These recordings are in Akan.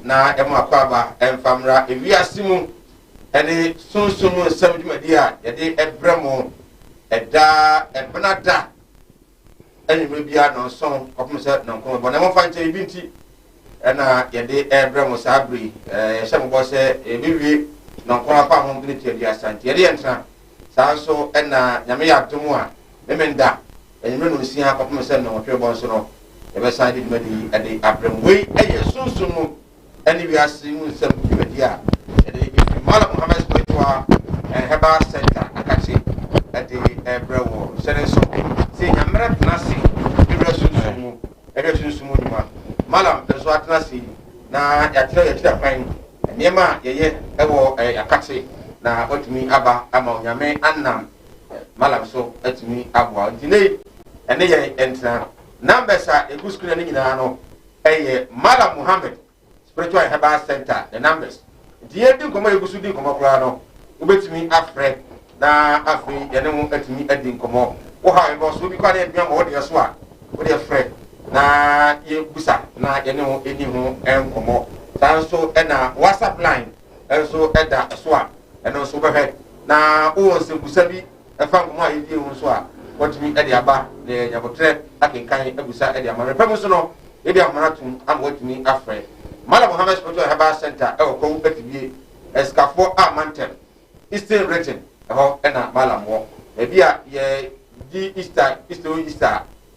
Na yɛma akwaaba mfa mmra ewiase mu ne sunsum mu nsɛm dwumadi a yɛde brɛ mo ɛda ɛbena da anwummerɛ biara nɔnson kɔpem sɛ nɔnkron bɛbɔ. Na momfa nkyɛ biribi nti ɛna yɛde ɛbrɛ mo saa bere yi. Yɛhyɛ mo bɔ sɛ yɛbɛwie nɔnkron apa ho miniti 30 nti yɛde yɛn tena. Saa nso ɛna Nyame yɛ adom a Memenda anwummerɛ nonsia kɔpem sɛ nnɔnwɔtwe rebɔ nso no, yɛbɛsan de dwumadi yi de abrɛ mo. Wei yɛ sunsum mu ne wiase mu nsɛm dwumadi a yɛde firi Malam Muhammad Spiritual and Herbal Center Akakye de rebrɛ wɔ. Hyɛ ne nso sɛ yɛnya mmerɛ tena ase wura sunsum mu hwɛ sunsum mu nnwuma. Malam nso atena ase yi na yɛakyerɛ yɛakyerɛ kwan nneɛma a yɛyɛ wɔ Akakye na watumi aba ama Onyame anam Malam so atumi aboa. Nti nnɛ yi ɛne yɛn ntena. Numbers a ɛgu screen no nyinaa no ɛyɛ Malam Muhammad Spiritual and Herbal Center the numbers. Nti yɛdi nkɔmmɔ, yɛgu so di nkɔmmɔ koraa no, wobɛtumi afrɛ na afei yɛne ho atumi adi nkɔmmɔ. Wo ha ɛbɔ so bi kɔ ne yɛdua ma wodeɛ so a, wodeɛ frɛ na yɛbusa na yɛne ho ɛni ho nkɔmmɔ. Saa nso ɛna WhatsApp line nso ɛda so a, ɛno nso wobɛhwɛ na wowɔ nsɛmbusa bi ɛfa nkɔmmɔ a yɛdie ho nso a, watumi de aba na yɛnyabotrɛ akenkan abusa de ama. Mepɛ mu nso no, yɛde ahoma no atom ama watumi afrɛ Malam Muhammad Spiritual Herbal Center ɛwɔ Kwawu Atibie, Asikafoɔ a Mantam, Eastern Region, ɛhɔ ɛna Malam wɔ. Baabi a yɛdi Easter, Easter o Easter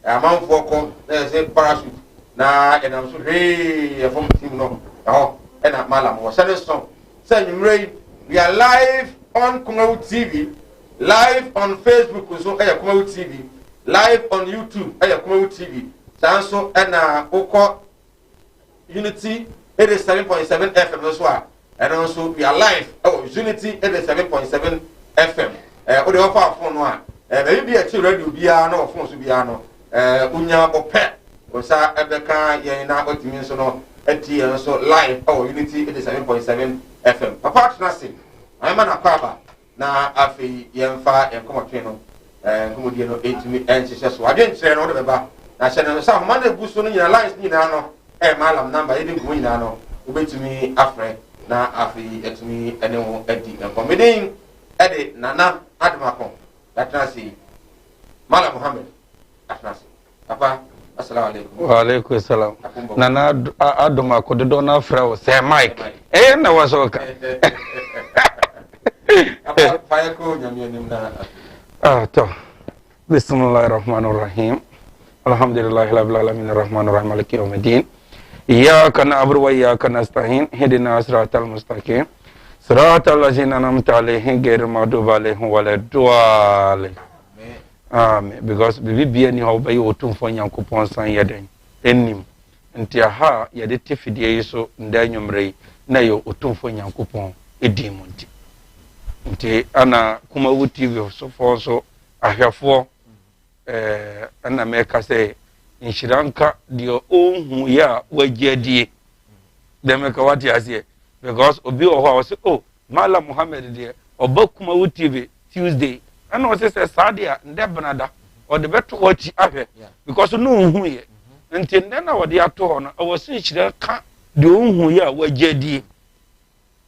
a, amanfoɔ kɔ na yɛsɛ parachute na yɛnam so hwee yɛfam tim no, ɛhɔ ɛna Malam wɔ. Hyɛ ne nso sɛ anwummerɛ yi, we are live on Kumawu TV, live on Facebook nso ɛyɛ Kumawu TV, live on YouTube ɛyɛ Kumawu TV. Saa nso ɛna wokɔ Unity 87.7 FM nso a, ɛno nso we are live ɛwɔ Unity 87.7 FM. Wode wɔfa phone no a, baabi bi a ɛte radio biara na wɔ phone so biara no, wonya bɔ pɛ wo nsa ɛbɛka yɛn na watumi nso no ati yɛn nso live ɛwɔ Unity 87.7 FM. Papa atena ase, ayɛma no akɔ aba na afei yɛmfa yɛn nkɔmmɔtwe no, nkɔmmɔdie no ɛntumi ɛnhyehyɛ so. Adwenkyerɛ no wode bɛba na hyɛ no sɛ ahoma no egu so no nyinaa, lines no nyinaa no ɛyɛ Malam number. Yɛde nkɔmmɔ nyinaa no wobɛtumi afrɛ na afei ɛtumi ɛne wo adi nkɔmmɔden. Ɛde Nana Adomako yɛatena ase yi, Malam Muhammad atena ase. Papa, assalamu alaikum. Wa alaikum salam. Nana Adomako dodoɔ no afrɛ wo sɛ Mike. Ɛyɛ na wɔ so ka. Papa, fa yɛ kɔ Nyame anim na afei. Ah, tɔ. Bismillahir Rahmanir Rahim. Alhamdulillahi Rabbil Alamin Arrahmanir Rahim Maliki Yawmiddin. Iyyaka na'budu wa iyyaka nasta'in. Ihdina siratal mustaqim. Siratal ladzina an'amta alaihim ghairil maghdubi alaihim waladdallin. Amen. Because biribi bia ni hɔ wobɛyɛ Otumfoɔ Nyankopɔn san yɛ dɛn anim. Nti aha a yɛde te fidie yi so ndɛ anwummerɛ yi na ɛyɛ Otumfoɔ Nyankopɔn din mu nti. Nti ana Kumawu TV sofoɔ nso ahwɛfoɔ, ɛna mɛka sɛ nhyira nka deɛ ɔnhu yɛ a wagye adie. Deɛ mɛka wate aseɛ, because obi wɔ hɔ a ɔsɛ, oh, Malam Muhammad deɛ ɔba Kumawu TV Tuesday, ɛna ɔsɛ sɛ saa deɛ a ndɛ benada ɔde bɛto hɔ akyi ahwɛ because no ɔnhu yɛ. Nti ndɛ na wɔde ato hɔ no, ɛwɔ sɛ nhyira ka deɛ ɔnhu yɛ a wagye adie.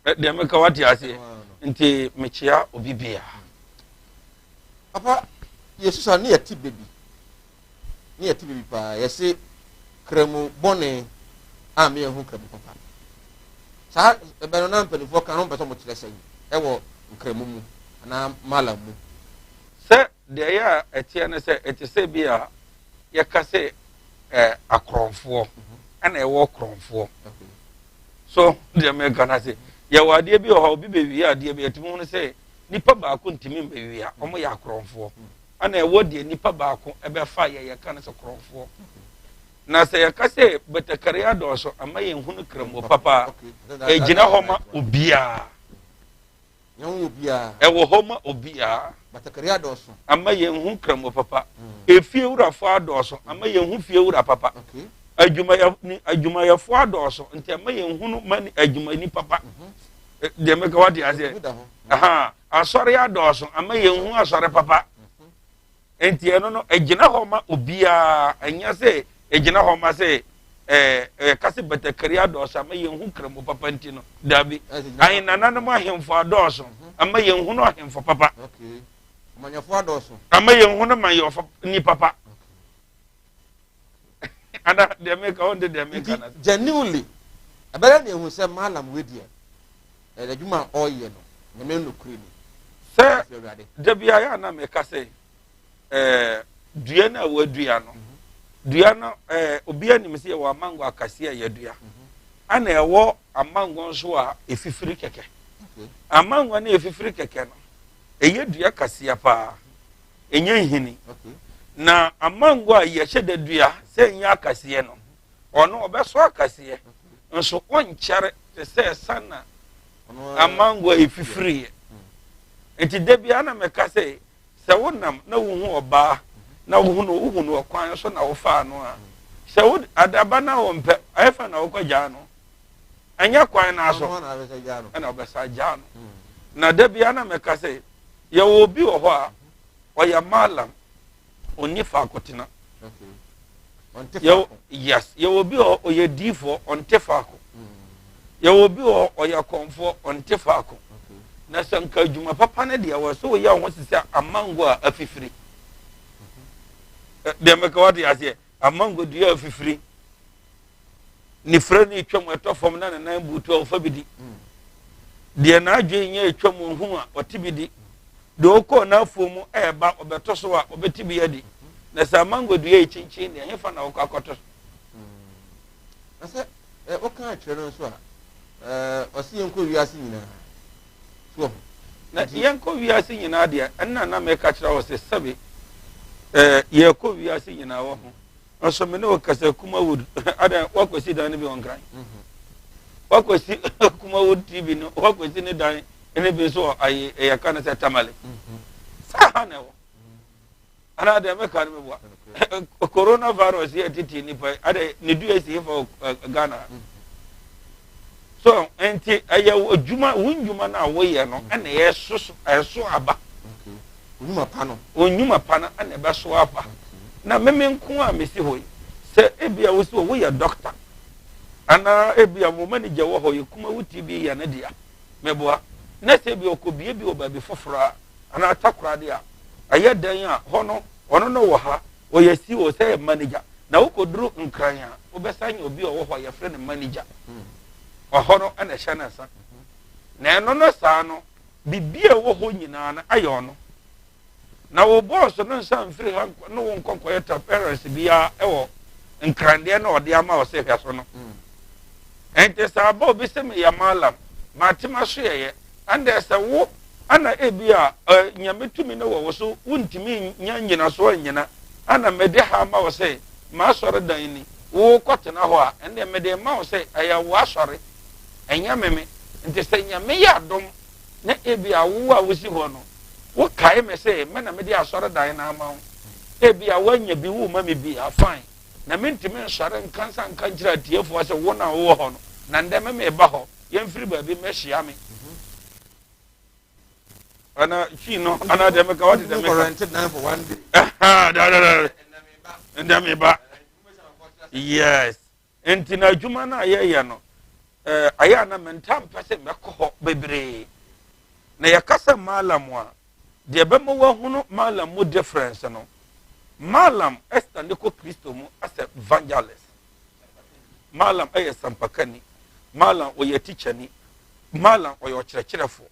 Deɛ mɛka wate aseɛ. Nti mekyea obi bia. Papa, yɛsusa ne yɛte baabi ne yɛte baabi paa, yɛse kramu bɔne a meyɛ kramu papa. Saa ɛbɛn no na mpanimfoɔ ka no mpɛ sɛ ɔmo kyerɛ sɛn ɛwɔ nkramu mu anaa malam mu? Sɛ deɛ ɛyɛ a ɛteɛ no sɛ ɛte sɛ bi a yɛka sɛ akorɔmfoɔ ɛna ɛwɔ korɔmfoɔ so. Deɛ mɛka no ase, yɛwɔ adeɛ bi wɔ hɔ a obi bɛwie adeɛ bi, yɛtumi hunu sɛ nipa baako ntumi mbɛwie a ɔmo yɛ akorɔmfoɔ, ɛna ɛwɔ deɛ nipa baako ɛbɛfa yɛ yɛka no sɛ korɔmfoɔ. Na sɛ yɛka sɛ batakari adɔɔso ama yɛn hunu kramo papa, ɛgyina hɔ ma obiara. Ɛwɔ hɔ ma obiara. Ama yɛn hu kramo papa. Efie wurafoɔ adɔɔso ama yɛn hu fie wura papa. Adwumayɛfoɔ adɔɔso nti ama yɛn hunu ma adwumani papa. Deɛ mɛka wate aseɛ. Asɔre adɔɔso ama yɛn hu asɔre papa. Nti ɛno no ɛgyina hɔ ma obiara, ɛnyɛ sɛ ɛgyina hɔ ma sɛ ɛɛ yɛka sɛ batakari adɔɔso ama yɛnhu kramo papa nti no, daabi. Ahenananom ahemfo adɔɔso ama yɛnhu no ahemfo papa. Ama yɛnhu no manyɔfo ni papa. Ana deɛ meka wɔn de deɛ meka na. Genuinely, ɛbɛyɛ na ehu sɛ malam wei deɛ ɛyɛ adwuma a ɔreyɛ no nyame nokorɛ ni. Sɛ dabi ayɛ a na meka sɛ ɛɛ dua no a wɔadua no dua no ɛɛ obiara nim sɛ yɛwɔ amango akɛseɛ a yɛadua ɛna ɛwɔ amango nso a efifiri kɛkɛ amango no efifiri kɛkɛ no ɛyɛ dua kɛseɛ paa ɛnyɛ nhini na amango a yɛhyɛ da dua sɛ ɛnyɛ akɛseɛ no ɔno ɔbɛso akɛseɛ nso ɔnkyɛre te sɛ sana amango a efifiri yɛ nti da biara na mɛka sɛ Sɛ wonam na wuhu ɔbaa na wohu no wohu no ɔkwan so na wofaa no a, sɛ wo adaba na wɔmpɛ ɛfa na wokɔgyaa no ɛnyɛ kwan no aso ɛna wobɛsa gyaa no. Na da biara na mɛka sɛ yɛwɔ obi wɔ hɔ a ɔyɛ malam ɔnni faako tena. Yes, yɛwɔ obi wɔ ɔyɛ diifoɔ ɔnte faako. Yɛwɔ obi wɔ ɔyɛ kɔnfoɔ ɔnte faako. Na sɛ nka adwuma papa no deɛ wɔ so woyɛ wo ho sɛ amango a afifiri. Deɛ mɛka wate aseɛ, amango dua afifiri. Ne frɛ no etwam ɛtɔ fam na ne nan butu a ɔfa bi di. Deɛ n'adwene nyɛ etwam ohu a ɔte bi di. Deɛ ɔkɔɔ n'afuo mu ɛreba ɔbɛtɔ so a ɔbɛte bi adi. Na sɛ amango dua yi kyinkyin deɛ hefa na ɔkɔ akɔtɔ so. Na sɛ woka akyerɛ no nso a ɔse yɛnkɔ wiase nyinaa so wɔ ho. Na yɛnkɔ wiase nyinaa deɛ ɛnna na meka kyerɛ wɔ sɛ sɛbe yɛkɔ wiase nyinaa wɔ ho. Nso me ne wo kasa Kumawood adan wakɔsi dan no bi wɔ Nkran. Wakɔsi Kumawood TV no wakɔsi ne dan ne bi nso wɔ ayi ɛyɛ ka no sɛ Tamale. Saa ha na ɛwɔ. Anaa deɛ mɛka no meboa. Coronavirus yɛ tete nipa yi adɛ ne dua si hefa wɔ Ghana. So nti ɛyɛ adwuma wo ndwuma no a woyɛ no ɛna ɛso ɛso aba. Nnwuma pa no. Wo nnwuma pa no na ɛbɛso aba. Na meme nko a mesi hɔ yi, sɛ ebia wo si hɔ woyɛ dɔkta, anaa ebia wo manager wɔ hɔ yɛ kuma wo TV yɛ ne dea, meboa, na sɛ ebia ɔkɔbie bi wɔ baabi foforɔ a, anaa Takoradi a, ɛyɛ dɛn a hɔ no, ɔno no wɔ ha, ɔyɛ CEO sɛ yɛ manager, na wokɔduru Nkran a, wobɛsan anya obi a ɔwɔ hɔ a yɛfrɛ no manager. Ɔhɔ no na ɛhyɛ ne nsa. Na ɛno no saa no, Biribi a ɛwɔ hɔ nyinaa no ayɛ ɔno. Na wo bɔɔso no nsa mfiri ha ne wo nkɔ nkɔyɛ transparency biara wɔ nkrandeɛ na ɔde ama wo sɛ hwɛ so no. Ɛnti sɛ aba obi sɛ meyɛ malam, mate m'asoɛeɛ, ɛndeɛ sɛ wo ana ebi a Nyame tumi no wɔ wo so wontumi nya nnyinasoɔ nnyina, ana mede ha ama wo sɛ m'asɔredan ni, wo kɔtena hɔ a, ɛndeɛ mede rema wo sɛ ɛyɛ wo asɔre. Ɛnyɛ me me. Nti sɛ Nyame yɛ adom na ebia wo a wosi hɔ no, wokae me sɛ me na mede asɔredan no ama wo, ebia woanya bi worema me bi a, fine. Na mentumi nsɔre nka nsa nka nkyerɛ atiefoɔ sɛ wo na wowɔ hɔ no, na ndɛ me meba hɔ, yɛmfiri baabi mmɛhyia me. Ana twi no, ana deɛ meka, wate deɛ meka. Ndɛ meba. Yes. Enti na adwuma no a yɛyɛ no, ɛyɛ a na mentaa mpɛ sɛ mɛkɔ hɔ bebree. Na yɛka sɛ Malam a, deɛ ɛbɛma woahunu Malam mu difference no, Malam stande kɔ Kristo mu as evangelist. Malam yɛ sampakani. Malam ɔyɛ tikyani. Malam ɔyɛ ɔkyerɛkyerɛfoɔ.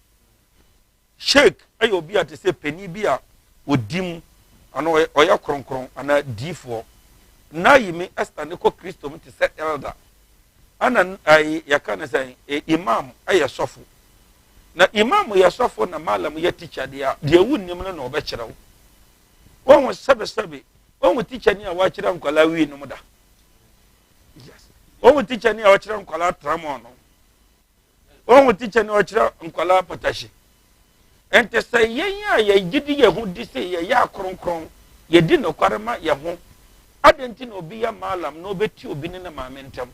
Sheik yɛ obi a te sɛ panin bi a ɔdi mu anaa ɔyɛ kronkron anaa diifoɔ. Nayimi Esther ne kɔ Kristo mu te sɛ elder. Ɛna ayi yɛka ne sɛ imam yɛ sɔfo. Na imam yɛ sɔfo na malam yɛ teacher deɛ a deɛ wonnim no na ɔbɛkyerɛ wo. Wɔn sɛbesɛbe wɔn teacher ni a wɔakyerɛ nkwadaa wii nom da. Yes. Wɔn teacher ni a wɔakyerɛ nkwadaa tramɔ no. Wohu tikya ni ɔkyerɛ nkwadaa pɔtahye. Nti sɛ yɛn a yɛgye di yɛn ho di sɛ yɛyɛ akronkron, yɛdi nokware ma yɛn ho, adɛn nti na obi yɛ maalam na ɔbɛti obi ne ne maame ntam?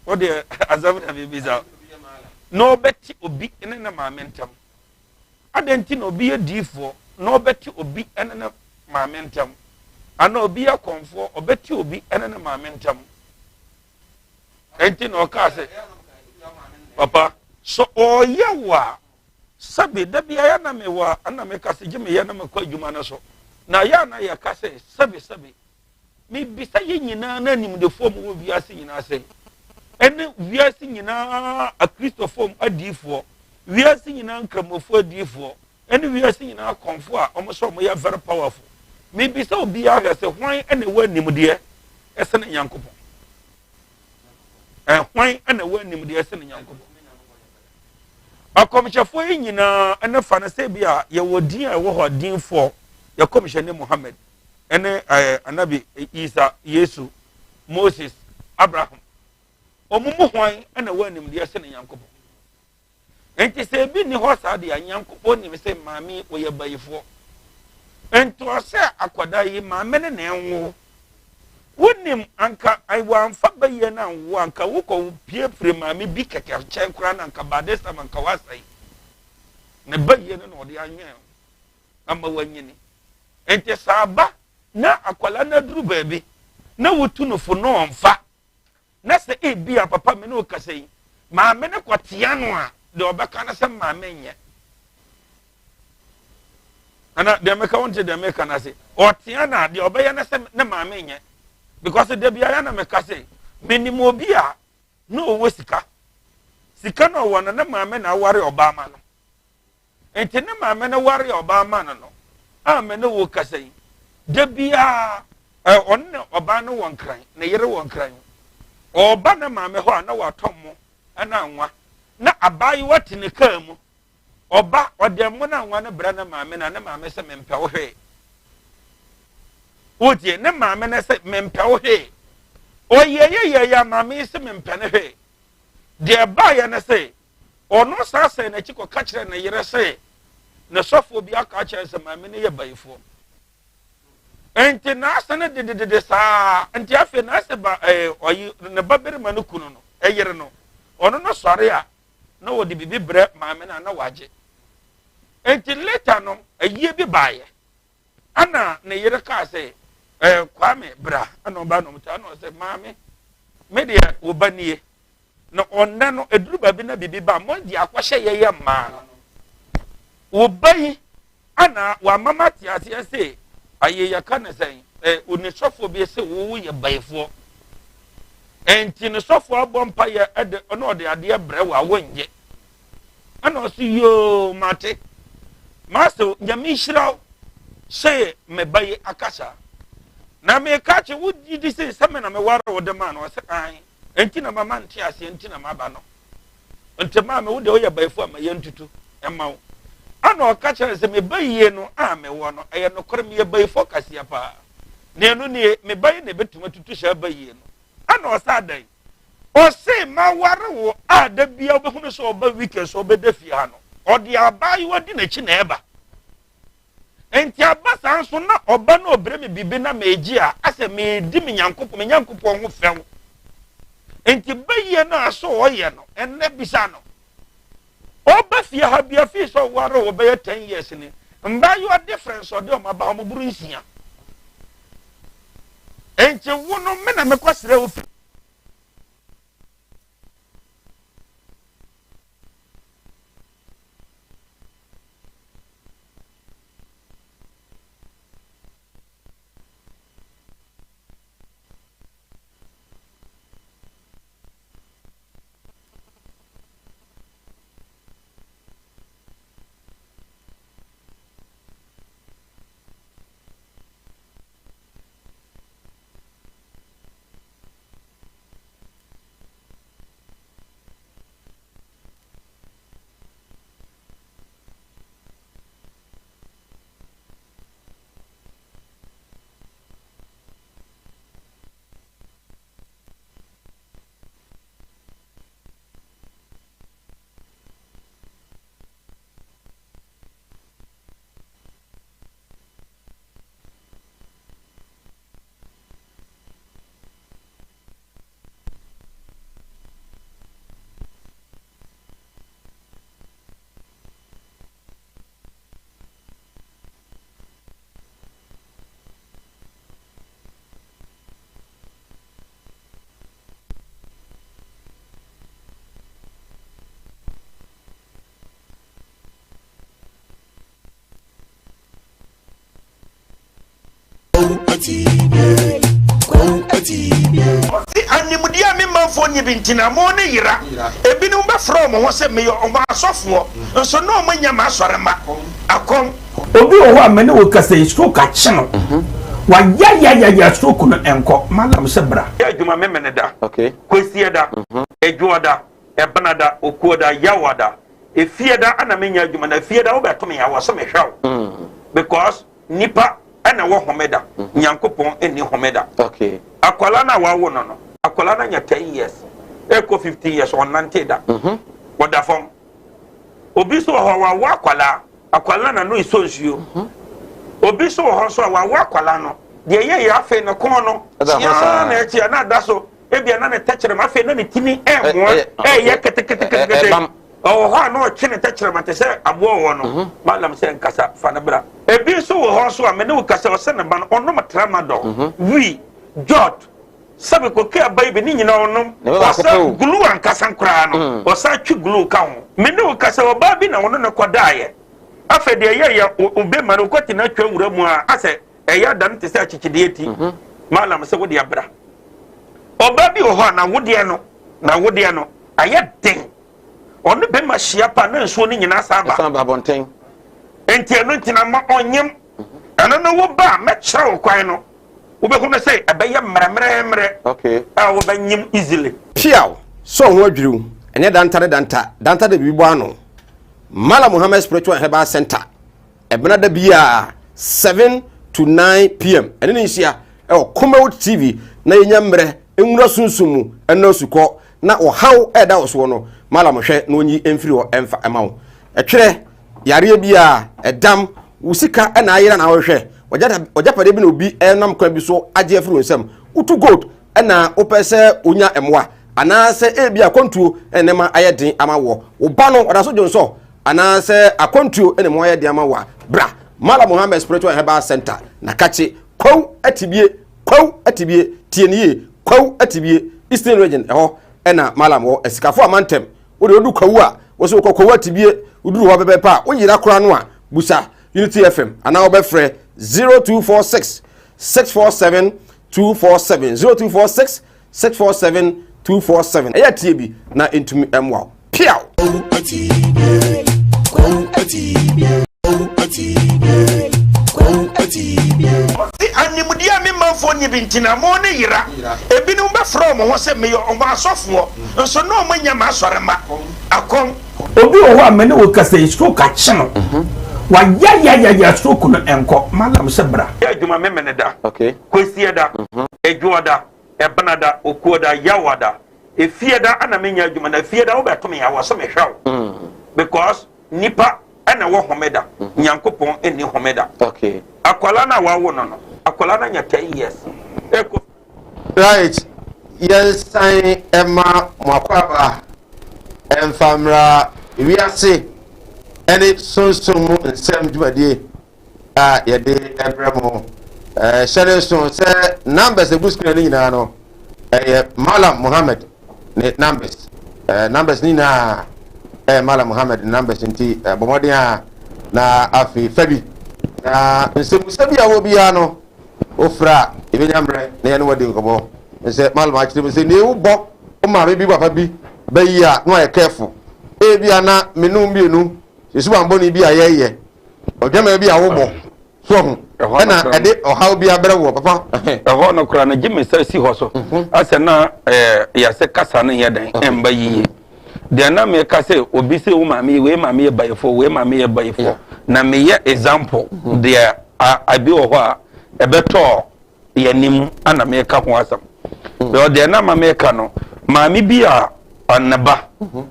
Wo deɛ asɛm na mebisa. Na ɔbɛte obi ne ne maame ntam. Adɛn nti na obi yɛ diifoɔ na ɔbɛte obi ne ne maame ntam? Anaa obi yɛ kɔmfoɔ, ɔbɛte obi ne ne maame ntam. Enti na ɔkaa sɛ, papa, sɛ ɔyɛ wo a, sɛbe da biara na mewɔ a, na meka sɛ gye meyɛ na mekɔ adwuma no so. Na yɛ a na yɛka sɛ, sɛbe sɛbe, mebisa yɛn nyinaa na animdefoɔ mu wɔ wiase nyinaa sɛ, ɛne wiase nyinaa akristofoɔ mu adiifoɔ, wiase nyinaa nkramofoɔ adiifoɔ, ɛne wiase nyinaa akɔmfoɔ a wɔn sɛ wɔyɛ very powerful. Mebisa obiara hwɛ sɛ hwan na ɛwɔ animdeɛ ɛsene Nyankopɔn? Ɛhwan na ɛwɔ animdeɛ ɛsene Nyankopɔn? Akɔmhyɛfoɔ yi nyinaa ɛne fa no sɛ bi a yɛwɔ din a ɛwɔ hɔ dinfoɔ yɛkɔmhyɛne Muhammad ɛne ɛɛ anabi Isa, Yesu, Moses, Abraham. Wɔn mu hwan na ɛwɔ animdeɛ sene Nyankopɔn? Enti sɛ ebi nni hɔ saa deɛ a, Nyankopɔn nim sɛ maame yi ɔyɛ bayifoɔ. Enti ɔsɛ akwadaa yi maame no na ɛnwo. Wonim anka wamfa bayie no anwo anka wokɔ pie firi maame bi kɛkɛ nkyɛn koraa na anka by this time anka wasɛe. Ne bayie no na ɔde anwɛn ama wanyini. Enti sɛ aba na akwadaa no aduru baabi na wotu no fo na ɔmfa Na sɛ ebia papa me ne wo kasa yi, maame no kɔtea no a, deɛ ɔbɛka no sɛ maame nyɛ. Ana deɛ meka wo nte deɛ meka no ase. Ɔtea no a, deɛ ɔbɛyɛ no sɛ ne maame nyɛ. Because da biara na meka sɛ, menim obi a na ɔwɔ sika. Sika na ɔwɔ no, ne maame na aware ɔbaa ma no. Enti ne maame no waree ɔbaa ma no no, a me ne wo kasa yi, da biara ɔne ne ɔbaa no wɔ nkran, ne yere wɔ nkran. Ɔreba ne maame hɔ a na watɔ mo ne anwa. Na abaayewa te ne kaa mu. Ɔba, ɔde mo ne anwa no brɛ ne maame na ne maame sɛ mempɛ wo hwee. Wotie, ne maame no sɛ mempɛ wo hwee. Ɔyɛyɛyɛyɛ a maame yi sɛ mempɛ ne hwee. Deɛ ɛbaeɛ ne sɛ, Ɔno san sɛn n'akyi kɔka kyerɛɛ ne yere se ne sɔfoɔ bi aka akyerɛ no sɛ maame no yɛ bayifoɔ. Enti n'ase no dededede saa. Nti afei n'ase ba ɛɛ ɔyi ne ba barima no kunu no ɛyere no ɔno no sɔre a na wɔde biribi brɛ maame no a na wagye. Enti later no ayie bi baeɛ. Ɛna ne yere kaa sɛ ɛɛ Kwame bra ɛna ɔba na ɔmo ta ɛna ɔsɛ maame me deɛ wo ba nie. Na ɔnnɛ no, ɛduru baabi na biribi ba a, moadi akɔhyɛ yɛyɛ mmaa no. Wo ba yi ana wama mate aseɛ se aye yɛka ne sɛn ɛ ne sɔfoɔ bi se wo yɛ bayifoɔ. Ɛnti ne sɔfoɔ abɔ mpa yɛ ɛde na ɔde adeɛ brɛ wo a wonnye. Ɛna ɔse yoo mate. Mase Nyame nhyira wo se me ba yi akasa. Na meka kye wo gye di se sɛ me na meware wo de maa no ɔse ae. Enti na mama nteaseɛ nti na maba no. Nti maame wo deɛ woyɛ baifo a ma yɛntutu mma wo. Ana ɔka kyerɛ no sɛ me ba yie no a mewɔ no ɛyɛ nokorɛ meyɛ baifo kaseɛ paa. Na ɛno nie me ba yi na ɛbɛtumi atutu saa ba yie no. Ana ɔsa adan. Ɔse maware wo a da bia wobɛhunu sɛ ɔba weekend sɛ ɔbɛda fie ha no ɔde abaayewa di n'akyi na ɛba. Enti aba saa nso na ɔba na ɔbrɛ me biribi na megye a, asɛ meredi me Nyankopɔn, me Nyankopɔn ho fɛw. Enti bayie no a sɛ ɔyɛ no, ɛnnɛ bisa no. Ɔba fie ha bia fii sɛ ɔware wɔ bɛyɛ 10 years ni, mmaayewa difference ɔde ɔmo aba ɔmo boro nsia. Enti wo no, me na mekɔsrɛ wo fi. Atibie, Kwawu Atibie. Ɔse animdeɛ a me manfoɔ nni bi nti na mo ne yera. Ebinom bɛfrɛ wɔn ho sɛ meyɛ wɔn asɔfoɔ, nso na wɔn nyɛ m'asɔremma. Akɔm. Obi wɔ hɔ a me ne wo kasa yi stroke akye no wayayayaya stroke no ɛnkɔ malam sɛ bra. Yɛ adwuma Memeneda, Kwasiada, Adwoada, Ɛbenada, Okuoda, Yawada, Efiada ana menya adwuma na Efiada wobɛto me a wɔ so mehwɛ wo because nipa ɛna wɔ homeda Nyankopɔn ɛnni homeda. Akwala no a wawo no no akwala no anya 10 years ɛkɔ 15 years ɔnnante da ɔda fam. Obi nso wɔ hɔ wawo akwala akwala na no esɔ nsuo. Obi nso wɔ hɔ nso a wawo akwala no deɛ ɛyɛ yɛ afei ne kɔn no kyiaa na ɛkyia na ada so. Ebia na ne tɛkyerɛma afei na ne tini ɛmoa ɛyɛ keteketekete. Ɔwɔ hɔ a na ɔtwe ne tɛkyerɛma te sɛ aboa ɔwɔ no. Malam sɛ nkasa fa no bra. Ebi nso wɔ hɔ nso a me ne wo kasa ɔsɛ ne ba no ɔnom tramadol, wii, jot, sɛbi koke aba yi bi ne nyinaa ɔnom. Ɔsɛ glue ankasa koraa no ɔsan twe glue ka ho. Me ne wo kasa ɔbaa bi na ɔno ne kɔdaeɛ. Afei deɛ ɛyɛ yɛ obema no ɔkɔte no atwa nwura mu a asɛ Ɛyɛ ada no te sɛ akyekyedeɛ ti. Malam sɛ wode abra. Ɔbaa bi wɔ hɔ a n'awodeɛ no n'awodeɛ no ayɛ den. Ɔne bɛma hyia pa na nsuo no nyinaa san ba. San ba abɔnten. Nti ɛno nti na ma ɔnyem. Ɛno no wo ba a mɛkyerɛ wo kwan no wobɛhu no sɛ ɛbɛyɛ mmerɛmmerɛmmerɛ okay. a wobɛnyem easily. Piaw! Sɛ wo ho adwiriw, ɛnyɛ danta ne danta, danta de biribi bɔ ano. Malam Muhammad Spiritual and Herbal Center Ɛbena da biara 7 to 9 pm ɛne ne nhyia ɛwɔ Kumawood TV na yɛnya mmerɛ nwura sunsum mu ɛnɔ asukɔ na ɔhaw ɛda wɔ soɔ no malam hwɛ na ɔnyi mfiri hɔ ɛmfa ɛma wo ɛtwerɛ yareɛ biara ɛdam wo sika ɛna ayera na wohwehwɛ ɔgyapadeɛ bi na obi ɛnam kwan bi so agye afiri wo nsam wotu gold ɛna wopɛ sɛ wonya mmoa anaasɛ ebi akwantuo ɛna nneɛma ayɛ den ama wɔ wo ba no ɔda so dwonsɔ anaasɛ akwantuo ɛna mu ayɛ den ama wɔ a bra Mala Muhammad Spiritual and Herbal Center na kakye kwaw atibie kwaw atibie tie ne yie kwaw atibie Eastern Region ɛhɔ ɛna Malam wɔ asikafo amantam wode wodu kwawu a wɔsɛ wokɔ kwawu atibie woduru hɔ pɛpɛpɛ a woyera koraa no a busa Unity FM anaa wobɛfrɛ 0246 647 247 0246 647 247 ɛyɛ tie bi na ɛntumi mmoa wo piaw. Ɔse animdeɛ a me manfoɔ nni bi nti na mo ne yera. Ebinom bɛfrɛ wɔn ho sɛ meyɛ wɔn asɔfoɔ, nso na wɔn nyɛ m'asɔremma. Akɔm. Obi wɔ hɔ a me ne wo kasa yi stroke akye no wayayayaya stroke no ɛnkɔ malam sɛ bra. Yɛ adwuma Memeneda, Kwasiada, Adwoada, Ɛbenada, Okuoda, Yawada, Efiada ana menyɛ adwuma na Efiada wobɛto me a wɔ sɛ mehwɛ wo because nipa ɛna wɔ homeda Nyankopɔn ɛnni homeda. Akwala no a wawo no no akwala no anya 10 years ɛkɔ. Right, yɛnsan mma mo akwaaba mfa mmra wiase ne sunsum mu nsɛm dwumadie a yɛde brɛ mo. Hyɛ no nso sɛ numbers egu screen no nyinaa no ɛyɛ Malam Muhammad ne numbers. Numbers no nyinaa ɛyɛ Malam Muhammad ne numbers nti bɔ mmɔden a na afei fa bi na nsɛmmusa bi a wɔ biara no Wofrɛ a, yɛbɛnya mmerɛ na yɛne wo adi nkɔmmɔ. Sɛ Mallam akyerɛ mu sɛ, nie wobɔ wo maame bi papa bi ba yi a, na wayɛ careful. Ebia na me ne wo mmienu yɛ suban bɔne bi a yɛyɛ, ɔdwaman bi a wobɔ, so wahu, ɛna ɛde ɔhaw bi abrɛ woɔ, papa. Ɛhɔ no koraa no, gye me nsa si hɔ so, asɛ na yɛase kasa no nyɛ dɛn, ɛmba yiye. Deɛ na meka sɛ obi sɛ wo maame yɛ wei maame yɛ bayifoɔ wei maame yɛ bayifoɔ na meyɛ example mhm. deɛ abi wɔ hɔ a ɛbɛtɔ yɛn anim ana meka ho asɛm mm. deɛ deɛ na ma meka no maame bi a ne ba mhm.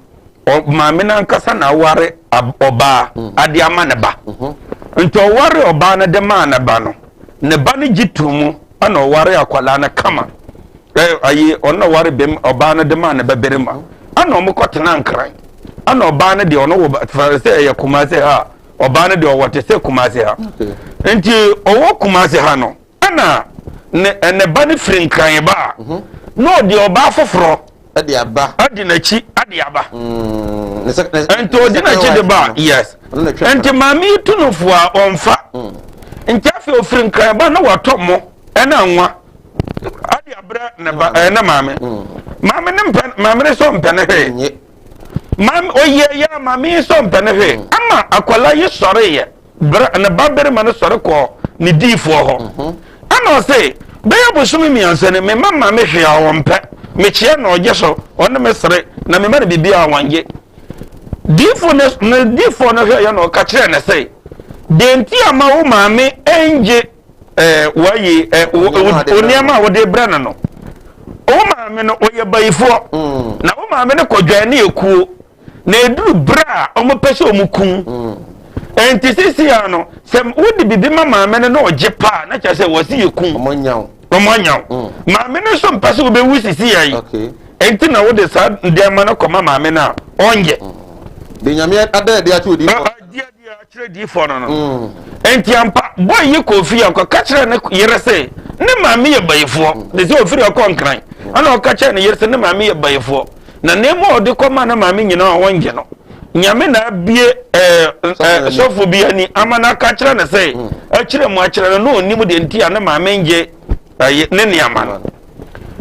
maame no ankasa na aware ɔbaa mm. ade ama ne ba mhm. nti ɔware ɔbaa no de maa ne ba no ne ba no gye to mu ɛna ɔware akwadaa no kama ɛ ayi ɔno na ɔware bɛm ɔbaa no de maa ne ba barima ɛna wɔn kɔ tena nkran ɛna ɔbaa no deɛ ɔno wɔ fɛrɛ sɛ ɛyɛ kumase ha ɔbaa no deɛ ɔwɔ te sɛ kumase ha nti ɔwɔ kumase ha no ɛna ne ne ba no firi nkran ba a mhm. na ɔde ɔbaa foforɔ ɛde aba ɛde n'akyi ɛde aba mm, nti ɔde n'akyi de ba yes nti maame yi tu no fo a ɔnfa mm. nti afei ofiri nkran ba na watɔ mo. Ɛna anwa ade abrɛ ne ba ɛɛ ne maame. Maame ne mpɛ maame ne sɔ mpɛ ne hwee. Maame oyɛ yɛ maame yi sɔ mpɛ ne hwee. Ama akwadaa yi sɔre yɛ brɛ ne ba barima no sɔre kɔ ne diifoɔ hɔ. Ɛna ɔse bɛyɛ bosome mmiɛnsa ni mema maame hwee a ɔmpɛ. Mekyea na ɔgye so ɔne me sere na mema no biribi a ɔngye. Diifo no ne diifoɔ no hwɛ yɛ na ɔka kyerɛ ne sɛ deɛ nti ama wo maame ɛngye ɛɛ wayi ɛɛ wo nneɛma a wɔde brɛ no no wo maame no ɔyɛ bayifoɔ mm. na wo maame no kɔdwan ne ekuo na eduru berɛ a wɔpɛ sɛ wɔn kum mm. nti sisi ya no sɛ wode bibi ma maame no na ɔgye paa na kyerɛ sɛ wɔsi yɛ kum wɔn anya wo mm. maame no nso mpɛ sɛ wobɛwu sisi ya yi nti na wode saa nneɛma no kɔma maame no a ɔnyɛ. de nyame ada adi akyerɛ odiyifoɔ. Kyerɛ diifoɔ no no. Mm. Enti ampa, bɔɔ yi kɔɔ fie ɔkɔka kyerɛ ne yere sɛ ne maame yɛ bayifoɔ. Mm. Ne sɛ ɔfiri ɔkɔ nkran. Mm. Ɛna ɔka kyerɛ ne yere sɛ ne maame yɛ bayifoɔ. Na nneɛma a ɔde kɔma ne maame nyinaa a wɔngye no. Nyame na abie ɛɛ ɛɛ sɔfo bi ani ama no aka kyerɛ ne sɛ akyerɛ mu akyerɛ no na ɔnim deɛ nti a ne maame ngye ɛyɛ ne nneɛma no.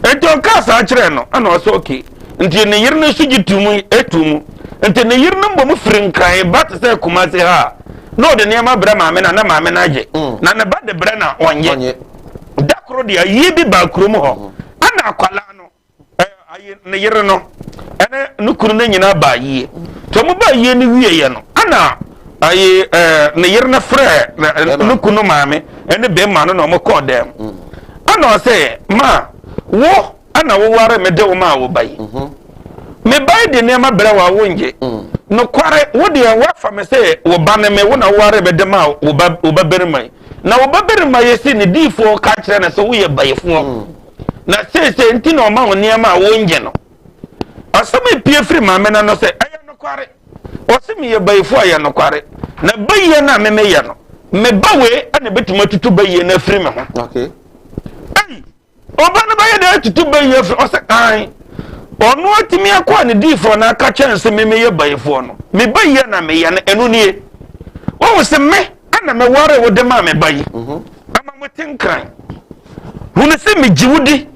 Nti ɔkaa saa kyerɛɛ no, ɛna ɔsɛ okay. Nti ne yere no nso gye to mu, etu mu. Nti ne yere no mbom firi Nkran ba te sɛ Kumasi ha a, na ɔde nneɛma brɛ maame no a, na maame no agye. Mm. Na ne ba de brɛ no a, ɔnyɛ. Da koro deɛ, ayie bi baa kurom hɔ, mm. ɛna akwadaa no, ayi ne yere no, ɛne ne kunu no nyinaa baa yie. Nti wɔn baa yie no wieɛ no, ɛna ayi ɛɛ ne yere no frɛ ne kunu maame ɛne bɛrima no na wɔn kɔɔ dɛm. Mm. Ɛna ɔse, Ma, wo na woware me de wo maa wo ba yi. Mhm. Me ba yi de nneɛma brɛ wo a wongye. Mm. Nokware, wo deɛ woafa me sɛ wo ba ne me, wo na woware me de maa wo ba wo babarima yi. Na wo babarima yi si ne diifoɔ ka kyerɛ no sɛ woyɛ bayifoɔ. Mm. Na seesei nti na ɔma wo nneɛma a wongye no. Asɛm a epie firi maame no ano sɛ, ɛyɛ nokware. Ɔse meyɛ bayifo a ɛyɛ nokware. Na bayie no a me meyɛ no, me ba wei na ebetumi atutu bayie no afiri me ho. Okay. Ei, ɔba no bɛyɛ dɛ atutu bayie afiri ɔsɛ an. Ɔno atumi akɔ a ne diifoɔ no aka kyɛn sɛ me meyɛ bayifoɔ no. Me bayie na meyɛ no, ɛno nie. Wɔn sɛ me ɛna meware wo de maa me ba yi. Mhm. Ama mo te nkran. Hunu sɛ megye wo di.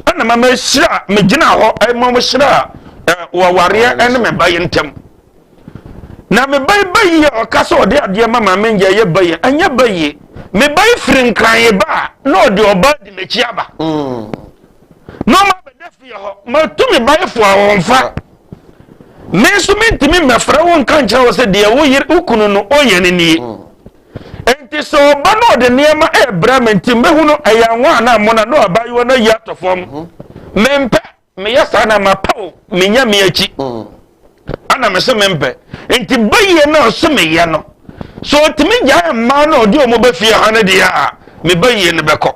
Ɛna ma mehyira megyina hɔ ɛma mo hyira wɔwareɛ ɛne me ba yi ntam na me ba yi ba yi a ɔka sɛ ɔde adeɛ ma maame ngya ɛyɛ ba yi ɛnyɛ ba yi me ba yi firi nkran ba a na ɔde ɔba di n'akyi aba mm. na ɔma abɛda fie hɔ matu me ba yi fo a wɔmfa me nso mentumi mmɛfrɛ wo nka nkyerɛ wo sɛ deɛ wo yere wo kunu no ɔyɛ no nie mm. Enti sɛ ɔba na ɔde nneɛma rebrɛ me nti mehu no ɛyɛ anwa anaa mona na abaayewa no ayi atɔ fam. Mhm. Mempɛ meyɛ saa na mapaw menya me akyi. Mm. Ana me se mempɛ. Nti bayie na ɔse meyɛ no. So ɔtumi gyae mmaa na ɔde ɔmo bɛ fie ha no deɛ a me bayie no bɛkɔ.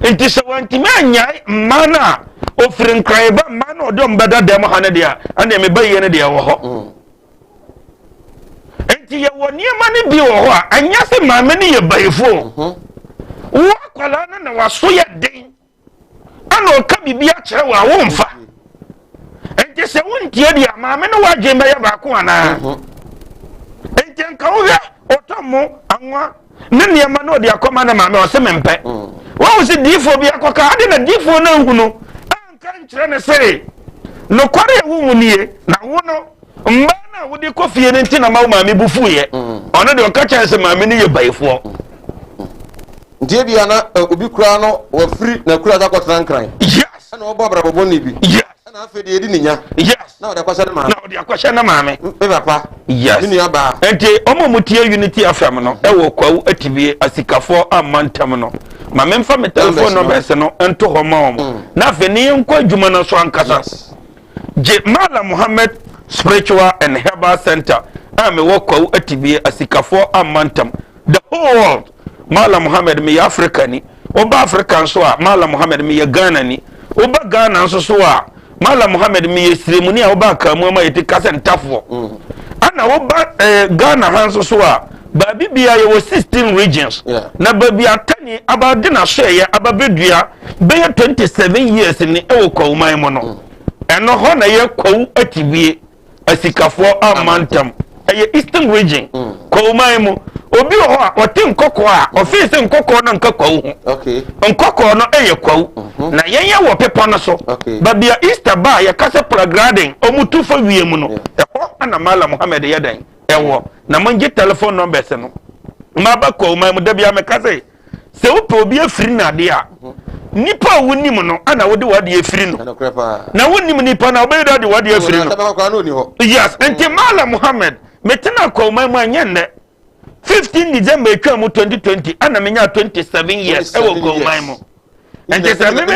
Nti sɛ wantumi anyae mmaa no a ofiri nkran ba mmaa no ɔde ɔmo bɛda dɛm ha no deɛ a ɛnna me bayie no deɛ wɔ hɔ. Mm. Nti yɛwɔ nneɛma no bi wɔ hɔ a ɛnyɛ sɛ maame no yɛ bayifoɔ. Mhm. Wo akwadaa no na waso yɛ den ɛna ɔka biribi akyerɛ wo a womfa. Nti sɛ wontie deɛ maame no wadwen bɛyɛ baako anaa? Mhm. Nti nka wohwɛ ɔtɔ mo anwa ne nneɛma na ɔde akɔma ne maame ɔsɛ mempɛ. Mm. Wɔn sɛ diifoɔ bi akɔka ade na diifoɔ no ahunu anka nkyerɛ ne sɛ nokware a ɛwɔ mu nie na wo no mmaa no a wode kɔ fie no nti na ma wo maame bu fuiɛ mm. ɔno deɛ ɔka kyerɛ sɛ maame no yɛ bayifoɔ mm. nti ebia na eh, obi koraa no wafiri n'akura sɛ akɔtena nkran yes ɛna ɔbɔ abrabɔ bɔne bi yes ɛna afei deɛ ɛdi ne nya yes na ɔde akɔhyɛ ne maame na ɔde akɔhyɛ ne maame me papa yes me nua baa nti ɔmo a mo tie Unity FM no ɛwɔ Kwawu Atibie asikafoɔ amma ntam no ma memfa me telephone numbers no nto hɔ ma wɔn mm. na afei ne yɛnkɔ adwuma no so ankasa gye Malam Muhammad Spiritual and Herbal Center a mewɔ Kwawu Atibie asikafoɔ amma ntam the whole world Malam Muhammad meyɛ Africa ni woba Africa nso a Malam Muhammad meyɛ Ghana ni woba Ghana nso so a Malam Muhammad meyɛ siremuni a woba Akanmu ama yɛte ka sɛ ntafoɔ mm. ana woba eh, Ghana ha nso so a baabi bia yɛwɔ 16 regions yeah. na baabi atani aba de n'asoɛyɛ aba bɛdua bɛyɛ 27 years ni ɛwɔ Kwawuman mu no mm. ɛno hɔ na yɛ Kwawu Atibie asikafoɔ amma ntam ɛyɛ Eastern region mm. Kwawuman mu. Obi wɔ hɔ a ɔte nkɔkɔɔ a ɔfee sɛ nkɔkɔɔ no nka kwawu ho. Nkɔkɔɔ no yɛ kwawu. Mhm. Na yɛn yɛ wɔ pepɔ no so. Baabi a Easter ba a yɛka sɛ Pragraden ɔmo tu fa wiem no, ɛhɔ na Mala Muhammad yɛ dɛn ɛwɔ. Na mongye telephone numbers no. Maba kwawu man mu da bi a meka sɛ sɛ wopɛ obi afiri no adeɛ a nipa a wonim no ana wode w'adeɛ afiri no na wonim nipa no a wobɛyɛ dɛ de w'adeɛ afiri no. Yes, nti Mala Muhammad Metenaa Kwauman mu anyɛ nnɛ. 15 December etwaa mu 2020 ɛna menya 27 years ɛwɔ Kwauman mu. Nti sɛ meme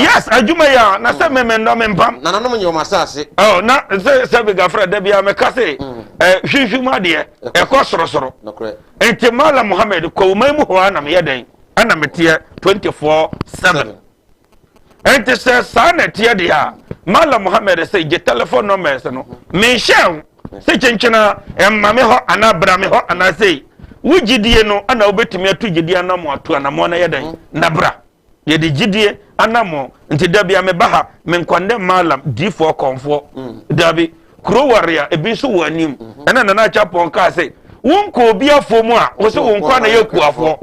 yes adwuma yi a na sɛ meme ndɔ me mpam. Nananom nyɛ wɔn asase. Oh na sɛ sɛ bigafra da bi a meka se mm. eh, hwehwɛ mu adeɛ ɛkɔ sorosoro. Nti Malam Muhammad Kwauman mu hɔ a na meyɛ dɛn ɛna meteɛ 24/7. Enti sɛ saa na ɛteɛ deɛ a, Mallam Muhammad sɛ gye telephone numbers no, menhyɛɛ wo sɛ kyenkyena ɛmma me hɔ anaa bra me hɔ anaa sei. Wo gyidie no ana wobɛtumi atu gyidie anamɔ atu anamɔ no yɛ dɛn na bra. Yɛde gyidie anamɔ nti da bia meba ha menkɔndɛ Mallam diifoɔ kɔnfoɔ. Dabi, kuro ware a ebi nso wɔ anim. Ɛna Nana Acheampong kaa sɛ wonkɔ obi afuo mu a wo sɛ wo nkoa na yɛ kuafoɔ.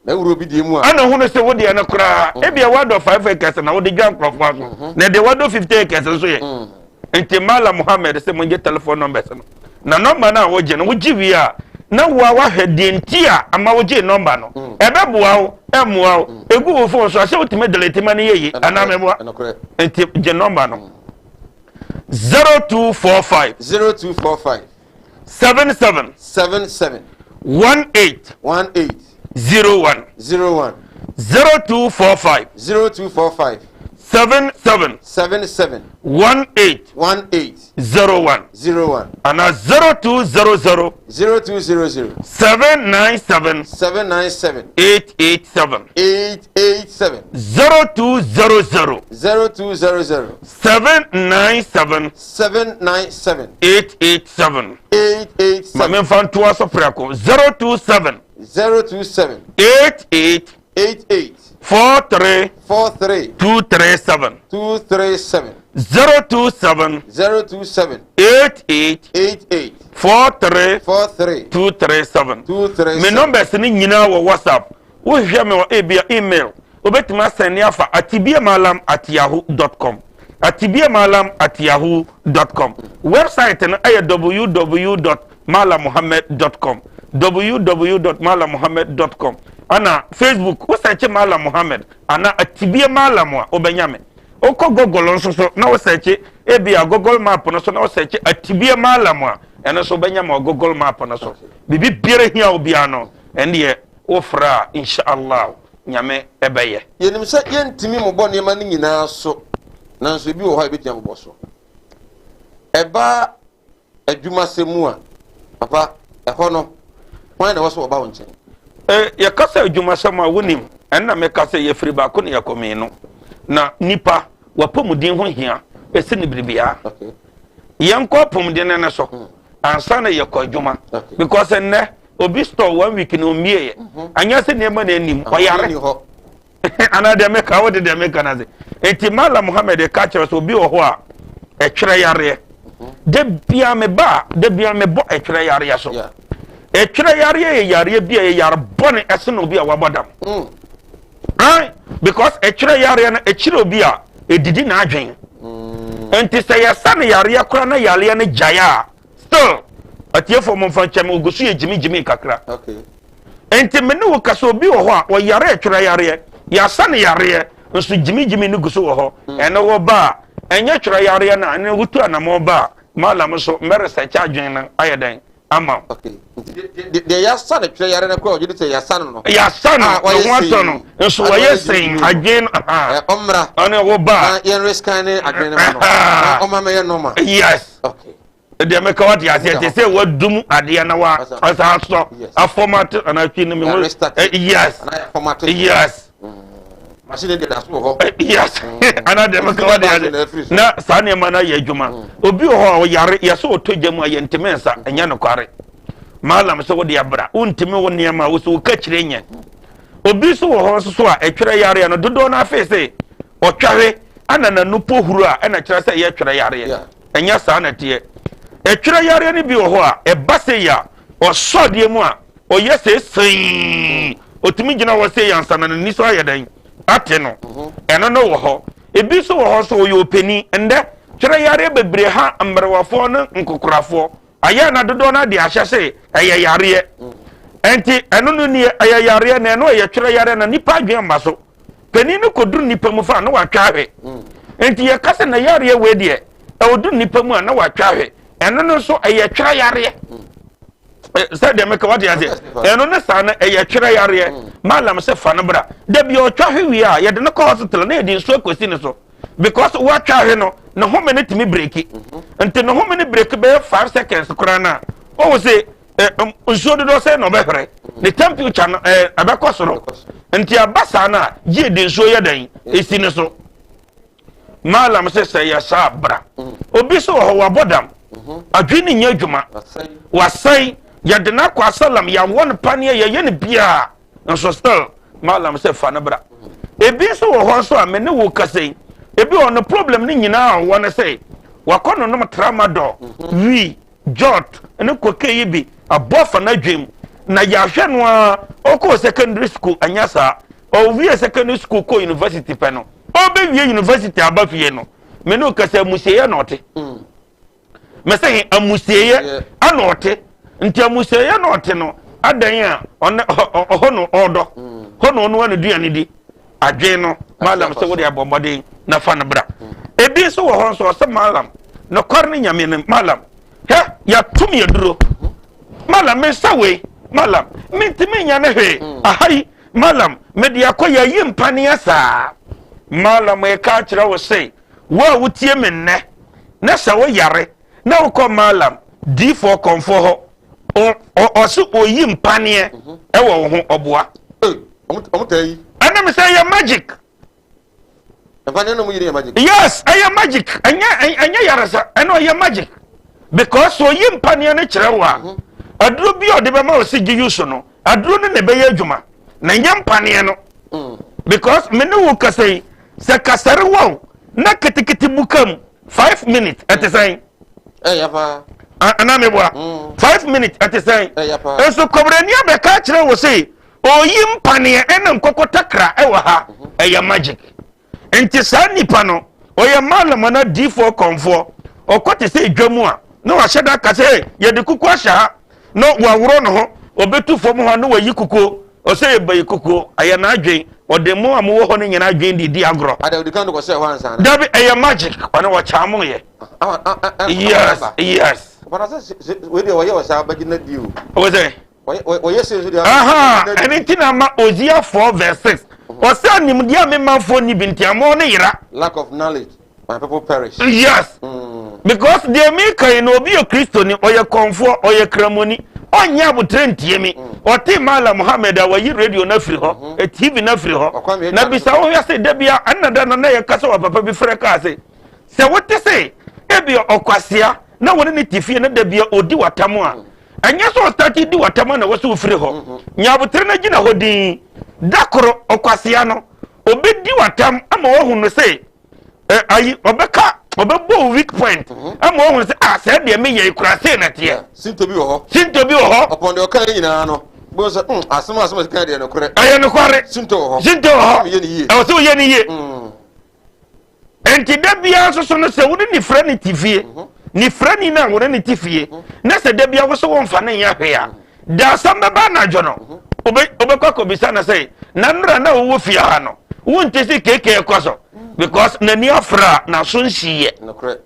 Na wura obi deɛ mu a. Ɛna hunu sɛ wo deɛ no koraa mm. ebia wadɔ 5 acres na wode dwa nkurɔfoɔ aso mm-hmm. na deɛ wadɔ 50 acres nso yɛ mm. nti Mala Muhammed sɛ mongye telephone numbers no na nɔmba no a wogye no wogye wie a na woa wahwɛ deɛ nti a ama wogye nɔmba no mm. ɛbɛboa wo ɛmmoa wo ɛgu wo phone so a sɛ wotumi delete ma no yɛye anaa mɛboa nti gye nɔmba no 0245 0245 77 77 18 18 01 01 0245 0245 77 77 18 18 01 01 ana 0200 0200 797 797 887 887 0200 0200 797 797 887 887 Ma memfa ntoa so prɛko 027 027 88 88 43 43 237 237 027 027 88 88 43 43 237 237 Me numbers no nyinaa wɔ WhatsApp. Wohwehwɛ me wɔ ebia email, wobɛtumi asɛnde afa atibiemalam at yahoo dot com, atibiemalam at yahoo dot com. Website no yɛ www dot malammuhammad dot com, www dot malammuhammad dot com. Ɛna Facebook, wo sɛkye Malam Muhammad anaa Atibie Malam a, wobɛnya me. Wokɔ Google nso so na wo sɛkye ebia Google Map no so na wo sɛkye Atibie Malam a, ɛno nso wobɛnya me wɔ Google Map no so. Biribi biara hia wo biara no, ɛndeɛ Wo frɛ a insha Allah Nyame bɛyɛ. Yɛnim sɛ yɛntumi mmobɔ nneɛma no nyinaa so, nanso ebi wɔ hɔ a yɛbɛtumi abobɔ so. Ɛba adwumasɛm mu a, papa, ɛhɔ no, hwan na ɛwɔ sɛ wɔba wo nkyɛn? E, yɛka sɛ adwumasɛm a, wonim, ɛnna meka sɛ yɛfiri baako na yɛkɔ mmienu. Na nipa, w'apɔmuden ho hia ɛsene biribiara. Okay. Yɛnkɔ apɔmuden no so hmm. ansa na yɛkɔ adwuma. Okay. Because ɛnnɛ, obi store one week na omie yɛ mhm. anyɛ sɛ nneɛma na anim ɔyare anaa deɛ meka wode deɛ meka no ase nti mala muhammed ka kyerɛ sɛ obi wɔ hɔ a ɛtwerɛ yareɛ mhm. da bia meba a da bia mebɔ ɛtwerɛ yareɛ so ɛtwerɛ yareɛ yɛ yareɛ bi a yɛ yare bɔne ɛsene obi a wabɔ dam mm. because ɛtwerɛ yareɛ no ɛkyerɛ obi a ɛdidi n'adwen mm. nti sɛ yɛsa no yareɛ koraa na yareɛ no gyae a Still, atiefoɔ mo nfa nkyɛn me, ogu so yɛ gyimi gyimi kakra. Okay. Nti me ne wo kasa obi wɔ hɔ a ɔyare ɛtwerɛ yareɛ, yɛasa no yareɛ, nso gyimi gyimi no gu so wɔ hɔ. Mm. Ɛno wɔ ba a, ɛnyɛ twerɛ yareɛ no a, ɛno wotu anamɔ ba a, malam nso mɛresɛkyɛ adwene no ayɛ dɛn ama wo. Okay. Deɛ yɛasa no twerɛ yareɛ no koraa ɔgye di sɛ yɛasa no no. Yɛasa no, ne ho atɔ no, nso wɔyɛ sɛn adwene no. Ɔmmra. Ɔne wo ba a. Na yɛn rescan ne adwene no ma no. Na ɔma mɛyɛ normal. Yes. Okay. Deɛ meka wate aseɛ te sɛ wadum adeɛ na wa asa asɔ afɔmate anaa twi no mehu yes yes machine de da so wɔ hɔ yes anaa deɛ meka wate aseɛ na saa nneɛma no ayɛ adwuma mm. obi wɔ hɔ a ɔyare yɛsɛ ɔtɔ gya mu a yɛntumi nsa ɛnyɛ nokware maalam sɛ wode abra wontumi wo nneɛma a wo sɛ woka kyerɛ nyɛ obi nso wɔ hɔ nso so a ɛtwerɛ yareɛ no dodoɔ no afei sɛ ɔtwahwe ana n'ano po huru a ɛna kyerɛ sɛ ɛyɛ twerɛ yareɛ Ɛnyɛ saa na ɛteɛ. Ɛtwerɛ yareɛ no bi wɔ hɔ a, ɛba sei a, ɔsɔ adeɛ mu a, Ɔyɛ sei sɛn, ɔtumi gyina hɔ sei ansa na n'ani so ayɛ dɛn ate no. Ɛno no wɔ hɔ. Ebi nso wɔ hɔ nso ɔyɛ ɔpanin. Ndɛ twerɛ yareɛ bebree ha mmerewafoɔ ne nkokorafoɔ. Ayɛ na dodoɔ no de ahyɛ se ɛyɛ yareɛ. Ɛnti ɛno no nie, ɛyɛ yareɛ na ɛno ɛyɛ twerɛ yareɛ na nipa adwene mma so. Panin no kɔduru nipa mu fa a na watwa ahwe. Nti yɛka sɛ na yareɛ wei deɛ ɛwɔduru nipa mu a na watwa ahwe. Ɛno no nso ɛyɛ twerɛ yareɛ. Sɛ deɛ meka wate aseɛ, ɛno ne saa no ɛyɛ twerɛ yareɛ. Malam sɛ fa no bra. Da bi ɔtwa hwe wie a yɛde no kɔ hospital na yɛde nsuo akɔsi ne so. Because watwa ahwe no, ne home no tumi breki. Nti ne home no breki bɛyɛ 5 seconds koraa no a, wɔhu sɛ nsuo dodoɔ sɛ na ɔbɛhwere ne temperature no ɛbɛkɔ soro. Nti aba saa no a, gye de nsuo yɛ dɛn esi ne so. Malam sɛ sɛ yɛ saa bra. Obi so wɔ hɔ wabɔ dam, adwene ne nyɛ adwuma, wasɛe, yɛde no akɔ asalam, yɛawɔ no paneɛ, yɛyɛ no biara nso still malam sɛ fa no bra. Ebi nso wɔ hɔ nso a me ne wo kasa yi, ebi wɔ no problem no nyinaa a ɔwɔ no sɛ wakɔ no nom tramadol, wii, jot ne cocaine yi bi abɔ afa n'adwene mu na yɛahwɛ no a ɔkɔɔ secondary school anya saa, ɔwie secondary school kɔɔ university pɛ no, ɔbɛwie university aba fie no, me ne wo kasa amusieɛ na ɔte. Mɛsɛ he amusieɛ ana ɔte. Nti amusieɛ na ɔte no adan a ɔne ɔhɔ no ɔdɔ hɔ na ɔno ano duane di adwene no. Malam sɛ wode abɔ mmɔden na fa no bra. Ebi nso wɔ hɔ nso ɔsɛ malam, nokware ne Nyame no, malam, hɛ yɛatom yɛduro malam, me nsa wei malam, mentumi nya ne hwee aha yi malam, mede akɔ yɛyi mpaneɛ saa. Malam, ɛka akyerɛ wo sɛ wo a wotie me nnɛ na sɛ woyare na wokɔ malam diifoɔ kɔmfoɔ hɔ, ɔse oyi mpaneɛ ɛwɔ wo ho, ɔboa. Ɔmo taa yi. Ɛna me sɛ ɛyɛ magic. Mpaneɛ na ɔmo yi ne yɛ magic. Yes, ɛyɛ magic, ɛnyɛ yaresa, ɛna ɔyɛ magic because oyi mpaneɛ no kyerɛ wo a, aduro bi a ɔde bɛma wo sɛ gye use no, aduro no na ɛbɛyɛ adwuma na ɛnyɛ mpaneɛ no. Because me ne wo kasa yi, sɛ kasare wɔ na ketekete buka mu 5 minutes, ɛte sɛn? Ɛyɛ paa. Anaa meboa? 5 minutes ɛte sɛn? Ɛyɛ paa. Nso kɔbrɛni abɛka kyerɛ wo sɛ oyi mpaneɛ ɛna nkɔkɔ takra ɛwɔ ha, ɛyɛ magic. Nti saa nipa no ɔyɛ malam ana diifoɔ kɔnfoɔ, ɔkɔ te sɛ edwa mu a na wahyɛ da kasa ɛ yɛde kuku ahyɛ ha na waworɔ ne ho, ɔbɛtu fam hɔ na wayi kukuo, ɔsɛ yɛ bayi kukuo, ɛyɛ n'adwen, ɔde mo a mowɔ hɔ no nyinaa adwen de di agorɔ. Ada odi kan de kɔ sɛ hɔ ansa na. Dabi, ɛyɛ magic, ɔne wɔkyaa mo yɛ. Yes. Ɔfana sɛ wei deɛ wɔyɛ wɔ saa bɛgye na di o. Ɔwɔ sɛ. Wɔyɛ sɛ nso deɛ. Ɛne nti na ma Hosea 4 verse 6, ɔsɛ nimdeɛ a memanfoɔ ni bi nti amoɔ no yera. Lack of knowledge, my people perish. Yes. Because deɛ meka yi no, obi yɛ Kristoni, ɔyɛ kɔnfoɔ, ɔyɛ kramoni, ɔnyɛ abotire ntie mi. Ɔte Malam Muhammed a wayi radio no afiri hɔ, TV no afiri hɔ. Na bisa wo hwɛ sɛ da bia ɛnna da no na yɛka sɛ wɔ papa bi frɛ kaa sɛ sɛ wote sɛ ebi ɔkwasea na wɔne ne te fie na da bia ɔdi watam a, ɛnyɛ sɛ ɔstart di watam a na wɔ sɛ wofiri hɔ. Nya abotire no gyina hɔ din. Da koro ɔkwasea no obɛdi watam ama wahu no sɛ ayi ɔbɛka ɔbɛbɔ wo weak point ama wahu sɛ ah, sɛ deɛ meyɛ yi kora sei na teɛ. Sinto bi wɔ hɔ. Sinto bi wɔ hɔ. Ɔpɔn deɛ ɔka ne nyinaa no bó sɛ asɛm a ɛka deɛ nokorɛ. Ɛyɛ nokware. Sinto wɔ hɔ. Sinto wɔ hɔ. Yɛ ne yie. Ɛwɔ sɛ woyɛ ne yie. Nti da biara nso so no, sɛ wode ne frɛ ne te fie, ne frɛ ni no a wode ne te fie na sɛ da biara wo sɛ wɔmfa ne nyɛ hwee a, da asɛm bɛba anadwo no, wobɛkɔ akɔbisa no sɛ na nnora na wowɔ fie ha no, wonte sɛ keke kɔ so because n'ani afra a n'aso nhyiiɛ. Nokorɛ.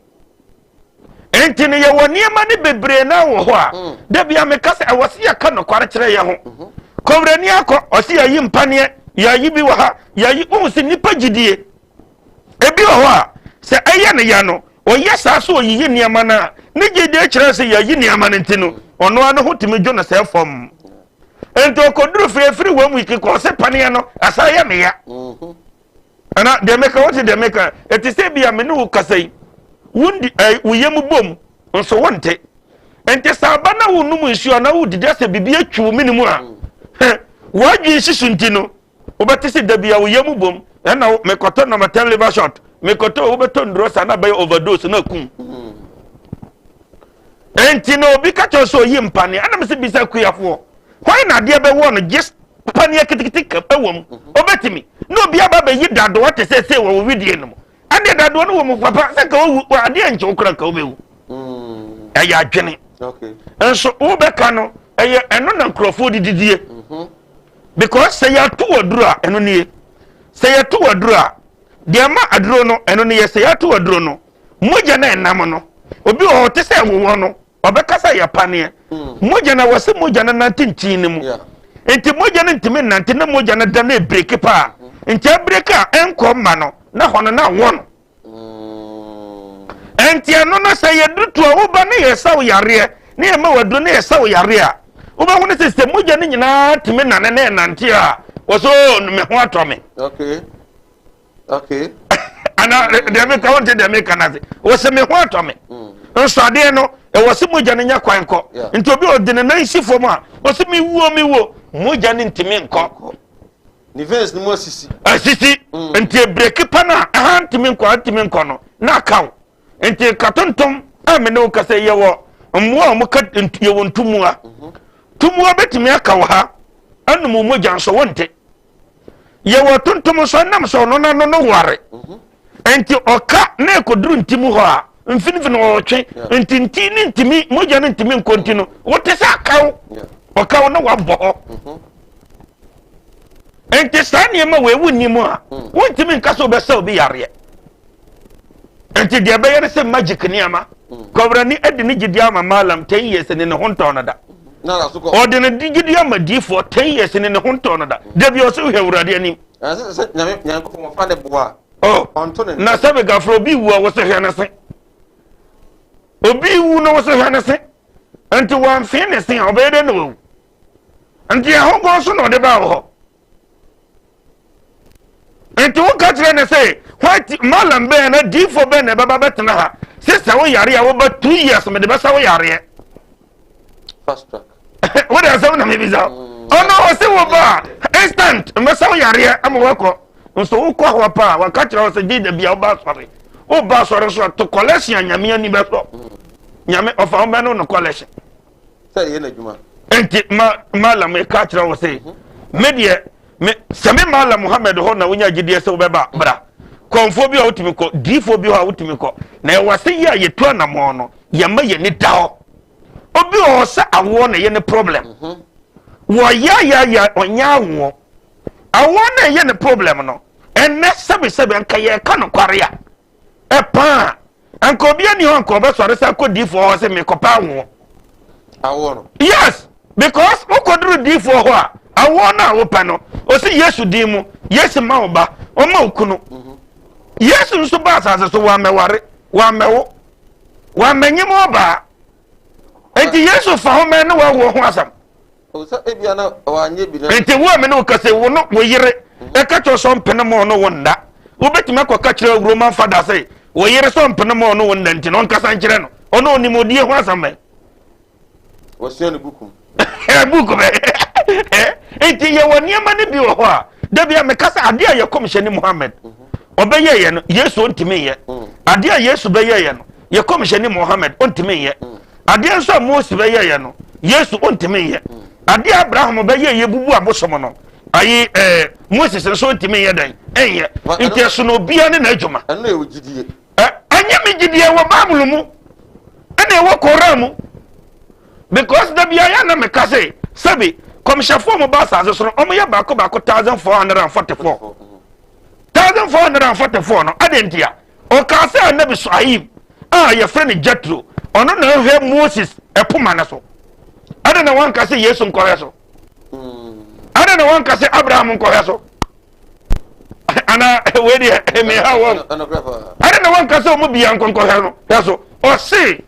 Nti no yɛwɔ nneɛma no bebree na wɔ hɔ a da bia meka sɛ ɛwɔ sɛ yɛka nokware kyerɛ yɛ ho. Kɔwurani akɔ ɔsɛ yɛyi mpaneɛ, yɛayi bi wɔ ha, yɛayi, wohu sɛ nnipa gyidie ebi wɔ hɔ a sɛ ɛyɛ ne ya no, ɔyɛ saa so ɔyiyi nneɛma no a ne gyidie kyerɛ sɛ yɛayi nneɛma no nti no ɔno ara ne ho tumi dwo no sɛ fam. Nti ɔkɔduru fie firi wɔn wiki kɔ ɔsɛ paneɛ no asa yɛ me ya. Ana deɛ meka wote deɛ meka? Ɛte sɛ bi a me ne wo kasa yi, wondi ɛ wo yam bom nso wonte. Nti sɛ aba na wonum nsuo anaa wodidi asɛ biribi atwi wo mene mu a, hɛ w'adwene si so nti no wobɛte sɛ da bi a wo yam bom ɛna mekɔtɔ number 10 liver shot, mekɔtɔ, wobɛtɔ nduro saa na bɛyɛ overdose na akum. Nti na obi ka kyerɛ sɛ oyi mpaneɛ ɛna mesɛ bisa kuafoɔ. Hwan na adeɛ bɛwɔ no gye paneɛ ketekete ka ɛwɔ mu? Ɔbɛtumi na obi aba bɛyi dadoa te sɛ sei wɔ wo wedeɛ no mu. Ɛdeɛ dadoa no wɔ mu papa sɛ nka wowu adeɛ nkyɛ wo kora nka wobɛwu. Ɛyɛ adwene. Nso wobɛka no ɛyɛ ɛno na nkurɔfoɔ de didie. Because sɛ yɛato aduro a ɛno nie. Sɛ yɛto aduro a deɛ ma aduro no ɛno nie sɛ yɛato aduro no mogya no ɛnam no obi wɔ hɔ te sɛ ɛwowɔ no ɔbɛka sɛ yɛ paneɛ mm. mogya no wɔ sɛ mogya no nante ntin no mu nti mogya no ntumi nante na mogya no da no ebireki paa mm-hmm. nti ebireki a ɛnkɔ mma no na hɔ no na awɔ no mm. nti ɛno no sɛ yɛduru to a woba ne yɛ sa wo yareɛ ne yɛ ma waduro ne yɛ sa wo yareɛ a wobɛhu no sɛ sɛ mogya no nyinaa tumi nane na ɛnante a wɔ so oh, me ho atɔ me okay. okay. ana deɛ meka wonte deɛ meka no ase wɔ sɛ me ho atɔ me mm. nso adeɛ no ɛwɔ sɛ mogya no nya kwan kɔ nti obi ɔde ne nan si fam a ɔsɛ mewuo mewuo mogya no ntumi nkɔ ne veins no mu asisi asisi mm. nti ebreki pa no a ɛha ntumi nkɔ ntumi nkɔ no na aka wo nti nkatontom a me ne wo kasa yɛwɔ mmoa a wɔka yɛwɔ ntumua mhm. tumua bɛtumi aka wɔ ha anum mogya nso wonte Yɛwɔ tontom nso ɛnam sɛ ɔno n'ano no ware nti ɔka na ɛkɔduru nti mu hɔ a mfinimfini ɔtwe nti nti ne ntumi mogya no ntumi nkɔ nti no wote sɛ akaw ɔkaw na wabɔ hɔ mhm. nti saa nneɛma wɔ ewu nni mu a mm. wontumi nka sɛ wobɛsɛ obi yareɛ nti deɛ ɛbɛyɛ no sɛ magic nneɛma mm. kɔbrani de ne gyidi ama malam ten years ne ne ho ntɔn no da ɔde ne gyidi ama diifoɔ ten years ne ne ho ntɔn no da mm. dabi ɔsɛ wohwɛ awurade anim oh, na sɛ megafrɛ obi wu a wɔsɛ hwɛ ne se obi wu na wɔsɛ hwɛ ne se nti wɔamfee ne se a ɔbɛyɛ dɛ na wawu nti ɛho so na ɔde baa wɔ hɔ nti woka kyerɛ ne sɛ white malam bɛn na diifo bɛn na ɛbɛba bɛtena ha sɛ sɛ wo yare a woba two years mede bɛsa wo yareɛ wode asɛm na mebisa mm. ɔno ɔse wo ba a instant mbɛsa wo yareɛ ama woakɔ nso wokɔ hɔ pa a waka kyerɛ wo sɛ gye da bia woba asɔre woba asɔre nso a to kɔlɛhye a nyame ani bɛsɔ mm. nyame ɔfa wo bɛno no kɔlɛhye sɛ ɛyɛ n'adwuma. Enti ma Malam meka kyerɛ wo se, me deɛ, me, sɛ me Malam Muhammad hɔ na wonya gyidie sɛ wobɛba a, bra. Kɔmfoɔ bi hɔ a wotumi kɔ, diifoɔ bi hɔ a wotumi kɔ. Na ɛwɔ ase yi a yɛtu anamɔn no, yɛma yɛni da hɔ. Obi wɔ hɔ sɛ awoɔ na ɛyɛ ne problem. Mhm. Wɔyayaya ɔnyɛ awoɔ. Awoɔ na ɛyɛ ne problem no, ɛnɛ sɛbesɛbe anka yɛreka nokware a, ɛpaa anka obi ani hɔ anka ɔbɛsɔre sɛ akɔ diifoɔ hɔ sɛ mekɔpɛ awoɔ awoɔ no yes because wokɔduru diifoɔ hɔ a awoɔ no a wopɛ no ɔsi yesu din mu yesu ma wo ba ɔma wo kunu mhm. yesu nso ba asase so wammɛware wammɛwo wammɛnyem ɔbaa enti yesu fa ho mɛ ne wawoɔ ho asɛm Enti wo a me ne wo kasa yi, wo no wo yere ɛka kyerɛ sɛ ɔmpene ma ɔno wo nna. Wobɛtumi akɔka kyerɛ Roman fada sɛ wo yere sɛ ɔmpene ma ɔno wo nna nti no ɔnkasa nkyerɛ no. Ɔno ɔnim odie ho asɛm bɛn? Wɔsua no buku. Buku bɛ. Enti yɛwɔ nneɛma no bi wɔ hɔ a da bi a meka sɛ adeɛ a yɛ kɔmhyɛni Muhammad ɔbɛyɛeɛ no Yesu ɔntumi nyɛ. Adeɛ a Yesu bɛyɛeɛ no yɛ kɔmhyɛni Muhammad ɔntumi nyɛ. Adeɛ nso a Mose bɛyɛeɛ no, Yesu ɔntumi nyɛ. Adeɛ a Abraham bɛyɛeɛ bubu abosom no, ayi ɛɛ Moses nso ɔntumi nyɛ dɛn ɛnyɛ. Nti ɛsono obiara ne n'adwuma. Ɛno yɛ wo gyidie. Ɛ ɛnyɛ me gyidie wɔ Bible mu ɛna ɛwɔ Koran mu because da biara yɛ na meka sɛ sɛbi kɔmhyɛfoɔ mo ba asase so no wɔn yɛ baako baako 1444 1444 no adɛn ntia Ɔkaa sɛ Anabi Su'aib a yɛfrɛ no Jethro, ɔno na ɔhwɛ Moses poma no so. Adɛn na wanka sɛ Yesu nkɔhwɛ so? Adɛn na wanka sɛ Abraham nkɔhwɛ so? Ana wei deɛ meha wɔn. Adɛn na wanka sɛ ɔmo bia nkɔnkɔhwɛ no hwɛ so? Ɔse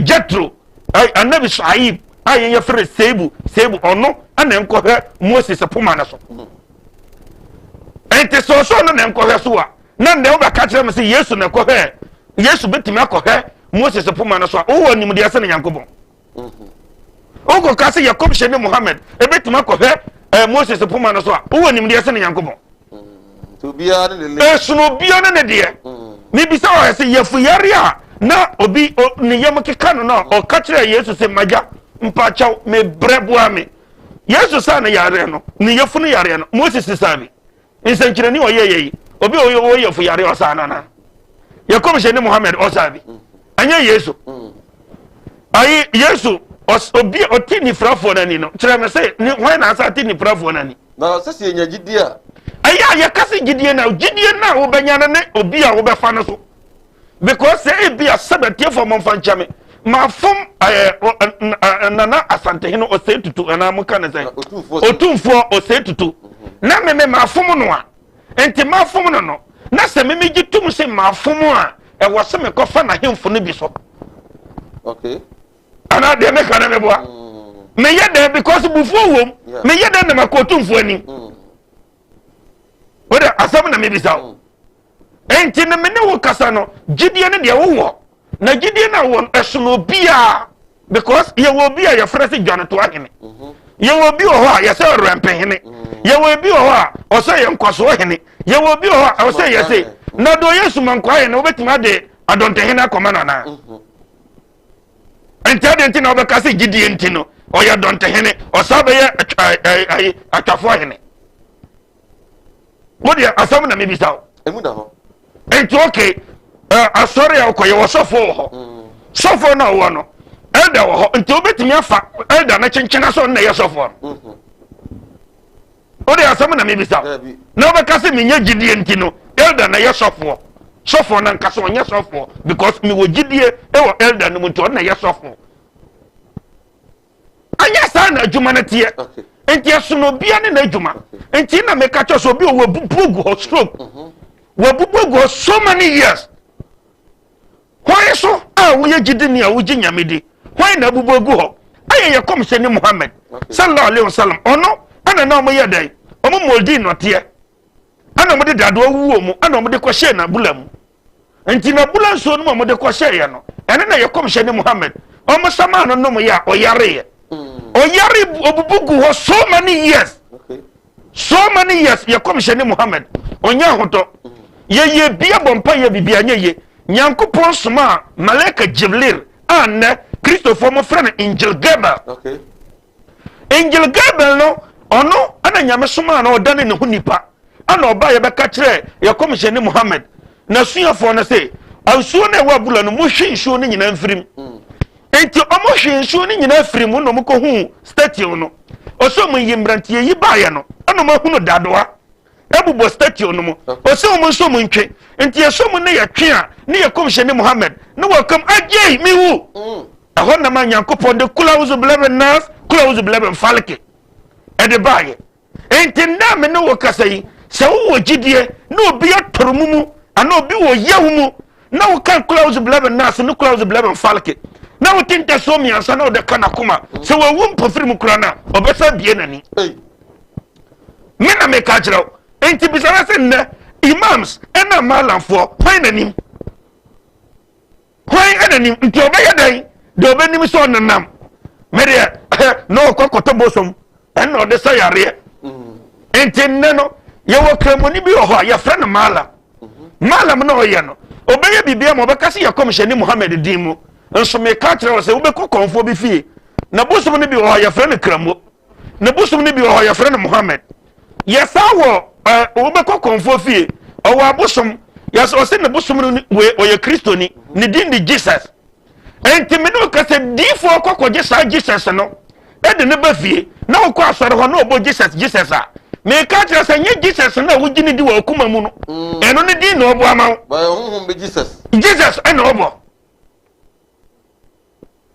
Jethro, Anabi Su'aib a yɛn yɛfrɛ no Seibu, Seibu ɔno na nkɔhwɛ Moses poma no so. Enti sɛ ɔsɛ ɔno na nkɔhwɛ so a, na nnɛ wobɛka kyerɛ me sɛ yesu na ɛkɔhwɛ yesu bɛtumi akɔhwɛ moses poma no so a wowɔ nimdeɛ sɛ ne nyankopɔn wokɔka sɛ yɛkɔmhyɛ ne muhammad ɛbɛtumi akɔhwɛ eh, moses poma no so a wowɔ nimdeɛ sɛ ne nyankopɔn ɛsono obiara ne ne deɛ mebisa wɔ sɛ yɛfuyare a na obi ne yam keka no no a ɔka kyerɛ yesu sɛ magya mpakyɛw mebrɛ boa me. Yesu saa ne yareɛ no, ne yafunu yareɛ no, Moses saa bi. Nsɛnkyerɛnni ɔyɛ yɛ yi, obi a ɔyɛ yafunu yareɛ ɔsaa no anaa? Yɛ kɔmhyɛni Muhammad ɔsaa bi. Ɛnyɛ Yesu. Ayi Yesu obi a ɔte nifrafoɔ no ani no, kyerɛ me sɛ ne hwan na asa te nifrafoɔ no ani? Na sɛ sɛ yɛnya gyidie a. Ɛyɛ a yɛka sɛ gyidie na gyidie no a wobɛnya no ne obi a wobɛfa no so. Because sɛ ebi a sɛ bɛtiefoɔ momfa nkyɛ me mafom ɛɛ nana asantehene ɔsɛe tutu anaa moka ne sɛn otumfoɔ ɔsɛe tutu na meme mafom no a nti mafom no no na sɛ meme gye tom sɛ mafom a ɛwɔ sɛ mekɔfa n'ahemfo no bi so okay anaa deɛ meka no meboa mm. meyɛ dɛn because bufuo wom meyɛ dɛn na makɔ otumfoɔ anim mm. Wode asɛm na mebisa wo. Enti no me ne wo kasa no, gyidie no deɛ wowɔ. Na gyidie no a wowɔ no, ɛsono obiara. Because yɛwɔ obi a yɛfrɛ sɛ dwanetoa hene. Mhm. Yɛwɔ obi wɔ hɔ a yɛsɛ ɔrɛmpe hene. Mhm. Yɛwɔ obi wɔ hɔ a ɔsɛ yɛ nkwasoɔ hene. Yɛwɔ obi wɔ hɔ a ɔsɛ yɛse. Na deɛ ɔyɛ sumankwaa hene, wobɛtumi ade adɔntehene akɔma no anaa? Mhm. Nti adeɛ nti na wobɛka sɛ gyidie nti no ɔyɛ dɔntehene, ɔsan bɛyɛ atwafoɔ hene. Wo deɛ asɛm na mebisa wo. Emu da hɔ. Nti okay, asɔre a wokɔ yɛwɔ sɔfoɔ wɔ hɔ. Mm. Sɔfoɔ no a wowɔ no, elder wɔ hɔ. Nti wobɛtumi afa elder no kyenkyena sɛ ɔno na ɛyɛ sɔfoɔ no. Mm-hmm. Wode asɛm na mebisa wo. Na wobɛka sɛ menyɛ gyidie nti no, elder na ɛyɛ sɔfoɔ. Sɔfoɔ no ankasa ɔnyɛ sɔfoɔ because mewɔ gyidie wɔ elder no mu nti ɔno na ɛyɛ sɔfoɔ. Anyɛ saa na adwuma no teɛ. Nti ɛsono obia ne n'adwuma. Nti na meka kyerɛ sɛ obi wɔ wabubu agu hɔ stroke. Mhm. Wabubu agu hɔ so many years. Hwan so a woyɛ gyidini a wogye nyame di? Hwan na abubu agu hɔ? Ayɛ yɛ kɔmhyɛni Muhammad sallallahu alaihi wasallam. Ɔno ɛna na wɔyɛ dɛn? Wɔn moldi nnɔteɛ. Ɛna wɔde dadoa wuo mu ɛna wɔde kɔhyɛɛ n'abula mu. Nti n'abula nsuo no mu a wɔde kɔhyɛeɛ no, ɛno na yɛ kɔmhyɛni Muhammad wɔn samaa no nom yɛ a ɔyareeɛ. Mm. Ɔyare obubu gu hɔ so many years. So many years yɛ kɔmhyɛni Muhammad ɔnyɛ ahotɔ. Mm. Yɛyɛ bia bɔ mpa yɛ biribi anyɛ yie. Nyankopɔn somaa Malaika Jibril a nnɛ Kristofoɔ mo frɛ no Angel Gabriel. Okay. Angel Gabriel no, ɔno ɛna Nyame somaa no ɔdane ne ho nipa, ɛna ɔba yɛbɛka kyerɛ yɛ kɔmhyɛni Muhammad n'asuafoɔ no se, nsuo no ɛwɔ abura no mohwe nsuo no nyinaa mfiri mu. Mm. Enti ɔmo hwe nsuo no nyinaa firi mu na ɔmo kɔhuu statue no. Ɔsɛ ɔmo yi mmeranteɛ yi baeɛ no, ɛna ɔmo ahunu dadoa. Ɛbobɔ statue no mu. Ɔsɛ wɔn nso wɔn ntwe. Nti yɛsɔ mu ne yɛtwe a, ne yɛ kɔmhyɛni Muhammad, ne wɔkam agyei me wu. Mm. Ɛhɔ nam a Nyankopɔn de kula wuzu bilɛbɛ nas, kula wuzu bilɛbɛ mfalke ɛde baayɛ. Nti nnɛ a me ne wo kasa yi, sɛ wowɔ gyidie na obi atɔre mu mu, anaa obi wɔ yaw mu, na woka kula wuzu bilɛbɛ nas ne kula wuzu bilɛbɛ mfalke, na wote ntasuo mmiɛnsa na wode ka n'akoma, sɛ wawu mpofiri mu koraa no a, ɔbɛsa bie n'ani. Me na meka kyerɛ wo. Enti bisa no sɛ nnɛ imams ɛna malamfoɔ hwan na nim? Hwan ɛna nim? Nti ɔbɛyɛ dɛn? Deɛ ɔbɛnim sɛ ɔnenam. Me deɛ na ɔkɔ kɔtɔ bosom ɛna ɔde sɛ yareɛ. Nti nnɛ no yɛwɔ kramoni bi wɔ hɔ a yɛfrɛ no malam. Malam na ɔyɛ no ɔbɛyɛ biribi ama ɔbɛka sɛ yɛ kɔmhyɛni Muhammad din mu. Nso meka kyerɛ wɔ sɛ wobɛkɔ kɔnfoɔ bi fie na bosom no bi wɔ hɔ a yɛfrɛ no kramo. Ne bosom no bi wɔ hɔ yɛfrɛ no Mohammed. Yɛsan wɔ ɛ wobɛkɔ kɔnfoɔ fie ɔwɔ abosom yɛsɛ ɔsɛ ne bosom no wei ɔyɛ kristoni ne din de Jesus. Enti me ne wo kasa diifoɔ kɔ kɔgye saa Jesus no ɛde ne ba fie na wokɔ asɔre hɔ na ɔbɔ Jesus Jesus a meka kyerɛ sɛ nyɛ Jesus no a wogye ne di wɔ akoma mu no mm. ɛno ne din na ɔbɔ ama wo. Jesus. Jesus ɛna ɔbɔ.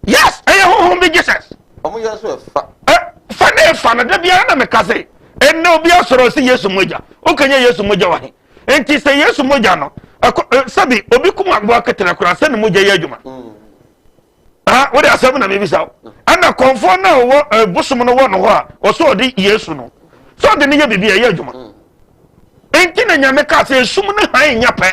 Yes, ɛyɛ honhom bi Jesus. Ɔmo yɛ nso ɛfa. Ɛ fa ne ɛfa no da biara na meka sɛ ɛnna obi asɔrɔ ɔsi Yesu mogya. Okanya Yesu mogya wɔ he? Nti sɛ Yesu mogya no ɛkɔ sɛbi obi kum aboa ketewa koraa sɛ ne mogya yɛ adwuma. Mm. Ah, wode asɛm na mebisa wo. Mm. Ɛna kɔnfoɔ no a ɔwɔ bosom no wɔ no hɔ a ɔsɛ ɔde Yesu no sɛ ɔde no yɛ biribi a ɛyɛ adwuma. Mm. Enti na Nyame kaa sɛ esum ne hann nyɛ pɛ.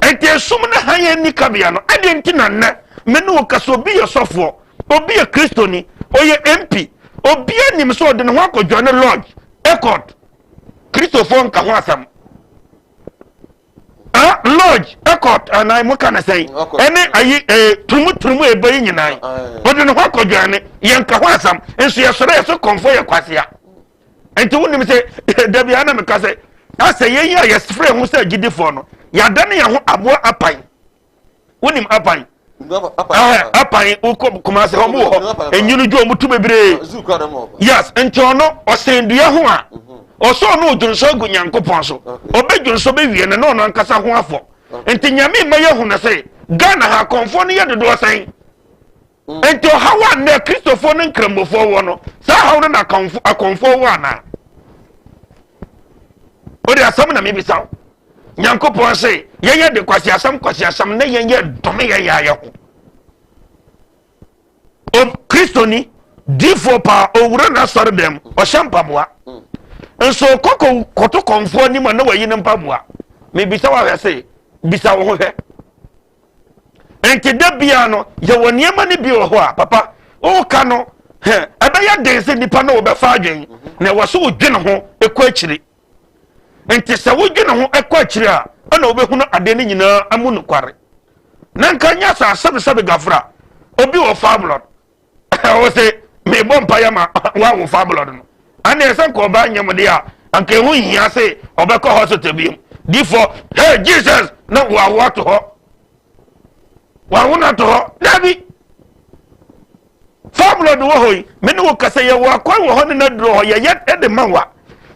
Enti esum ne hann nni kabea no, ɛdeɛ nti na nnɛ me ne wo kasa obi yɛ sɔfoɔ, obi yɛ Kristoni, ɔyɛ MP, obi anim sɛ ɔde ne ho akɔdwane lodge, Accord, Kristofoɔ nka ho asɛm. Ah, lodge, Accord, anaa mo ka ne sɛn? Ɛne ayi, eh, 20. Turumuturumu a ɛba yi nyinaa ɔde ne ho akɔdwane, yɛnka ho asɛm nso yɛsɔre yɛ so kɔmfoɔ yɛ kwasea. Nti wonim sɛ da biara na meka sɛ asɛ yɛn yi a yɛfrɛ ho sɛ agyidifoɔ no yɛadane yɛn ho aboa apan. Wonim apan? Apan wokɔ Kumase hɔ mo wɔ hɔ enyini dwo ɔmo tu bebree. Yes, nti ɔno ɔsɛn dua ho a ɔsɛ ɔno odwonsɔ agu Nyankopɔn so. Ɔbɛdwonsɔ bɛwie no na ɔno ankasa ho afɔ. Nti Nyame mma yɛhu no sɛ Ghana ha akɔmfoɔ no yɛ dodoɔ sɛn? Nti ɔhaw a nnɛ Kristofoɔ ne Nkramofoɔ wɔ no, saa haw no na akɔmfoɔ wɔ anaa? Wode asɛm na mebisa wo. Nyankopɔn se yɛnyɛ de kwasiasɛm kwasiasɛm na yɛnyɛ dome yɛn yɛ ayɛ ho. O Kristoni, difoɔ paa, owura n'asɔre dɛm, ɔhyɛ mpaboa. Nso kɔkɔ kɔto kɔmfoɔ anim a na wayi ne mpaboa. Mebisa wo ahwɛ se, bisa wo ho hwɛ. Nti da biara no, yɛwɔ nneɛma no bi wɔ hɔ a, papa, woka no, hɛ, ɛbɛyɛ den sɛ nipa no wɔbɛfa adwen, na ɛwɔ so wodwene ho kɔ akyiri. Nti sɛ wodwene ho kɔ akyiri a, ɛna wobɛhunu adeɛ no nyinaa amu nokware. Na nka nyɛ sɛ asɛbesɛbe gafra, obi wɔ fabulɔd, Wo se mebɔ mpaeɛ ma woawo fabulɔd no, ɛne ɛsɛ nka ɔbaa nyɛ mo deɛ a, anka ɛho nhia se ɔbɛkɔ hospital biom. Difoɔ, hey Jesus, na wawo ato hɔ. Wawo no ato hɔ. Dabi. Fabulɔd wɔ hɔ yi, me ne wo kasa yɛwɔ akwan wɔ hɔ ne n'aduro hɔ, yɛyɛ de ma wa.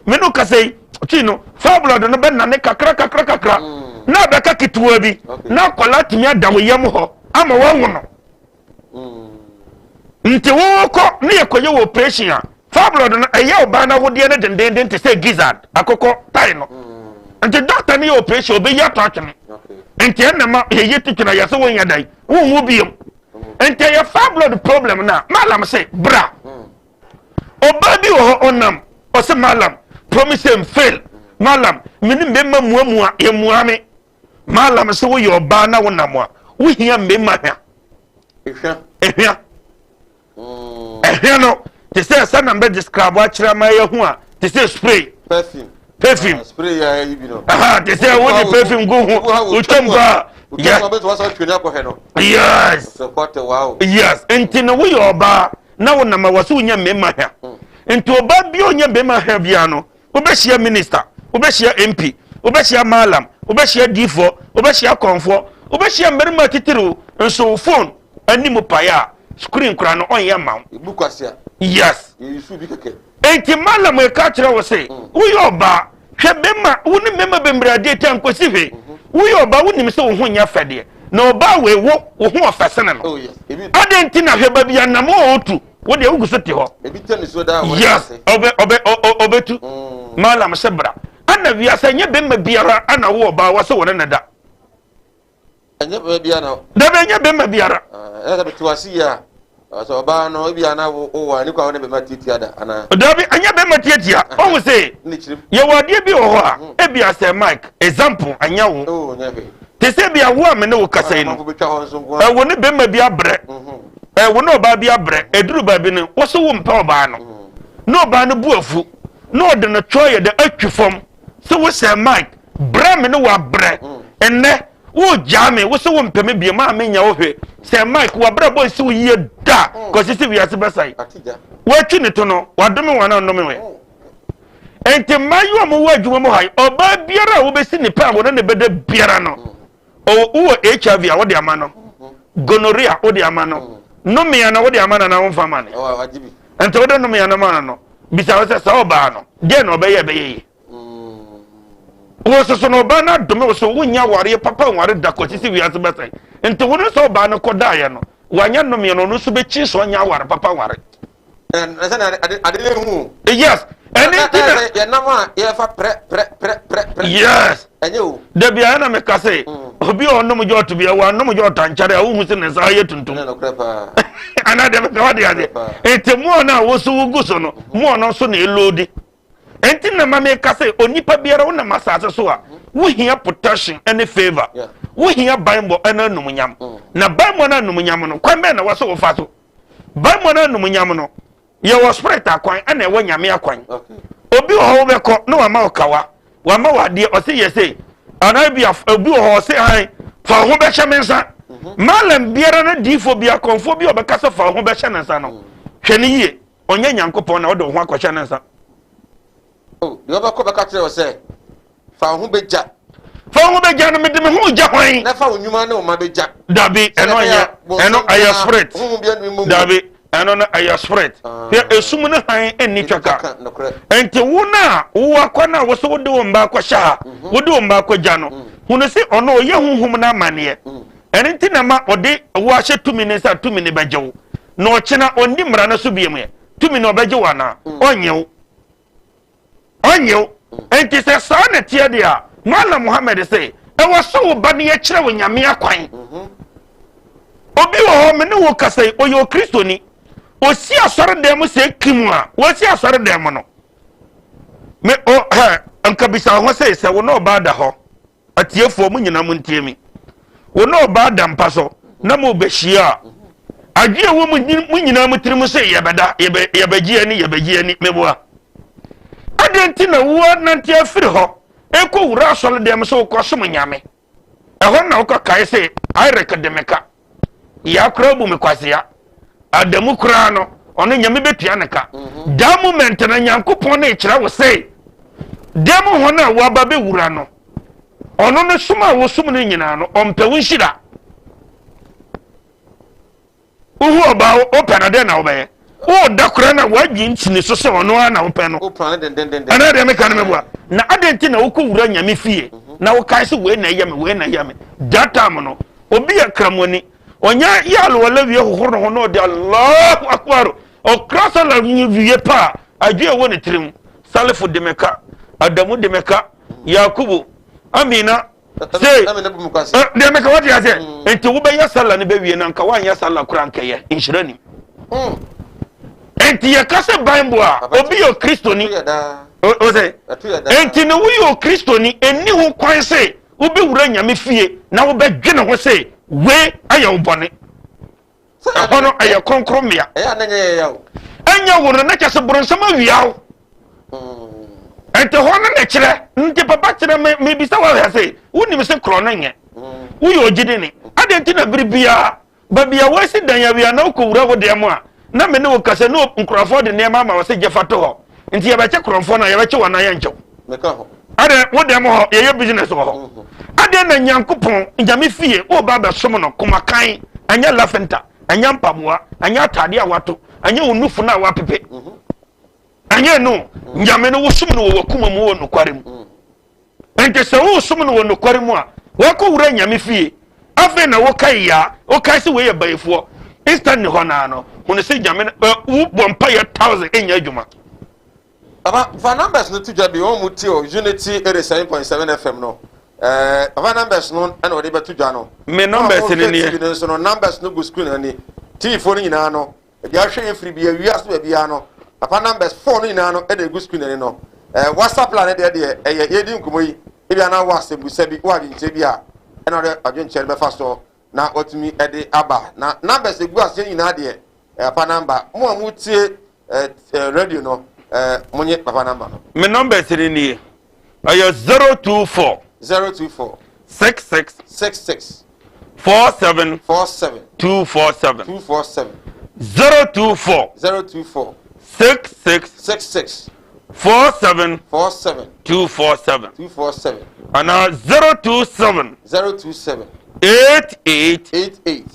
Me ne wo kasa yi, ti no, fabulɔd no bɛnane kakra kakra kakra, na abɛka ketewa bi, na akwadaa tumi ada wo yam hɔ ama wawo no. Nti wokɔ ne yɛkɔyɛ wɔ operation a, fibroid no ɛyɛ ɔbaa no awodeɛ no dendenden te sɛ gizzard akokɔ tae no. Nti doctor no yɛ operation ɔbɛyi ato atwene. Nti ɛna ma yɛyi to twene a yɛsɛ wonyɛ dɛn wonwu biom. Nti ɛyɛ fibroid problem no a malam se bra. Ɔbaa bi wɔ hɔ ɔnam ɔsɛ malam promise and fail malam mene mbɛma muamua yɛmua me. Malam sɛ woyɛ ɔbaa na wonam a, wohia mmarima hwa. Ehwɛ. Ehwɛ. Ehwɛ no te sɛ sɛ na mbɛ describe akyerɛ ama yɛ ho a te sɛ spray. Perfume. Perfume. Ah, spray yɛ ayi bi no. Aha te sɛ wode perfume gu ho wotwam paa. Yes. Yes. Yes. Nti no woyɛ ɔbaa na wonam a wɔsɛ wonya mmarima hwa. Nti ɔbaa bi a ɔnya mmarima hwa biara no Wobɛhyia minister, wobɛhyia MP, wobɛhyia mallam, wobɛhyia diifoɔ, wobɛhyia kɔmfoɔ, wobɛhyia mmarima atitiriw, nso wo phone anim pae a, screen koraa no ɔnyɛ mma wo. Ebu kwasea. Yes. Yɛyi bi kɛkɛ. Enti mallam reka kyerɛ wo se, woyɛ ɔbaa, hwɛ bɛma, wo ne mmarima bebree adeɛ ti a nkosi hwee. Woyɛ ɔbaa, wonim sɛ wo ho nyɛ fɛ deɛ, na ɔbaa wei wo, wo ho ɔfɛ sene no. Oh yes. Ebi. Adɛn nti na hwɛ baabi a nam a ɔretu, wo deɛ wogu so te hɔ. Ebi tɛ nisuo daa wɔ Yes, ɔbɛ ɔbɛ ɔbɛtu. Mm. Malam sɛ bra. Ana wiase ɛnyɛ bɛrima biara ana wo ɔbaa wɔ sɛ wɔne ne da. Ɛnyɛ bɛrima biara na. Dabi ɛnyɛ bɛrima biara. Ɛyɛ sɛ bɛte wase yie a sɛ ɔbaa no ebi ana wo wɔ ani kɔ a wo ne bɛrima tiatia da anaa. Dabi ɛnyɛ bɛrima tiatia. Ɔhu sɛ yɛwɔ adeɛ bi wɔ hɔ a mhm. ebi asɛ Mike example ɛnyɛ wo. Oh, nyɛ hwee. Te sɛ bi a wo a me ne wo kasa yi no ɛwo ne bɛrima bi abrɛ. Mhm. Ɛ, wo ne ɔbaa bi abrɛ, ɛduru baabi no, wo so wompɛ ɔbaa no, na ɔbaa no bu afu, na ɔde no twɔ yɛ dɛ atwi fam, sɛ wo sɛ Mike, brɛ me ne wabrɛ, ɛnnɛ, wogyaa me, wo so wompɛ me biom a menya wo hwɛ, sɛ Mike, wabrabɔ nsi wo yie da, kɔsi sɛ wiase bɛsae. Watwi ne to no, wadome wɔn a ɔnnome wɔn. Enti mmaayewa a wɔwɔ adwuma mu ha yi, ɔbaa biara a wobɛsi ne pɛ a wɔne ne bɛda biara no, Ɔwɔ wowɔ HIV a wode ama no, gonorrhea wode ama no, nomea no wode ama no anaa womfa ma no? Nti wode nomea no ma no no, bisa wo sɛ saa ɔbaa no, deɛ na ɔbɛyɛ ɛbɛyɛ yie? Wo soso no ɔbaa no adome wo so wonya awareɛ papa nware da kɔsi sɛ wiase bɛsɛe. Nti wo no sɛ ɔbaa no kɔdaeɛ no, wanyɛ nomea no, ɔno nso bɛkyi so ɔnya aware papa nware. Na sɛ na ade ade ne hu. Yes. Ɛne nti na yɛnam a yɛfa prɛ prɛ prɛ prɛ prɛ. Yes. Ɛnyɛ o. Dabi ayɛ na meka sɛ mm. obi a ɔnom jɔɔto bi a wɔanom jɔɔto ankyɛre a wohu sɛ ne nsa ayɛ tuntum. Ɛnyɛ nokorɛ paa. Anaa deɛ meka wade adeɛ. Nti mmoa no a woso wogu so no mmoa no nso na ɛloodi. Nti na ma meka sɛ onipa biara wonam asase so a wohia protection ne favour. Wohia banbɔ ne anumnyam. Mm. Na banbɔ ne anumnyam no kwan bɛn na wɔsɛ wofa so? Bible no anumnyam no, yɛwɔ spirit akwan ɛna ɛwɔ nyame akwan. Obi wɔ hɔ wobɛkɔ na wama wo kawa, wama wo adeɛ, ɔse yɛ sei. Anaa bi obi wɔ hɔ ɔse han, fa wo ho bɛhyɛ me nsa. Malam biara ne diifoɔ bi akɔmfoɔ bi a ɔbɛka sɛ fa wo ho bɛhyɛ ne nsa no, hwɛ no yie, ɔnyɛ Nyankopɔn na wode wo ho akɔhyɛ ne nsa. Oh, deɛ ɔbɛkɔ bɛka kyerɛ wo sɛ, Fa wo ho bɛgya. Fa wo ho bɛgya no, mede me ho regya hwan? Na fa wo nnwuma ne wo mma bɛgya. Dabi, ɛno nyɛ, ɛno ɛyɛ spirit. Dabi, ɛno no ɛyɛ spirit. Ah. Hwɛ, esum ne hann nni twaka. Nti wo no a wowɔ akɔ no a wo so wode wo mma akɔhyɛ ha, mhm. wode wo mma akɔgya no, mm. hunu sɛ ɔno ɔyɛ honhom no amanneɛ. Mm. Ɛno nti na ma ɔde wo ahyɛ tumi ne nsa tumi ne bɛgye wo. Na ɔkyena ɔnni mmara no so biom ɛ. Tumi no ɔbɛgye wo anaa? Mm. Ɔnnye wo. Ɔnnye wo. Enti sɛ saa na ɛteɛ deɛ a, Mallam Muhammad se, ɛwɔ sɛ wo ba no yɛkyerɛ wo Nyame akwan. Obi wɔ hɔ, me ne wo kasa yi, ɔyɛ Okristoni. Ɔsi asɔredan mu sɛ kim a, wɔsi asɔredan mu no. Me, o, hɛ, nka bisa wo ho sɛ, sɛ wo ne ɔbaa da hɔ, Atiefoɔ, mo nyinaa montie me. Wo ne ɔbaa da mpa so na mobɛhyia a, adwene a ɛwɔ mo nyinaa mo tirim sɛ yɛbɛda, yɛbɛgye ani, yɛbɛgye ani, meboa. Adɛn nti na woanante afiri hɔ ɛkɔ wura asɔre dɛm sɛ wokɔsom Nyame? Ɛhɔ na wokɔkae sɛ Irek de me ka. Yaa koraa bu me kwasea. Adamu koraa no, ɔno Nyame bɛtua ne ka. Mhm. That moment na Nyankopɔn no rekyerɛ wo sɛ, dɛm hɔ no a woaba bɛwura no, ɔno no som a wosom no nyinaa no, ɔmpɛ wo nhyira. Wohu ɔbaa wopɛ no dɛn na wobɛyɛ? Woda koraa na woadwen nkyini so sɛ ɔno ara na wopɛ no. Ɛna deɛ meka no meboa. Na adɛn nti na wokɔ wura Nyame fie mhm. na wokae sɛ wei na ɛyɛ me, wei na ɛyɛ me. That time no, Obi yɛ Kramoni, ɔnya yɛ alwala wie hohoro ne ho na ɔde Allahu Akbar, ɔkra sala wie pa a, adwene ɛwɔ ne tirim, Salifo de me ka, Adamu de me ka, Yakubu, Amina, sei, deɛ meka wate aseɛ, mm. nti wobɛyɛ sala no bɛwie na nka woanyɛ sala koraa nkɛyɛ, nhyira nim. Mm. Nti yɛka sɛ Bible a, obi yɛ Kristoni, ɔsɛ, nti ne woyɛ Okristoni, ɛnni ho kwan sɛ Wobɛwura Nyame fie na wobɛdwene ho sɛ wei ayɛ wo bɔne. Ɛhɔ no ɛyɛ kronkron mmea. Ɛnyɛ wo no na kyɛ sɛ boronsam awia wo. Nti hɔ no na kyerɛ. Nti papa kyerɛ me mebisa wo ahwɛ sɛ wonim sɛ korɔ no nyɛ. Woyɛ ogyidini. Adɛn nti na bere biara Baabi a wɔasi dan awia na wokɔwura wo dan mu a, na me ne wo kasa ne nkurɔfoɔ de nneɛma ama wo sɛ gye fa to hɔ. Nti yɛbɛkye korɔmfoɔ no a, yɛbɛkye wo anaa yɛnkyɛ wo? Meka ho. Adɛn, wo dan mu hɔ, yɛyɛ business wɔ hɔ. Mhm. Adɛn na Nyankopɔn, Nyame fie, woreba abɛsom no, koma kann, ɛnyɛ lafenta, ɛnyɛ mpaboa, ɛnyɛ ataadeɛ a woato, ɛnyɛ wo nufu no a woapepe. Mhm. Ɛnyɛ ɛno. Mhm. Nyame no, wosom no wɔ w'akoma mu wɔ nokware mu. Enti sɛ woresom no wɔ nokware mu a, woakɔwura Nyame fie. Afei na wokae yaa, wokae sɛ wei yɛ bayifoɔ. Instantly hɔ naa no, hunu sɛ Nyame no, ɛ, wobɔ mpaeɛ thousand, ɛnyɛ adwuma. Papa, fa numbers no to dwa bi, wɔn mu tie o, Unity 87.7 FM no, eh, papa numbers no ɛna wɔde bɛto dwa no. Me numbers no nie. TV no nso no, numbers no gu screen ani. TV foɔ no nyinaa no, Baabi a wohwɛ yɛ firi bia wiase baabiara no papa numbers phone no nyinaa no ɛna egu screen ani no ɛɛ whatsapp line deɛ deɛ ɛyɛ yɛdi nkɔmɔ yi ebi ana wɔ asɛmbusa bi wɔ adwenkyerɛ bi a ɛna ɔde adwenkyerɛ no bɛfa so na watumi ɛde aba na numbers egu aseɛ nyinaa deɛ ɛɛ papa number mo a mo tie ɛɛ ɛɛ radio no ɛɛ mo nye papa number no. Me numbers ni nie ɛyɛ 024. 024. 66. 66. 47. 47. 247. 247. 024. 024. 66. 66. 47. 47. 247. 247. Ana 027. 027. 88. 88.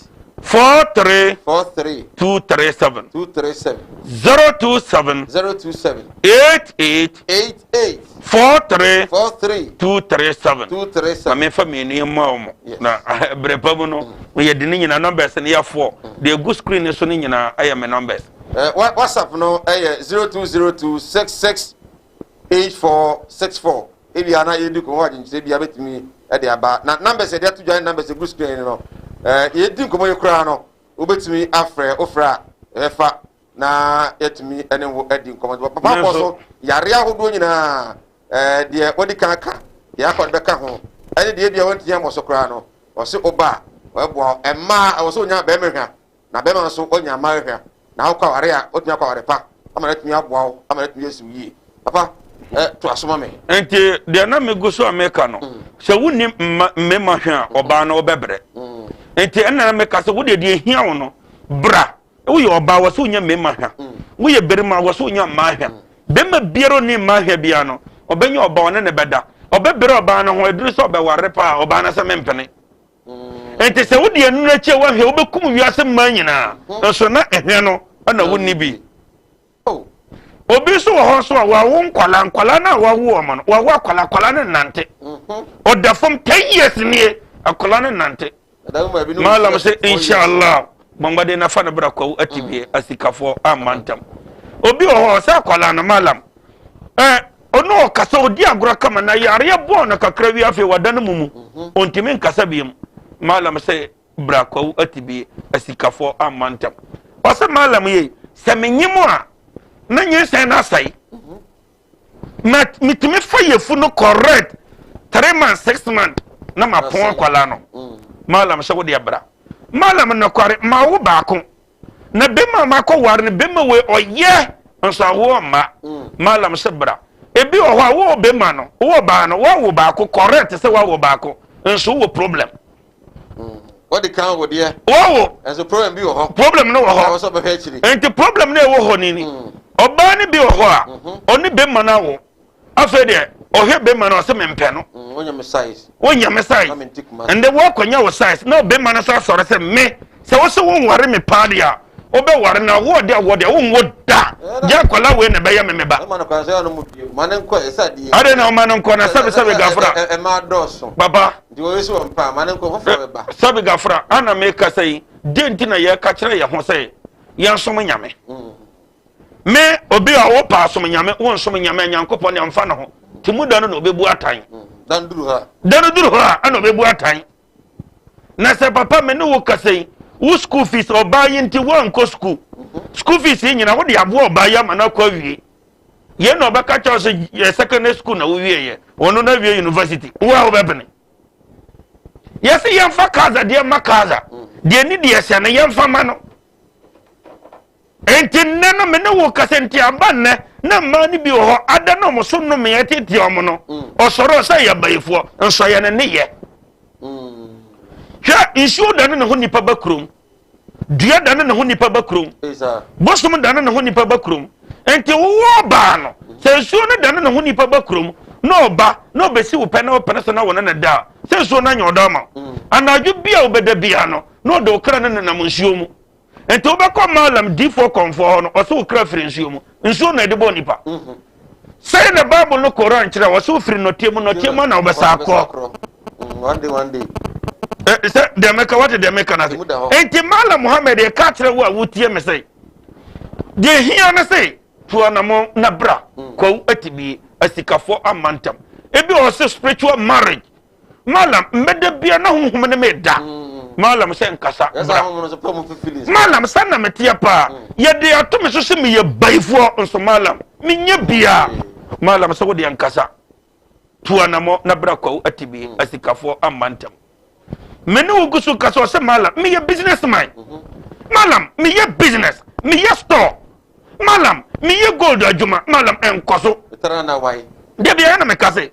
43. 43. 237. 237. 027. 027. 88. 88. 43. 43. 237. 237. Ma memfa mmienu yi mma wɔn. Yes. Na berɛ pa mu no, yɛde ne nyinaa numbers no yɛ four. Deɛ ɛgu screen no so no nyinaa ɛyɛ me numbers. Eh, WhatsApp no ɛyɛ 0202 66 8464. Ebi a na yɛdi nkɔmmɔ adwenkyerɛ bi a bɛtumi de aba. Na numbers yɛde ato dwa ne numbers ɛgu screen no, eh, yɛdi nkɔmmɔ yi koraa no, wobɛtumi afrɛ, wofrɛ a ɛbɛfa na yɛatumi ne wo adi nkɔmmɔ. Papa kɔ so yare ahodoɔ nyinaa, eh, deɛ wɔde kan ka, deɛ akɔ no bɛka ho, ɛne deɛ ebia wɔntumi ammɔ so koraa no, ɔse woba a, ɔbɛboa wo. Mmaa, ɛwɔ sɛ wonya bɛrima hwa, na bɛrima nso ɔnya mmaa hwa, na wokɔ aware a, wotumi akɔ aware pa ama no atumi aboa wo, ama no atumi asi wo yie. Papa, eh, to aso ma me. Nti deɛ na megu so a meka no, sɛ wonni mma mmarima hwɛ a, ɔbaa no wobɛbrɛ. Nti ɛna na meka sɛ wodeɛ deɛ ehia wo no bra. Woyɛ ɔbaa wɔ sɛ wonya mmarima hwa. Woyɛ barima wɔ sɛ wonya mmaa hwa. Barima biara ɔne mmaa hwa biara no ɔbɛnya ɔbaa ɔne ne bɛda. Ɔbɛbrɛ ɔbaa no ho aduru sɛ ɔbɛware paa ɔbaa no sɛ mempene. Nti sɛ wode ɛno akyi a woahwɛ wobɛkum wiase mmaa nyinaa nso na ɛhwɛ no ɛna wonni bi. Obi nso wɔ hɔ nso a wawo nkwalaa nkwalaa no a wawo wɔn no wawo akwalaa akwalaa no nante. Ɔda fam 10 years nie, akwalaa no nante. Malam sɛ inshallah bɔnbɔden nafa no bra Kwawu Atibie asikafoɔ amma ntam. Obi wɔ hɔ sɛ akwalaa no, malam, ɛ ɔno ɔkasa, ɔdi agorɔ kama na yareɛ bɔɔ no kakra wi, afei wada no mumu, ɔntumi nkasa biom. Malam sɛ bra Kwawu Atibie asikafoɔ amma ntam. Ɔsɛ malam yei sɛ menye mu a na nyinsɛn no asɛe na metumi fa yɛfu no correct 3 months, 6 months na ma pɔn akwalaa no. Malam sɛ wode abra malam nokware ma wo baako na bɛma a makɔ ware no, bɛma wei ɔyɛ nso awoɔ mma. Malam sɛ bra. Ebi wɔ hɔ a wowɔ bɛma no, wowɔ baa no, woawo baako correct sɛ woawo baako nso wowɔ problem. Wɔde kan wo deɛ. Wɔwo. Ɛnso problem bi wɔ hɔ. Problem no wɔ hɔ. Ɛwɔ sɛ ɔbɛhwɛ akyiri. Nti problem no ɛwɔ hɔ ni ni. Ɔbaa no bi wɔ hɔ a ɔne bɛma no awo, afei deɛ ɔhwɛ bɛma no, ɔsɛ mempɛ no. Wonyɛ me size. Wonyɛ me size. Ɛndɛ woakɔnya wo size na ɔbɛma no sɛ asɔre sɛ me sɛ wo sɛ wonware me paa deɛ a wobɛware no awoɔ deɛ awoɔ deɛ wonwo da gye akwala wei na ɛbɛyɛ me me ba. Ade na ɔma no nkɔ na sɛbe sɛbe gafra. Papa sɛbe gafra ana mekasa yi deɛ nti na yɛka kyerɛ yɛ ho sɛ yɛnsom Nyame. Me obi a wopɛ asom Nyame, wonsom Nyame a, Nyankopɔn ne ɔmfa ne ho nti mu da no na ɔbɛbu atan da no duru hɔ a, da no duru hɔ a ɛna ɔbɛbu atan. Na sɛ papa me ne wo kasa yi, wo school fees ɔbaa yi nti woankɔ school, school fees yi nyina wode aboa ɔbaa yi ama no akɔ awie. Yɛn na ɔbɛka kyerɛ sɛ yɛ secondary school na wowieɛ, ɔno no awie university, wo a wobɛpene. Yɛsɛ yɛmfa kaza deɛ ma kaza deɛ ne deɛ sɛ no yɛmfa ma no. Enti nnɛ no me ne wo kasa nti aba nnɛ na mmaa no bi wɔ hɔ ada na wɔn so nnomeɛ tete wɔn no. Ɔsɔre sɛ yɛ abayifoɔ nso yɛ ne nneyɛ. Hwɛ, nsuo dane ne ho nipa ba kurom, dua dane ne ho nipa ba kurom, bosom dane ne ho nipa ba kurom. Nti wowɔ ɔbaa no sɛ nsuo no dane ne ho nipa ba kurom na ɔba na ɔbɛsi wo pɛ na ɔpene so na wɔne ne da a, sɛ nsuo no anya ɔdɔ ama wo. Anadwo bi a wobɛda bia no na ɔde wo kra no nenam nsuo mu. Nti wobɛkɔ malam difoɔ kɔnfoɔ hɔ no, ɔsɛ wo kra firi nsuo mu. Nsuo na ɛde bɔ nipa. Sɛi na Bible no Koran kyerɛ, ɔsɛ wo firi nɔteɛ mu, nɔteɛ mu na wobɛsa akɔ. Sɛ deɛ meka wate deɛ meka no ase. Nti Malam Muhammad ɛka kyerɛ wo a wotie me sɛ deɛ hia no sɛ tu anamɔ na bra Kwawu Atibie asikafoɔ amma ntam. Ebi wɔ sɛ spiritual marriage. Malam mbɛda bia na honhom ne me da. Malam sɛ nkasa bra. Malam sɛ na meteɛ paa. Yɛde ato me so sɛ meyɛ bayifoɔ nso malam menyɛ bia. Malam sɛ wodeɛ nkasa. Tu anamɔ na bra Kwawu Atibie asikafoɔ amma ntam. Me ne wo gu so kasa, ɔsɛ malam meyɛ business man. Malam meyɛ business, meyɛ store. Malam meyɛ gold adwuma, malam ɛnkɔ so. Dabi ɛyɛ na meka sɛ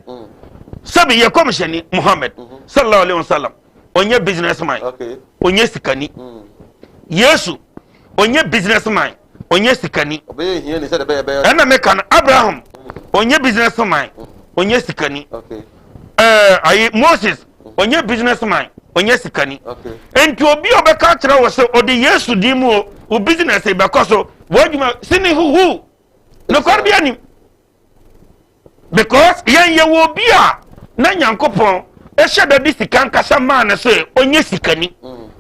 sɛbi yɛ kɔmhyɛni Muhammad sallallahu alaihi wasallam ɔnyɛ business man, ɔnyɛ sikani. Yesu ɔnyɛ business man, ɔnyɛ sikani. Ɛna meka no Abraham ɔnyɛ business man, ɔnyɛ sikani. Ɛɛ ayi Moses ɔnyɛ business man, ɔnyɛ sikani. Nti obi a ɔbɛka kyerɛ wɔ sɛ ɔde Yesu din mu o, wo business bɛkɔ so, w'adwuma sini huhu, nokware bi anim, because yɛn yɛ wɔ obi a na Nyankopɔn ɛhyɛ da de sika nkasa maa no sɛ ɔnyɛ sikani.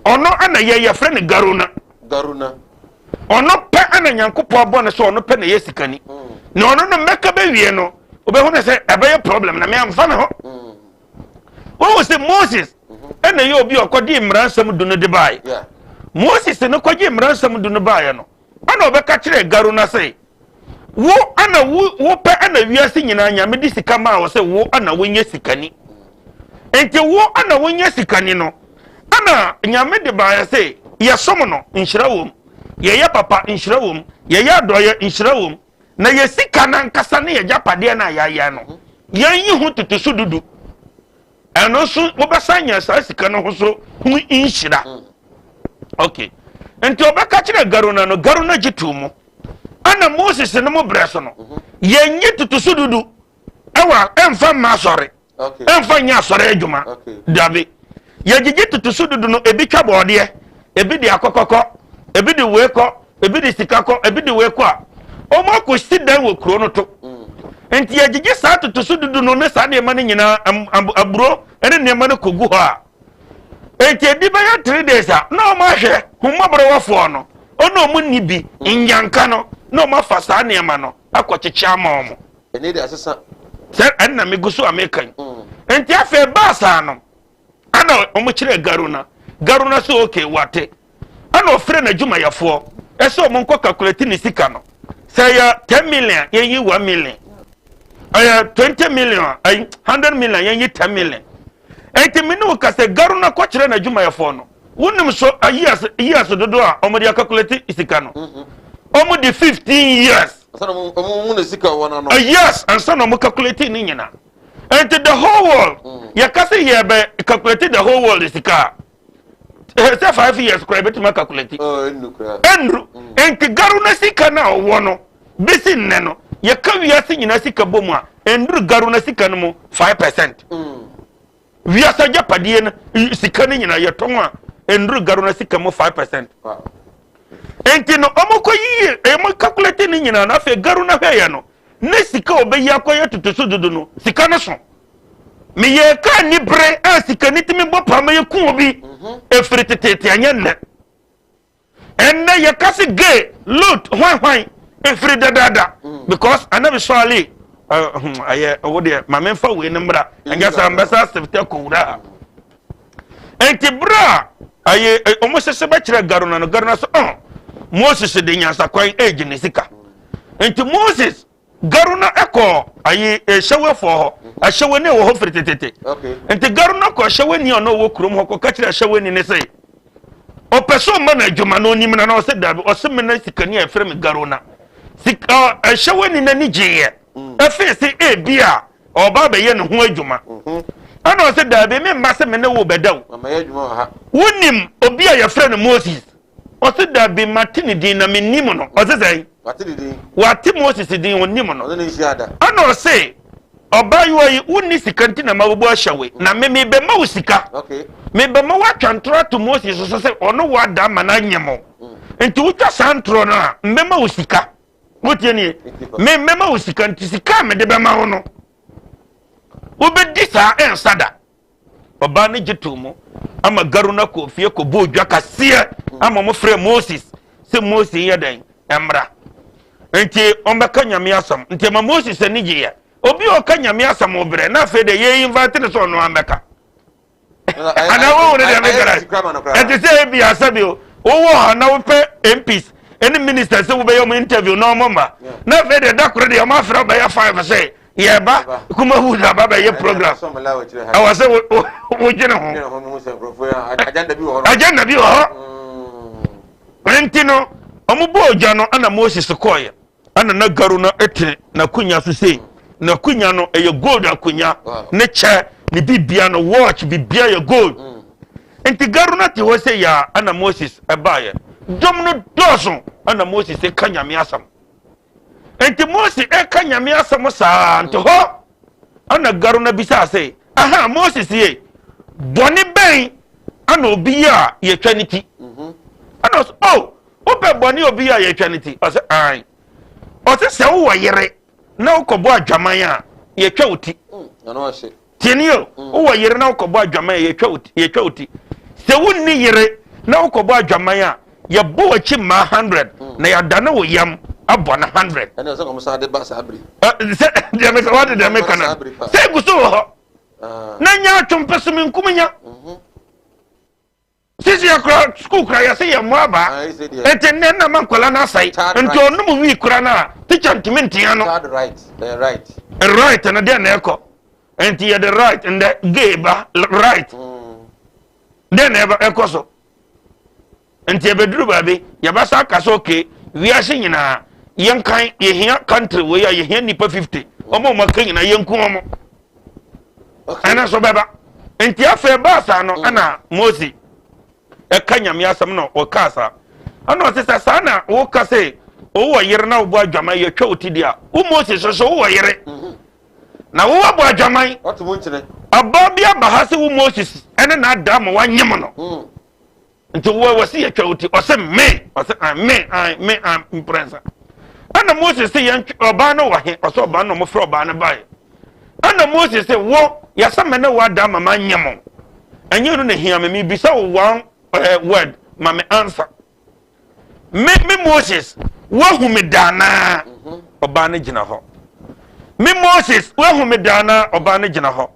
Ɔno ɛna yɛ yɛfrɛ no Garuna. Garuna. Ɔno pɛ ɛna Nyankopɔn abɔ no sɛ ɔno pɛ na ɛyɛ sikani. Na ɔno no mmɛka bɛwie no, wobɛhu no sɛ ɛbɛyɛ problem na meamfa me ho. Wohu sɛ Moses ɛna ɛyɛ obi a ɔkɔgye mmara nsɛm du no de baeɛ. Moses no kɔgye mmara nsɛm du no baeɛ no, ɛna ɔbɛka kyerɛɛ Garuna sɛ wo ɛna wo wopɛ ɛna wiase nyinaa Nyame de sika maa wo sɛ wo ɛna wonyɛ sikani. Nti wo ɛna wonyɛ sikani no, ɛna Nyame de baeɛ sɛ yɛsom no nhyira wom, yɛyɛ papa nhyira wom, yɛyɛ adɔeɛ nhyira wom, na yɛ sika no ankasa ne yɛgyapadeɛ no a yɛayɛ no, yɛnyi ho totoso dudu. Ɛno nso wobɛsan nya saa sika no ho so ho nhyira. Ok. Nti ɔbɛka kyerɛ Garuna no, Garuna gye too mu. Ɛna Moses no mo brɛ so no, yɛnyi tutusu dudu ɛwɔ ɛmfa mma asɔre. Ɛmfa nyɛ asɔre adwuma. Dabi. Yɛgyegye tutusu dudu no, ebi twa bɔɔdeɛ, ebi de akɔkɔkɔ, ebi de wei kɔ, ebi de sika kɔ, ebi de wei kɔ a, wɔn akɔsi dan wɔ kuro no to. Nti yɛgyegye saa tutusu dudu no ne saa nneɛma no nyinaa, aburo ne nneɛma no kɔgu hɔ a, nti ɛdi bɛyɛ 3 days a, na wɔn ahwɛ hummɔborɔwafoɔ no, ɔne wɔn nni bi, nyanka no, na wɔn afa saa nneɛma no akɔkyekye ama wɔn. Ɛnɛ de asesa. Sɛ ɛnna megu so a meka yi. Nti afei baa saa no, ɛna wɔn kyerɛ Garuna. Garuna sɛ okay wate. Ɛna ɔfrɛ n'adwumayɛfoɔ ɛsɛ wɔn nkɔ calculate ne sika no. Sɛ ɛyɛ 10 million yɛnyi 1 million. Ɛyɛ 20 million ayi 100 million yɛnyi 10 million. Nti mi ne wo ka sɛ Garuna kɔkyerɛ n'adwumayɛfoɔ no. Wonim so years dodoɔ a wɔn de acalculate sika no. Wɔn de 15 years. Ɔmo mu na sika wɔ n'ano. Yes, ansa na ɔmo calculate ne nyina. Nti the whole world, yɛka sɛ yɛbɛ calculate the whole world sika a, sɛ 5 years koraa yɛbɛtumi acalculate. Ɛnnu koraa. Ɛnnuru. Nti Garuna sika no a ɔwɔ no, bɛsi nnɛ no, yɛka wiase nyinaa sika bɔ mu a, ɛnduru Garuna sika no mu 5%. Wiase agyapadeɛ no, sika no nyinaa yɛtɔn a, ɛnduru Garuna sika mu 5%. Nti no, ɔmo kɔ yiye, ɔmo calculate ne nyinaa no, afei Garuna hwɛeɛ no, ne sika a ɔbɛyi akɔyɛ toto so dodo no, sika no so. Meyɛ kaa ni bere a sika ne tumi bɔ paa ma yɛku obi, ɛfiri teteete anyɛ nnɛ. Ɛnnɛ yɛka se gay, loot, hwan hwan, ɛfiri dadaada. Because anabi sɔale, ɛyɛ ɔwo deɛ, ma memfa wei no mmra, ɛnyɛ saa mbɛsa asefte akɔwura ha. Nti berɛ a aye ɔmo sese bɛkyerɛ Garuna no, Garuna sɛ ɔn Moses de nyansakwan ɛregye ne sika. Nti Moses Garuna ɛkɔ aye ɛhyɛwɛfoɔ hɔ, ahyɛwɛni wɔ hɔ firi tetete. Nti Garuna kɔ ahyɛwɛni a ɔno wɔ kurom hɔ kɔka kyerɛ ahyɛwɛni ne sɛ ɔpɛ sɛ ɔma no adwuma na ɔnim na na ɔsɛ dabi, ɔsɛ me na sikani a ɛfrɛ me Garuna. Sika ahyɛwɛni n'ani gyeeɛ ɛfee sɛ ebi a ɔba abɛyɛ ne ho adwuma. Ɛna ɔsɛ daabi, me mma sɛ me ne wo bɛda o. Wonim obi a yɛfrɛ no Moses? Ɔsɛ daabi, mate ne din na mennim no. Ɔsɛ sɛn? Wate Moses din, ɔnim no. Ɛna ɔse ɔbaayewa yi wonni sika nti na ma wobɔ ahyɛ we na me mebɛma wo sika, mebɛma woatwa ntorɔ ato Moses so sɛ ɔno woada ama no anyɛ mo. Nti wotwa saa ntorɔ no a, mbɛma wo sika. Wotie nie, me mɛma wo sika, nti sika a mede bɛma wo no wobɛdi saa ɛnsa da. Ɔbaa no gye too mu ama Garuna kɔ fie kɔbɔɔ dwa kaseɛ ama ɔmo frɛ Moses sɛ Moses yɛ dɛn mmra nti ɔmbɛka Nyame asɛm. Nti ɛma Moses ani gyeeɛ. Obi a ɔka Nyame asɛm wɔ berɛ na afei deɛ yɛ invite no sɛ ɔno ambɛka anaa wohu ne deɛ mekara ɛte sɛ ebi asɛ bi o wowɔ ha na wopɛ MPs ɛne ministers sɛ wobɛyɛ ɔmo interview na ɔmo ma na afei deɛ da koro deɛ ɔmo afrɛ ɔbɛyɛ 5 sɛ yɛba Kumawu na aba bɛyɛ program, ɛwɔ sɛ wodwene ho agenda bi wɔ hɔ. Nti no ɔmo bɔ ogya no ɛna Moses kɔɔyɛ ɛna na garu no te n'akonya so sei. N'akonya no ɛyɛ gold akonya, ne kyɛ ne bibia no watch bibia yɛ gold. Nti garu no te hɔ sɛ yaa ɛna Moses ɛbaayɛ. Dɔm no dɔɔso ɛna Moses ka Nyame asɛm. Nti Mose ɛka Nyame asɛm saa nti hɔ ɛna garu no bisaa sɛ, aha Moses ye, bɔne bɛn ɛna obi yɛ a yɛtwa ne ti? Ɛna ɔsɛ, oh, wopɛ bɔne obi yɛ a yɛtwa ne ti? Ɔsɛ ae. Ɔsɛ sɛ wowɔ yere na wokɔbɔ adwaman a, yɛtwa wo ti. Tiɛni o, wowɔ yere na wokɔbɔ adwaman a, yɛtwa wo ti. Sɛ wonni yere na wokɔbɔ adwaman a, yɛbɔ w'akyi mmaa 100 na yɛadane wo yam abɔ no 100. Ɛna sɛ wɔn san de ba saa bere. Sɛ deɛ meka wade deɛ meka no sɛ egu so wɔ hɔ na nya atwom pɛ so menkum nya. Sisi yɛ kura sukuu kura yɛ sɛ yɛ mmɔ aba. Eti nnɛ na ma nkwadaa no asɛe. Nti ɔnom wii kura no a, tikya ntumi ntea no. Right, right. Right no deɛ na ɛkɔ. Nti yɛde right ndɛ gay ba right. Deɛ na ɛkɔ so. Nti ɛbɛduru baabi yɛbɛsa aka sɛ okay, wiase nyinaa yɛnkan yɛhia country wei a yɛhia nnipa 50 ɔmo a ɔmo aka nyinaa yɛnku ɔmo. Ɛno nso bɛba. Nti afei ɛbaa saa no, ɛna Mose ɛka Nyame asɛm na ɔkaa saa. Ɛna ɔse sɛ saa na woka sɛ wowɔ yere na wobɔ adwaman yɛtwa wo ti deɛ a, wo Mose so so wowɔ yere na wowɔ adwaman. Ɔbaa bi aba ha sɛ wo Moses ɛne na ada ma wanyem no. Nti wo wɔ se yɛtwa wo ti. Ɔse me, ɔse an me an me an mprɛnsa. Ɛna Mose se yɛn ɔbaa no wɔ he? Ɔsɛ ɔbaa no, ɔmofrɛ ɔbaa no baeɛ. Ɛna Mose se wo yɛsɛ me ne wo ada ma manyɛ mo. Ɛnyɛ no na hia me, mebisa wo one uh, word ma me answer. Me me Moses, woahu me da anaa? Ɔbaa no gyina hɔ. Me Moses, woahu me da anaa? Ɔbaa no gyina hɔ.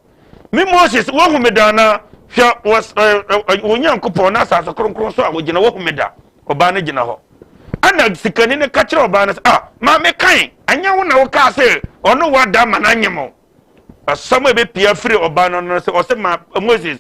Me Moses, woahu me da anaa? Hwɛ, wɔ Nyankopɔn na asase kronkron so a wogyina, woahu me da? Ɔbaa no gyina hɔ. Ɛna sikani no ka kyerɛ ɔbaa no sɛ, ah, maame kan, ɛnyɛ wo na wokaa sɛ ɔno wada ma no anyem o. Asɛm a ɛbɛpia firi ɔbaa no no sɛ ɔsɛ ma Moses,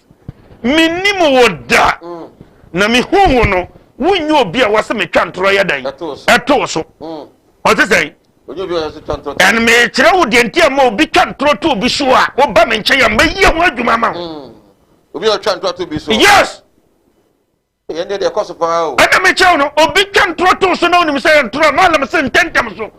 mennim wo da, mm. na mehu wo no, wonyɛ obi a wɔsɛ metwa ntorɔ yɛ dɛn ɛtoo so. Mm. Ɔte sɛn? Ɛn mekyerɛ wo deɛ nti a ma obi twa ntorɔ to obi so a woba me nkyɛn a mɛyɛ ho adwuma ma wo. Mm. Obi a ɔtwa ntorɔ to obi so. Yes. Yɛn deɛ deɛ ɛkɔ so paa o. Ɛna mekyerɛ wo no, obi twa ntorɔ to so na wonim sɛ yɛ ntorɔ a, malam sɛ ntɛntɛm so.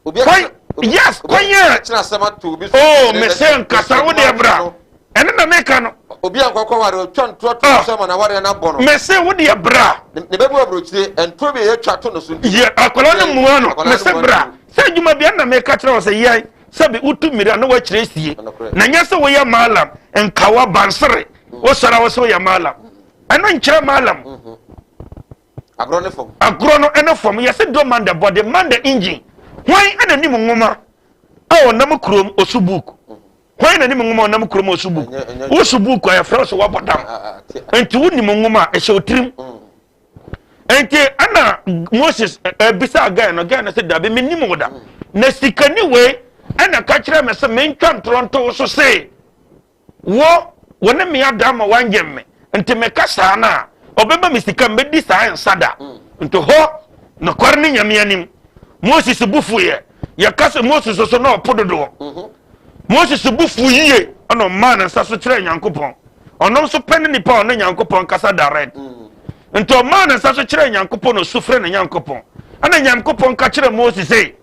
Obi kwan, yes, kwan yɛ. Kyerɛ asɛm ato obi so. Oh, me sɛ nkasa wo deɛ bra. Ɛno na meka no. Obi a nkɔkɔ ware otwa ntorɔ to so ama na ware na bɔ no. Me sɛ wo deɛ bra. Ne bɛbu aburokyire, ntorɔ bi a yɛtwa to no so nti. Yɛ akwadaa no mua no, me sɛ bra. Sɛ adwuma bi ɛna meka kyerɛ wo sɛ yɛn sɛbi wotu mmiri a na woakyerɛ sie. Na nyɛ sɛ woyɛ malam, nkawa, bansere. Wosɔre a wosɛ woyɛ malam. Ɛno nkyerɛ malam. Mhm. Agorɔ ne fam. Agorɔ no ɛne fam. Yɛsɛ do man the body, man the engine. Hwan ɛna nim nwoma a ɔnam kurom osu book? Mhm. Hwan na nim nwoma a ɔnam kurom osu book? Wosu book a yɛfrɛ so wabɔ dam. Nti wonim nwoma a ɛhyɛ otirim. Mm. Nti ɛna Moses ɛbisa guy no, guy no sɛ dabi menim wo da. Mm. Na sikani wei ɛna ka kyerɛ me sɛ mentwa ntorɔnto so se Wo, wo ne me ada ama woanyem me, nti meka saa no a, ɔbɛma me sika mɛdi saa nsa da. Nti hɔ, nokware ne Nyame anim. Moses bo fuiɛ. Yɛka sɛ Moses so na ɔpo dodoɔ. Mhm. Moses bo fu yie, ɛna ɔmaa ne nsa so kyerɛɛ Nyankopɔn. Ɔno nso pɛ ne nipa a ɔne Nyankopɔn kasa direct. Mm. Nti ɔmaa ne nsa so kyerɛɛ Nyankopɔn na ɔsu frɛ ne Nyankopɔn. Ɛna Nyankopɔn ka kyerɛɛ Moses sɛ,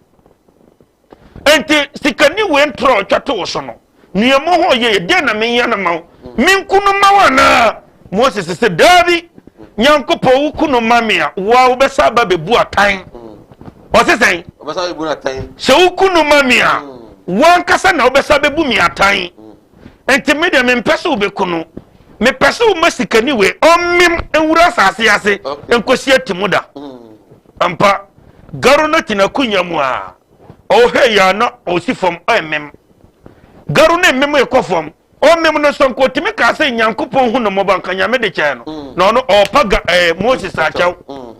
Enti sikani wei ntorɔ a ɔtwa to wo so no, nea mu hɔ yɛ deɛ na menyɛ no ma wo? Menku no ma wo anaa? Moses sɛ, Daabi, Nyankopɔn, woku no ma me a, wo a wobɛsa aba bɛbu atan. Ɔse sɛn? Sɛ woku no ma me a, wo ankasa na wobɛsa bɛbu me atan. Enti me deɛ mempɛ sɛ wobɛku no. Mepɛ sɛ woma sikani wei ɔmmem nwura asase ase nkɔsi atimu da. Ampa, Garo no te n'akonwa mu a, ɔhwɛ yɛ a na ɔsi fam ɔremem. Garo no mmem rekɔ fam, ɔmem no so nka ɔtumi kaa sɛ Nyankopɔn hu no mmɔbɔ anka Nyame de kyɛɛ no. Mm. Na ɔno ɔrepa ga ɛɛ eh, Moses akyɛw. Mm.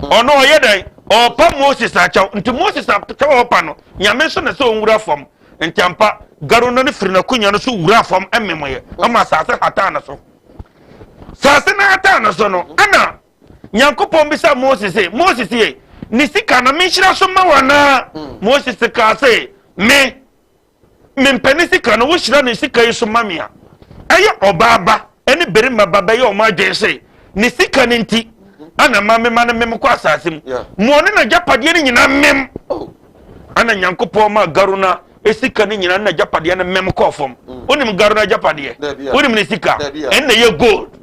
Ɔno ɔyɛ dɛn? Ɔrepa Moses akyɛw. Nti Moses akyɛw ɔrepa no, Nyame nso na sɛ ɔnwura fam. Nti ampa, Garo no no firi n'akonwa no so wura fam memoeɛ, ama asase hataa no so. Asase no hataa no so no, ɛna Nyankopɔn bisaa Mose se, Mose se, ne sika no menhyira so ma wo anaa? Mm. Mose se kaa se, Me, mempɛ ne sika no, wohyira ne sika yi so ma me a, ɛyɛ ɔbaa ba ne barima ba bɛyɛ ɔmo adwene se, ne sika no nti ana ma mema no mem kɔ asase mu. Ma ɔne n'agyapadeɛ no nyinaa mem. Oh. Ana Nyankopɔn ma Garuna sika no nyinaa ne n'agyapadeɛ no mem kɔɔ fam. Mm. Wonim Garuna agyapadeɛ? Wonim ne sika? Ɛnna ɛyɛ gold.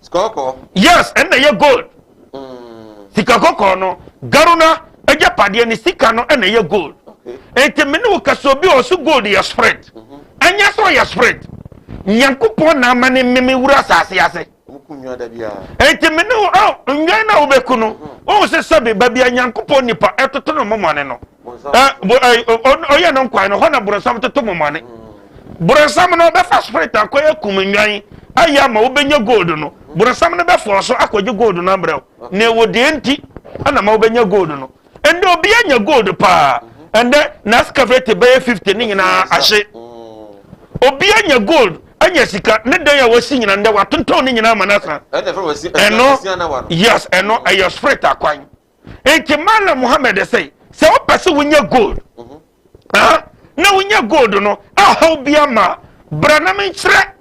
Sika kɔkɔɔ. Yes, ɛnna ɛyɛ gold. Mm. Sika kɔkɔɔ no, Garuna agyapadeɛ ne sika no ɛna ɛyɛ gold. Enti me ne wo kasa obi a ɔso gold yɛ spirit. Mhm. Ɛnyɛ sɛ ɔyɛ spirit. Nyankopɔn na ama ne mmemme wura asase ase. Enti me ne wo oh, nnwan no a wobɛku no, mhm. wohu sɛ sɛbe baabi a Nyankopɔn nipa ɛtoto no mmɔmɔne no. Ɔyɛ no nkwan no, hɔ na borɔnsam toto mmɔmɔne. Mm. Borɔnsam no bɛfa spirit akɔyɛ kum nnwan ayɛ ama wobɛnya gold no. Borɔnsam no bɛfɔɔ so akɔgye gold no abrɛ wo. Na ɛwɔ deɛ nti ɛna ma wobɛnya gold no. Ɛndɛ obi anya gold paa. Ɛndɛ n'askavete bɛyɛ 50 ne nyinaa ahye. Obi anya gold anya sika ne dan a wasi nyinaa ndɛ watontɔn ne nyinaa ama no asa. Ɛno yes ɛno ɛyɛ spirit akwan. Nti Malam Muhammad sɛ sɛ wopɛ sɛ wonya gold ah, na wonya gold no ahaw bi ama Bra na menkyerɛ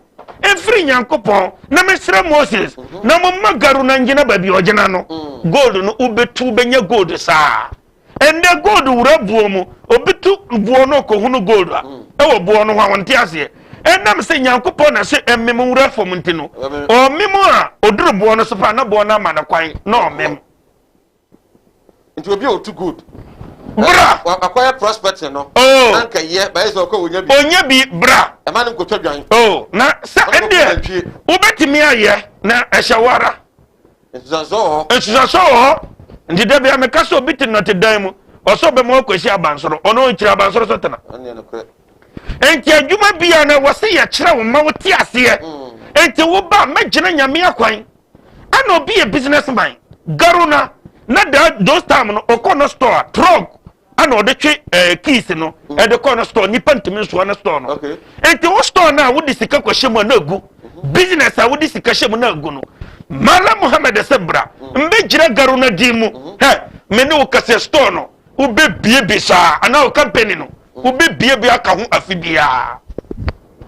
mfiri Nyankopɔn na mesrɛ Moses na momma garu no ngyina baabi a ɔgyina no. Gold no wobɛtu wobɛnya gold saa. Ɛndɛ gold wura buo mu, obi tu buo no ɔkɔhunu gold a ɛwɔ buo no ho a ɔnte aseɛ. Ɛnam sɛ Nyankopɔn na sɛ ɛmem wura fam nti no, ɔmem a ɔduru boɔ no so paa na boɔ no ama no kwan na ɔmem. Nti obi a otu gold. Bra. Akɔyɛ prospecting no. Oh. Na nka yɛ bɛyɛ sɛ ɔkɔ onya bi. Onya bi bra. Ɛma no nkotwa dwan. Oh na sɛ ɛndeɛ wobɛtumi ayɛ na ɛhyɛ wo ara. Nsusuansoɔ wɔ hɔ. Nsusuansoɔ wɔ hɔ. Nti da bia meka sɛ obi te nnɔte dan mu ɔsɛ ɔbɛma wakɔsi abansoro ɔno ɔnkyerɛ abansoro so tena. Nti adwuma bia na wɔ sɛ yɛkyerɛ wo ma wote aseɛ. Nti wo ba mɛgyina nyame akwan. Ɛna obi yɛ business man garuna na da those time no ɔkɔ no store a truck ɛna ɔde twe ɛɛ eh, keys no mm. ɛde kɔ no store nipa ntumi nsoa no store no nti wo store no a wode sika kɔhyɛ mu a na agu mm-hmm. business a wode sika hyɛ mu na agu no Malam Muhammad sɛ bra mm. mbɛgyina garuna din mu mm-hmm. hɛ me ne wo kɛsɛ store no wobɛbie bi saa anaa wo company no mm. wobɛbie bi aka ho afi biara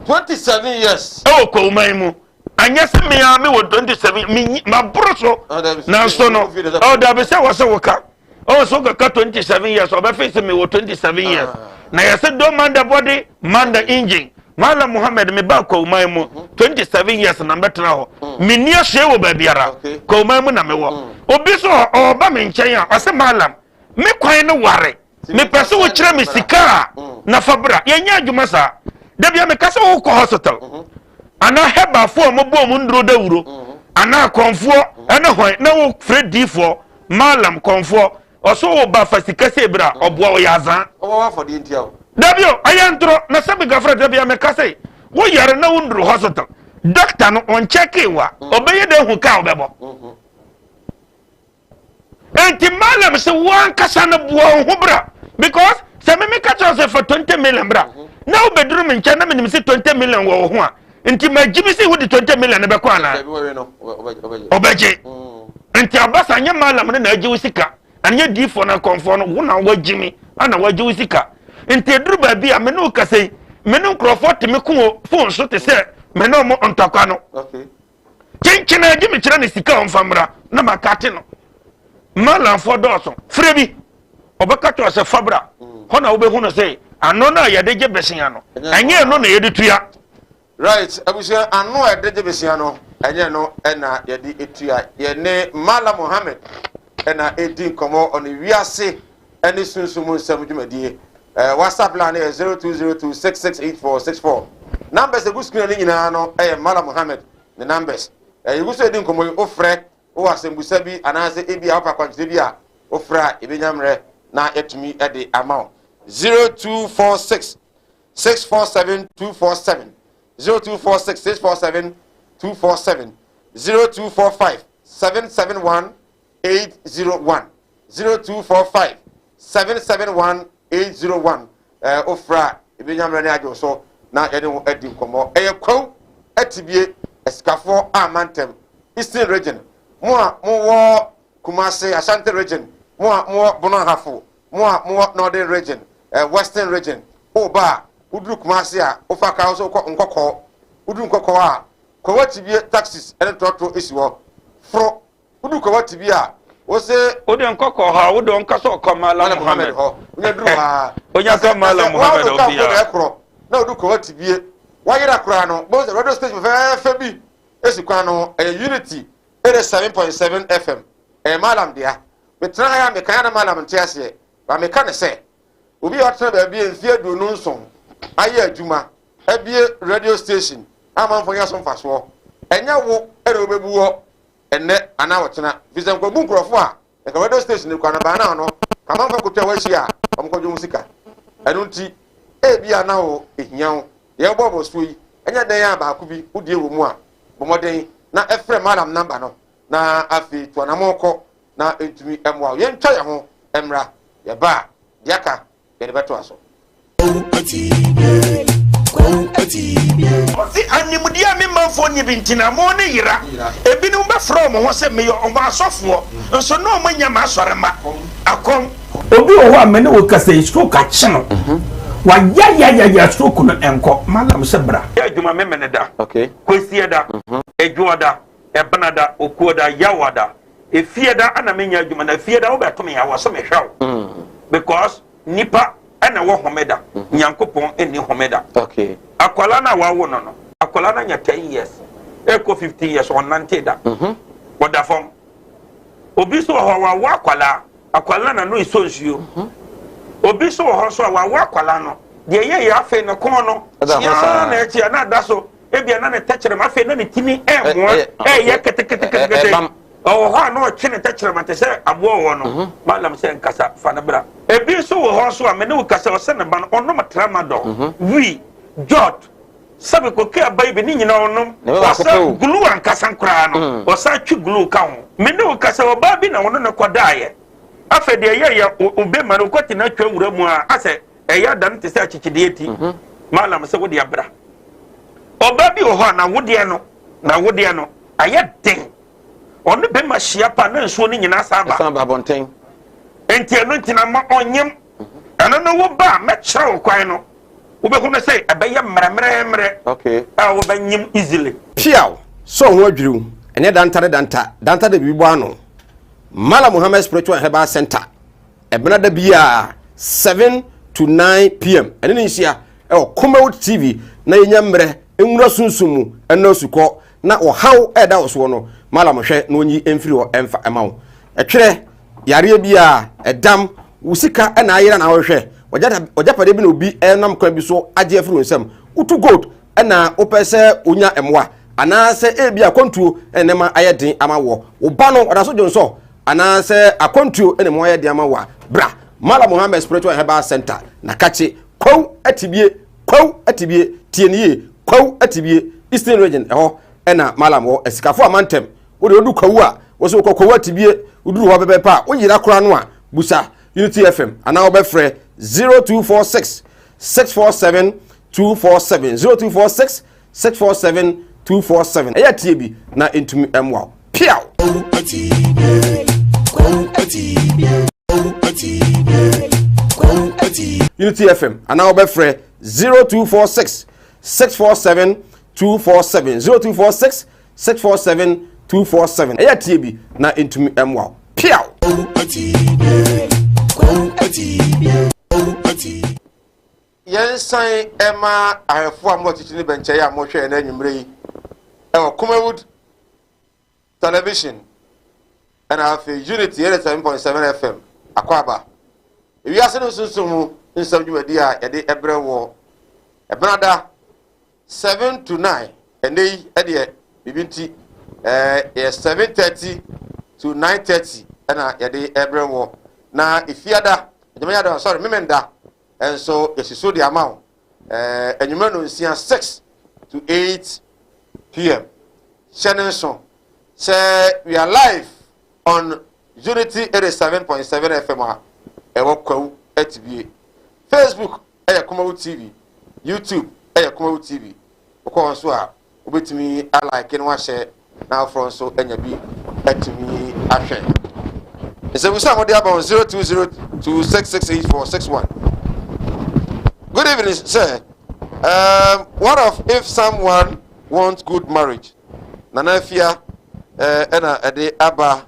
27 years ɛwɔ kɔwman mu Anyɛ sɛ me ara mewɔ 27 menyi maboro so nanso no ɔ dabi sɛ wɔ sɛ woka ɔwɔ sɛ wokaka 27 years ɔbɛfe sɛ mewɔ 27 years ah. na yɛsɛ don't man the body man the engine Malam Muhammad me ba Kwauman mu 27 years na mbɛtena hɔ menni ahyɛ wɔ baabiara Kwauman mu na mewɔ obi so ɔba me nkyɛn a ɔsɛ Malam me kwan no ware mepɛ sɛ wokyerɛ me sika a mm. na fa bra yɛnyɛ adwuma saa da bia meka sɛ wokɔ hospital mm-hmm. anaa hebafoɔ a mobɔɔ mu nnuro dawuro mm-hmm. anaa kɔnfoɔ mm-hmm. ɛne hwan na wofrɛ diifoɔ malam kɔnfoɔ ɔso wo ba fa sika sɛ bra ɔboa ɔyɛ azaa dabi o ɛyɛ ntorɔ na sɛ megafrɛ da bia meka sɛ woyare na wonduru hospital doctor no ɔnkyɛkee wa ɔbɛyɛ dɛ hu ka wobɛbɔ Enti Malam sɛ wo ankasa no boa wo ho bra because sɛ me meka kyerɛ sɛ fa 20 million bra na wobɛduru me nkyɛn na menim sɛ 20 million wɔ wo ho a nti magye me sɛ wode 20 million no bɛkɔ anaa ɔbɛgye nti aba sa nyɛ Malam no na agye wo sika ɛnyɛ diifoɔ no akɔmfoɔ no wo na wagye me ana wagye wo sika nti ɛduru baabi a me ne wo kasa yi me ne nkurɔfoɔ te me ko phone so te sɛ me ne ɔmo ntɔkwa no okay. Kyenkyen a gye me kyerɛ ne sika a ɔmfa mmra na makate no. Malamfoɔ dɔɔso. Frɛ bi. Ɔbɛka kyerɛ sɛ fa bra. Hɔ na wobɛhu no sɛ ano no a yɛde gye besia no, ɛnyɛ ɛno na yɛde tua. Right, abusua, ano a yɛde gye besia no, ɛnyɛ ɛno na yɛde tua. Yɛne Malam Mohammed na ɛredi nkɔmmɔ ɔne wiase ne sunsum mu nsɛm dwumadie. Eh, WhatsApp line no yɛ 0202668464. Numbers egu screen no nyinaa no ɛyɛ Malam Mohammed ne numbers. Eh, yɛgu so edi nkɔmmɔ yi, wofrɛ wowɔ asɛmbusa bi anaasɛ ebi a wopɛ akwankyerɛ bi a wofrɛ a yɛbɛnya mmerɛ na yɛatumi de ama wo. 0246 647 247 0246 647 247 0245 771 801 0245 771 801 ɛɛ ofra a ebenya mmerɛ ne agye so na yɛne ho adi nkɔmmɔ. Ɛyɛ Kwawu Atibie Asikafoɔ a mantam Eastern Region mo a mowɔ Kumasi Ashanti Region mo a mowɔ Bono Ahafo mo a mowɔ Northern Region ɛɛ Western Region woba a woduru Kumasi a wofa kaa so wokɔ Nkɔkɔɔ woduru Nkɔkɔɔ a Kwawu Atibie taxis ɛne trɔtrɔ esi hɔ foro Wodu kɔba te bi a, wose. Wode nkɔkɔ hɔ a, wode ɔnka sɛ ɔkɔ Malam Muhammad hɔ. Wonya duru hɔ a. Onya ka Malam Muhammad obi a. Na ɛkorɔ na wodu kɔba te bie. Wayera koraa no, bohu sɛ radio station fɛfɛɛfɛ bi esi kwan no ho. Ɛyɛ Unity 87.7 FM. Ɛyɛ Malam dea. Metena ha yi a meka yɛ na Malam nte aseɛ. Ba meka ne sɛ, obi a ɔtena baabi a mfeɛ 27 ayɛ adwuma, abie radio station a amanfoɔ nya so mfasoɔ, ɛnyɛ wo na wobɛbu hɔ ɛnnɛ anaa ɔkyena firi sɛ nkurɔbu nkurɔfo a nka radio station no kura no baa now no ka amanfo akotwa hɔ ahyia a wɔkɔdwe ho sika ɛno nti ebia na wo ehia wo deɛ wobɔ bɔ soɔ yi ɛnyɛ dɛn a baako bi wodie wɔ mu a bɔ mmɔden na ɛfrɛ madam namba no na afei to anamɔ kɔ na ɛntumi mmoa wo yɛntwa yɛn ho mmra yɛba a deɛ aka yɛde bɛtoa so. Ɔse animdeɛ a me manfoɔ nni bi nti na mo ne yera. Ebinom bɛfrɛ wɔn ho sɛ meyɛ wɔn asɔfoɔ, nso na wɔn nyɛ m'asɔremma. Akɔm. Obi wɔ hɔ a me ne wo kasa yi stroke akye no. Wayayayaya stroke no ɛnkɔ. Mallam sɛ bra. Yɛ adwuma Memeneda, Kwasiada, Adwoada, Ɛbenada, Okuoda, Yawada, Efiada ana menyɛ adwuma na Efiada wobɛto me a wɔ sɛ mehwɛ wo because nipa ɛna ɛwɔ homeda, Nyankopɔn nni homeda. Akwadaa no a wawo no no, akwadaa no anya 10 years ɛkɔ 15 years ɔnnante da, ɔda fam. Obi nso wɔ hɔ a wawo akwadaa, akwadaa no n'ano esɔ nsuo. Obi nso wɔ hɔ nso a wawo akwadaa no, deɛ ɛyɛ yɛ afei ne kɔn no kyeaa na ɛkyea na ada so, ebia na ne tɛkyerɛma afei na ne tini ɛɛmoa ɛɛyɛ keteketekete. Ɔwɔ hɔ a na ɔtwe ne tɛkyerɛma te sɛ aboa ɔwɔ no. Malam sɛ nkasa fa no bra. Ebi nso wɔ hɔ nso a me ne wo kasa ɔsɛ ne ba no ɔnom tramadol, wii, jot, Sɛbe koke aba yi bi ne nyina ɔnom, ɔsa glue ankasa koraa no, ɔsan twe glue ka ho. Me ne wo kasa, ɔbaa bi na ɔno ne kɔdaeɛ. Afei deɛ ɛyɛ yɛ obema no ɔkɔte no atwa wura mu a, asɛ ɛyɛ ada no te sɛ akyekyedeɛ ti. Malam sɛ wode abra. Ɔbaa bi wɔ hɔ a n'awodeɛ no, n'awodeɛ no ayɛ den. Ɔne bɛma hyia pa na nsuo no nyinaa san ba. San ba abɔnten. Nti ɛno nti na ma ɔnyem. Ɛno no wo ba a mɛkyerɛ wo kwan no. Wobɛhu no sɛ ɛbɛyɛ mmerɛmmerɛmmerɛ a wobɛnyem easily. Piaw! Sɛ wo ho adwiriw, ɛnyɛ danta ne danta, danta de biribi bɔ ano. Mallam Muhammad Spiritual and Herbal Center, Ɛbena da biara 7 to 9 pm, ɛne ne nhyia ɛwɔ Kumawood TV na yɛnya mmerɛ nwura sunsum mu ɛnɔ asukɔ na ɔhaw ɛda wo soɔ no, Mallam hwɛ na ɔnyi mfiri hɔ ɛmfa ɛma wo. Ɛtwerɛ yareɛ biara, ɛdam, wo sika na ayera na wohwehwɛ, w'agyapadeɛ bi na obi nam kwan bi so agye afiri wo nsam, wotu gold na wopɛ sɛ wonya mmoa, anaasɛ ebi akwantuo na nneɛma ayɛ den ama woɔ, wo ba no ɔda so dwonsɔ, anaasɛ akwantuo na mu ayɛ den ama wo a, bra Mala Muhammad Spiritual Herbal Center na kakye Kwawu Atibie, Kwawu Atibie, tie ne yie, Kwawu Atibie, Eastern Region, ɛhɔ ɛna Malam wɔ, asikafo amantam. Wo deɛ wodu Kwawu a, wo sɛ wokɔ Kwawu Atibie, woduru hɔ pɛpɛɛpɛ a, woyera koraa no a, busa Unity FM anaa wobɛfrɛ 0246 647 247, 0246 647 247. Ɛyɛ tie bi na ɛntumi mmoa wo. Piaw! Kwawu Atibie, Kwawu Atibie, Kwawu Atibie, Kwawu Atibie. Unity FM anaa wobɛfrɛ 0246 647 247, 0246 647 247. Ɛyɛ tie bi na ɛntumi mmoa wo. Piaw! Yɛnsan ma ahwɛfoɔ a mowɔ akyirikyiri ne bɛnkyɛe a mohwɛ yɛn anwummerɛ yi ɛwɔ Kumawood Television ɛna afei Unity 87.7 FM Akwaaba. Ewiase no nsunsum mu nsɛm dwumadi a yɛde ɛbrɛ wɔ ɛbenada 7 to 9. Ɛnɛ yi ɛdeɛ biribi nti yɛ 7:30 to 9:30 ɛna yɛde ɛbrɛ wɔ na efiada adwumayɛ sorry, memenda ɛnso yɛsi so de ama wo anwummerɛ no nsia, 6 to 8 pm. Hyɛ ne nso sɛ we are live on Unity 87.7 FM a ɛwɔ Kwawu Atibie. Facebook ɛyɛ Kumawu TV, YouTube ɛyɛ Kumawu TV. Wokɔ hɔ nso a, wobɛtumi alike no ahyɛ na afoforɔ nso anya bi atumi ahwɛ. Nsɛmmusa a mode aba wɔ 0202668461. Good evening, sir. What of if someone wants good marriage? Nana Afia ɛna ɛde aba.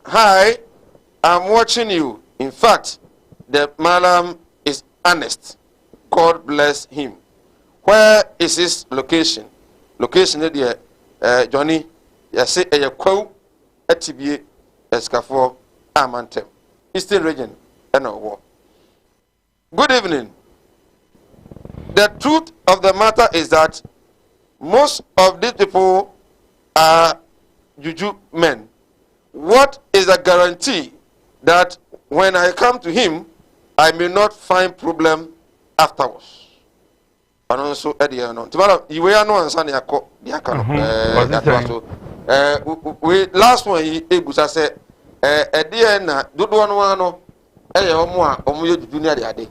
Hi, I'm watching you. In fact, the Malam is honest. God bless him. Where is his location? Location ne deɛ, Johnny, yɛse ɛyɛ Kwawu Atibie, Asikafoɔ Amantam, Eastern Region ɛna ɔwɔ. Good evening. The truth of the matter is that most of these people are juju men. What is the guarantee that when I come to him, I may not find problem afterwards? Ɔno nso ɛdeɛ no nti bala yiwei ano ansa ne akɔ deɛ aka no. Yɛatoa so. Wei last one yi ebusa sɛ ɛdeɛ na dodoɔ no ara no ɛyɛ wɔn a wɔn yɛ juju ne adeade,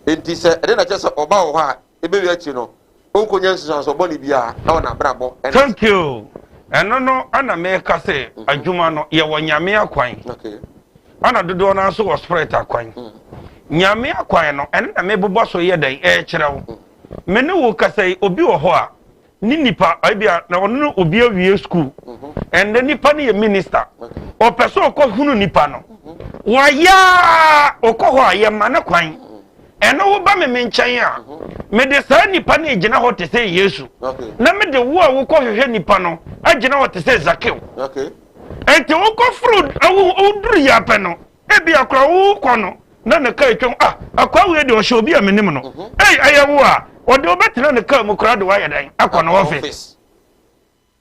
nti sɛ ɛde na kyerɛ sɛ ɔba wɔ hɔ a ebewi akyi no onkonya nsusuanso bɔne biara ɛwɔ n'abrabɔ ɛne. Thank you. Ɛno no ana meka sɛ adwuma no yɛwɔ Nyame akwan, ana dodoɔ no nso wɔ spirit akwan. Nyame akwan no, ɛno na mebobɔ so yɛ dɛn ɛrekyerɛ wo. Me ne wo kasa yi, obi wɔ hɔ a, ne nipa, ebia na ɔno ne obi awie school. Ɛndɛ nipa no yɛ minister. Ɔpɛ sɛ ɔkɔ hunu nipa no. Wayɛ a, ɔkɔ hɔ a, yɛma no kwan. Ɛno wo ba me me nkyɛn a, mede saa nipa no gyina hɔ te sɛ Yesu. Na mede wo a wokɔ hwehwɛ nipa no agyina hɔ te sɛ Zakeo. Enti wokɔforo, woduru yɛ apɛ no, Ebia koraa worekɔ no na ne kaa atwam. Ah, akwaa wei deɛ ɔhyɛ obi a menim no. Mhm. Ei, ɛyɛ wo a, ɔde wobɛtena ne kaa mu koraa de woayɛ dɛn akɔ ne office.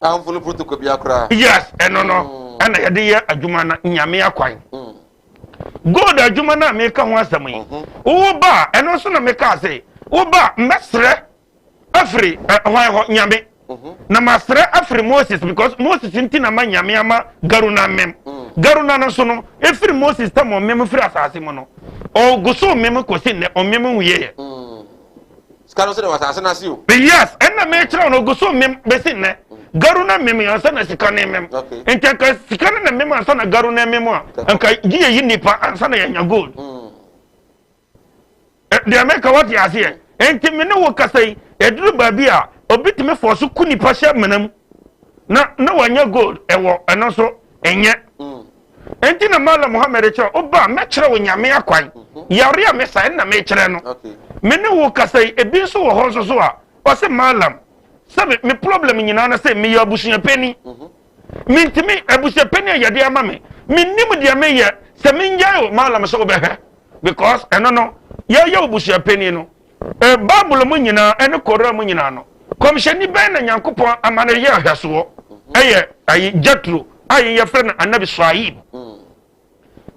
Amfolo protocol bia koraa. Yes, ɛno no mm. ɛna yɛde yɛ adwuma no nyame akwan. Mm. Gold adwuma no a meka ho asɛm yi, mhm. wo ba a, ɛno nso na meka sɛ, wo ba mmɛsrɛ afiri hwan hɔ nyame mhm. na masrɛ afiri moses because moses nti na ma nyame ama garuna mmem mm. garuna no nso no efiri moses tam ɔmmem firi asase mu no ɔgu so mmem kɔsi nnɛ ɔmmem nwieɛ mm. sika no sɛ wɔ asase no ase o yes ɛnna mekyerɛ no ɔgu so mmem bɛsi nnɛ mm. garuna mmem ansa na sika no mmem nti anka sika no na mmem ansa na garuna mmem a anka gye yɛyi nnipa ansa na yɛanya gold Deɛ meka wate aseɛ? Enti me ne wo kasa yi, ɛduru baabi a obi tumi fɔ so ku nipa hyɛ amena mu na na wanya gold ɛwɔ ɛno nso ɛnyɛ. Mm. Enti na Malam Muhammad kyerɛ woba a mɛkyerɛ wo nyame akwan. Mhm. Yare a mesa ɛna mekyerɛ no. Me ne wo kasa yi, ebi nso wɔ hɔ nso so a ɔse Malam sɛ me problem nyinaa no sɛ meyɛ abusuapɛni. Mhm. Mentumi abusuapɛni a yɛde ama me. Mennim deɛ meyɛ sɛ mengyae o Malam sɛ wobɛhwɛ. Because ɛno no, yɛyɛ obusuapanin no, eh, Bible mu nyinaa ɛne Koran mu nyinaa no, kɔmhyɛni bɛn na Nyankopɔn ama no yɛ ahwɛsoɔ? Ɛyɛ ayi Jethro a yɛn yɛfrɛ no Anabi Suaib.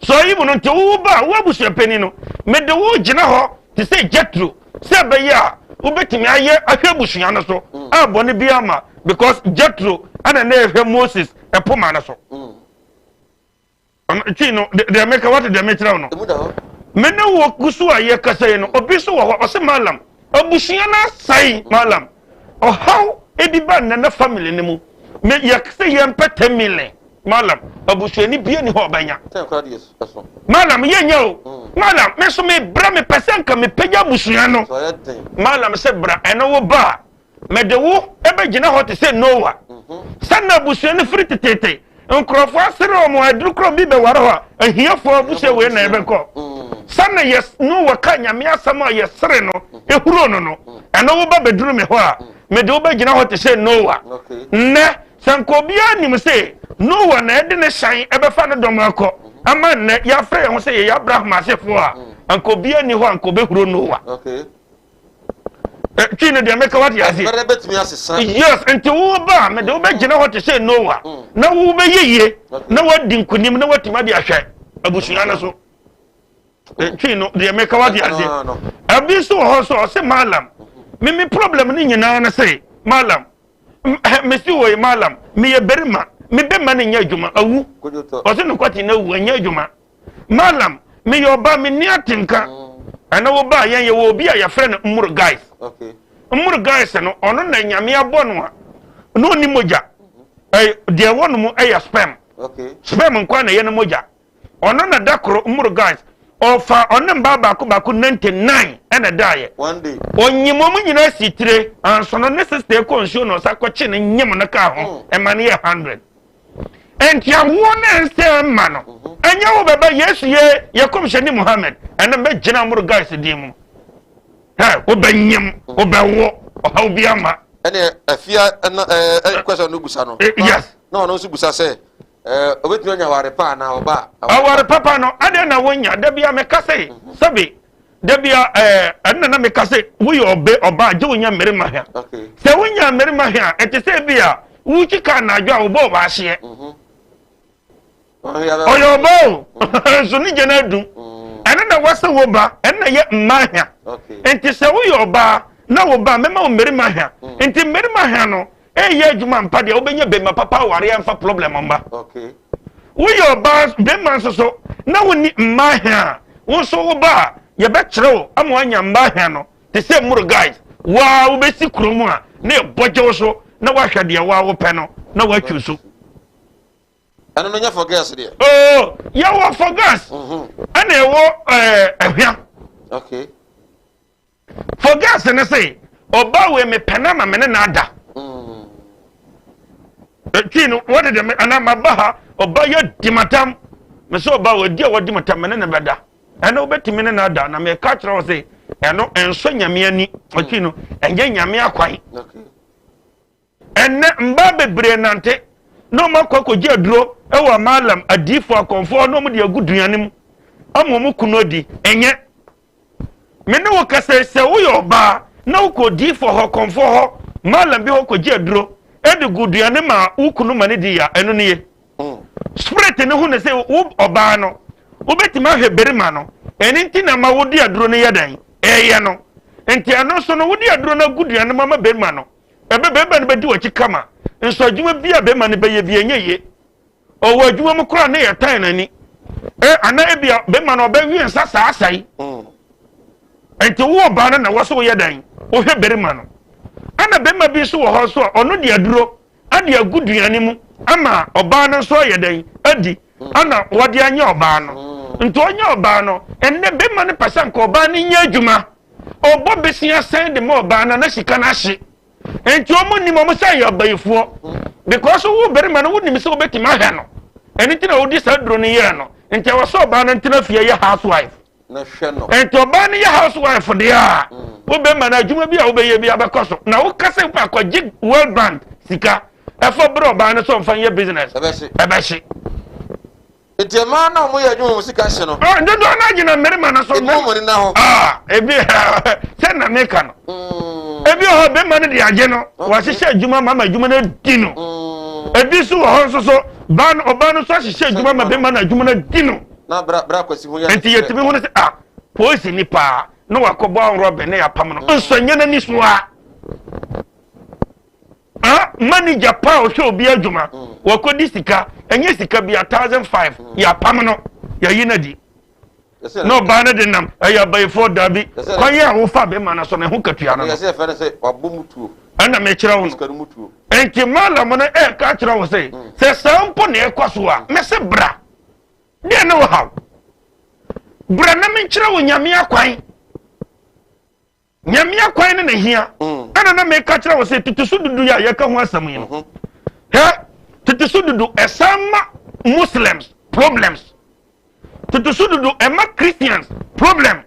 Suaib no nti wo ba wo abusuapanin no, mede wo gyina hɔ te sɛ Jethro sɛ ɛbɛyɛ a wobɛtumi ayɛ ahwɛ abusua no so a bɔne bi ama because Jethro ɛna na ɛhwɛ Moses ɛpoma no so. Twi no, deɛ meka wate deɛ mekyerɛ wo no. Me ne wo gu so a yɛkasa yi no, obi so wɔ hɔ, ɔse malam, abusua no asɛe malam. Ɔhaw ebi ba nnɛ na family no mu. Me yɛ sɛ yɛmpɛ 10 million malam, abusuani bia ni hɔ ɔbɛnya. Malam yɛnya o. Mm. Malam, me so mebrɛ mepɛ sɛ nka mepagya abusua no. Malam sɛ bra ɛno wo ba a Mede wo bɛgyina hɔ te sɛ Noa. Sɛ na abusua no firi teteete, nkurɔfoɔ asere wɔn a aduru korɔ bi bɛware hɔ a, ahiafoɔ abusua wei na ɛbɛkɔ. Sɛ na yɛ Noa ka Nyame asɛm a yɛsere no, ehuro no no, ɛno wo ba bɛduru me hɔ a, mede wo bɛgyina hɔ te sɛ Noa. Nnɛ, sɛ nka obiara nim sɛ Noa na ɛde ne hyɛn ɛbɛfa ne dɔm akɔ, ama nnɛ yɛafrɛ yɛn ho sɛ yɛyɛ Abraham asefoɔ a, anka obiara nni hɔ a anka ɔbɛhuro Noa. Twi no deɛ meka wate aseɛ. Ɛbɛrɛ bɛtumi asesa. Yes, nti wo ba a mede wobɛgyina hɔ te sɛ Noa mm. na wobɛyɛ yie na woadi nkonim na woatumi ade ahwɛ abusua no so. Twi no deɛ meka wate aseɛ. Ɛbi nso wɔ hɔ nso ɔse malam. Me me problem no nyinaa no se malam mesi wɔ yi malam meyɛ barima me bɛma no nyɛ adwuma awu. Ɔse nokwate no awu ɛnyɛ adwuma. Malam, meyɛ ɔbaa, menni atenka. Ɛna wo baa yɛn yɛwɔ obi a yɛfrɛ no Mmuru Guys. Mmuru Guys no, ɔno na Nyame abɔ no a, na ɔnni mogya. Deɛ ɛwɔ no mu ɛyɛ sperm. Sperm nkoa na ɛyɛ no mogya. Ɔno na da koro Mmuru Guys, ɔfa ɔne mbaa baako baako 99 ɛna ɛdaeɛ. Ɔnyim wɔn nyinaa si tire, anso no ne sister kɔ nsuo na ɔsa kɔkye no nyim no kaa ho, ɛma no yɛ 100. Enti awoɔ no ɛnsɛ mma no ɛnyɛ wo bɛba Yesu yɛ yɛ kɔmhyɛni Muhammad ɛno bɛgyina moro guys din mu hɛ wobɛnyem wobɛwo ɔhaw bi ama. Ɛne afia ɛna ɛɛ question no busa no. Yes. Na ɔno nso busa sɛ ɛɛ obetumi anya aware pa anaa ɔba. Aware papa no adɛn na wonya dabia meka sɛ sɛbi Da bia ɛɛ ɛna na meka sɛ woyɛ ɔbɛ ɔbaa gye wonya mmarima hwɛ. Sɛ wonya mmarima hwɛ a ɛte sɛ bi a wotwi kaa anadwo a wobɔ ɔbaa hyeɛ. Mhm. Ɔyɛ ɔbaa o mhm. nso ne gya no adu. Mhm. Ɛno na wɔsɛ wo ba ɛno na yɛ mmaa hwɛ. Nti sɛ woyɛ ɔbaa na wo ba mɛma wo mmarima hwɛ. Nti mmarima hwɛ no Ɛyɛ adwuma mpa deɛ wobɛnya bɛma papa aware amfa problem mma. Woyɛ ɔbaa bɛma nso so na wonni mmaa hɛn a wo nso wo ba a yɛbɛkyerɛ wo ama wanya mmaa hɛn no te sɛ mmuru guys waa wobɛsi kurom a na yɛbɔgye wo so na woahwɛ deɛ waa wopɛ no na woatwi so. Ɛno no nyɛ for girls deɛ. Oo yɛwɔ for girls mhm. ɛna ɛwɔ ɛɛ ɛhwea. Okay. For girls ne se ɔbaa wei mepɛ no ama me ne no ada. Twi no wɔde de me anaa maba ha ɔba yɛ di matam me sɛ ɔba wɔ di a wɔdi matam me ne no bɛda ɛno wobɛtumi ne no ada na meka kyerɛ wo se ɛno ɛnsɔ nyame ani ɔtwi no ɛnyɛ nyame akwan. Okay. Ɛnnɛ, mmaa bebree nante na wɔn akɔ akɔgye aduro wɔ amalam, adiifoɔ, akɔmfoɔ na wɔn de agu duane mu ama wɔn kunu adi. Ɛnyɛ. Me ne wo kasa yi, sɛ woyɛ ɔbaa na wokɔ odiifoɔ hɔ, kɔmfoɔ hɔ, malam bi hɔ kɔgye aduro de gu duane ma wo kunu ma no di a, ɛno nie. Spirit no hu no sɛ wo ɔbaa no, wobɛtumi ahwɛ barima no, ɛno nti na ma wode aduro no yɛ dɛn? Ɛyɛ no. Nti ɛno nso no, wode aduro no agu duane mu ama barima no. Ɛbɛ bɛrima no bɛdi w'akyi kama. Nso adwuma bi a bɛrima no bɛyɛ bi ɛnyɛ yie. Ɔwɔ adwuma mu koraa ne yɛ tan n'ani. Ɛ ana ebi a bɛrima no ɔbɛwe nsa saa asɛe. Mm. Nti wo ɔbaa no na wɔ so woyɛ dɛn? Wohwɛ bɛrima no. Ana bɛrima bi nso wɔ hɔ nso a ɔno de aduro ade agu duane mu ama ɔbaa no nso ayɛ dɛn adi mm. ana wɔde anyɛ ɔbaa no. Mm. Nti ɔnyɛ ɔbaa no ɛnnɛ bɛrima no pɛ sɛ nka ɔbaa no nyɛ adwuma. Ɔbɔ besia sɛn de ma ɔbaa no na sika no ahye. Nti ɔmo nim ɔmo sɛ yɛ ɔbayifoɔ. Because wo barima no wonim sɛ wobɛtumi ahwɛ no. Ɛno nti na wodi saa duro no yɛɛ no. Nti ɛwɔ sɛ ɔbaa no ntena fie yɛ housewife. Nti ɔbaa no yɛ housewife deɛ a, wo bɛrima no adwuma bi a wobɛyɛ bi abɛkɔ so. Na woka sɛ wopɛ akɔgye World Bank sika ɛfɔ berɛ ɔbaa no sɛ ɔmfa nyɛ business. Ɛbɛhye. Nti mmaa no a wɔyɛ adwuma wɔn sika hye no. Ɔ dodoɔ no agyina mmarima no so. Ebi wɔn ani na hɔ. Aa ebi sɛ na meka no. Mm. Ebi wɔ hɔ bɛrima no de agye no wahyehyɛ adwuma ma ma adwuma no adi no. Mm. Ebi nso wɔ hɔ nso so baa no ɔbaa no nso ahyehyɛ adwuma ma bɛrima no adwuma no adi no. Na bra bra kwasi ho yɛ. Nti yɛtumi ho no sɛ ah polisi ni paa na wakɔbɔ ahorɔ ne apam no mm. nso nyɛ n'ani so a. Ah, manager pa a ɔhwɛ obi adwuma mm. wakɔdi sika ɛnyɛ sika bi a 1005 mm. yɛapam no yɛyi no adi na ɔbaa no de nam ɛyɛ abayifoɔ daabi kwan yɛ a wofa bɛma no so no ɛho katua no ɛna mekyerɛ wo no enti malam no ɛka kyerɛ wo sɛ mm. sɛ saa mpo na ɛkɔ so a mɛsɛ bra deɛ ne wo haw bra na menkyerɛ wo nyame akwan Nyame akwan no na hia. Mm. Ɛna na meka kyerɛ wo sɛ tete so dudu yi a yɛka ho asɛm yi no. Mm-hmm. Hɛ tete so dudu ɛsan ma Muslims problems. Tete so dudu ɛma Christians problem.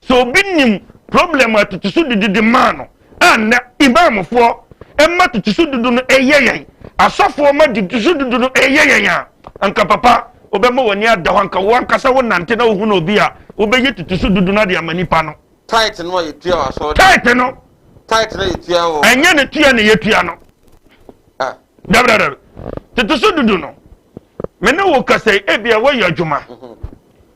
Sɛ obi nim problem a tete so dudu de maa no a nnɛ imamfoɔ ɛma tete so dudu no ɛyɛ yɛn asɔfoɔ ma tete so dudu no ɛyɛ yɛn a anka papa Wobɛma w'ani ada hɔ anka wo ankasa wonante na wohunu obi a wobɛyi tutu so dudu no ade ama nipa no. Tithe no a yɛtua wɔ asɔre. Tithe no. Tithe no yɛtua wɔ. Ɛnyɛ ne tua na yɛtua no. Ah. Dabi dabi dabi. Tutu so dudu no. Me ne wo kasa yi ebia woyɛ adwuma. Mhm.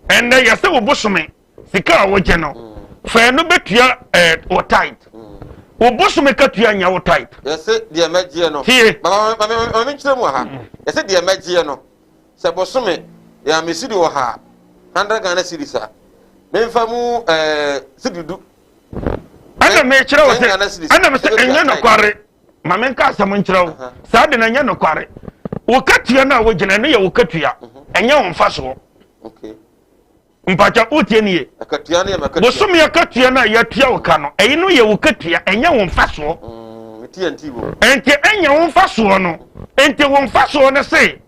Ɛnɛ yɛsɛ wo bosome sika a wogye no. Mm. Fɛn no bɛtua ɛɛ eh, wɔ tithe. Mm. Wo bosome ka tua nyɛ wo tithe. Yɛsɛ deɛ mɛgyeɛ no. Tie. Mama mama mama nkyerɛ mu wɔ ha. Mm. Yɛsɛ deɛ mɛgyeɛ no. Sɛ bosome yɛ a me sidi wɔ ha a, hundred Ghana cedis a, memfa mu ɛɛ sidi du. Ɛna mekyerɛ wo sɛ ɛna me sɛ ɛnyɛ nokware ma menka asɛm nkyerɛ wo saa de na ɛnyɛ nokware wo katua no a wogyina no yɛ wo katua mhm. ɛnyɛ wo mfasoɔ. Okay. Mpakyɛ wotie ne ye. Akatua no yɛ m'akatua. Bosome akatua no a yɛatua wo ka no, ɛyi no yɛ wo katua, ɛnyɛ wo mfasoɔ. Mm, nti ɛnyɛ wo mfasoɔ no, nti wo mfasoɔ no se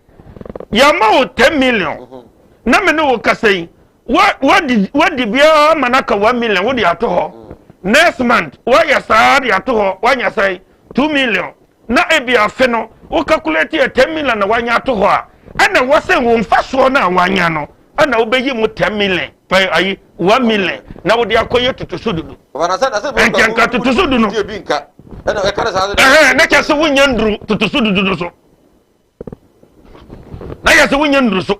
yɛama wo 10 million mhm. na me ne wo kasa yi wadi wadi biara ma no aka 1 million wode ato hɔ mm. next month woayɛ saa de ato hɔ woanya sɛn 2 million na ebi afe no wo calculate yɛ 10 million na wanya ato hɔ a ɛna wɔ sɛ wo mfasoɔ no a wanya no ɛna wobɛyi mu 10 million pɛ ayi 1 million na wode akɔyɛ tutuso dudu nkyɛ nka tutuso du no ɛhɛn na kyɛ sɛ wonya nduru tutuso dudu no so na yɛ sɛ wonya nduru so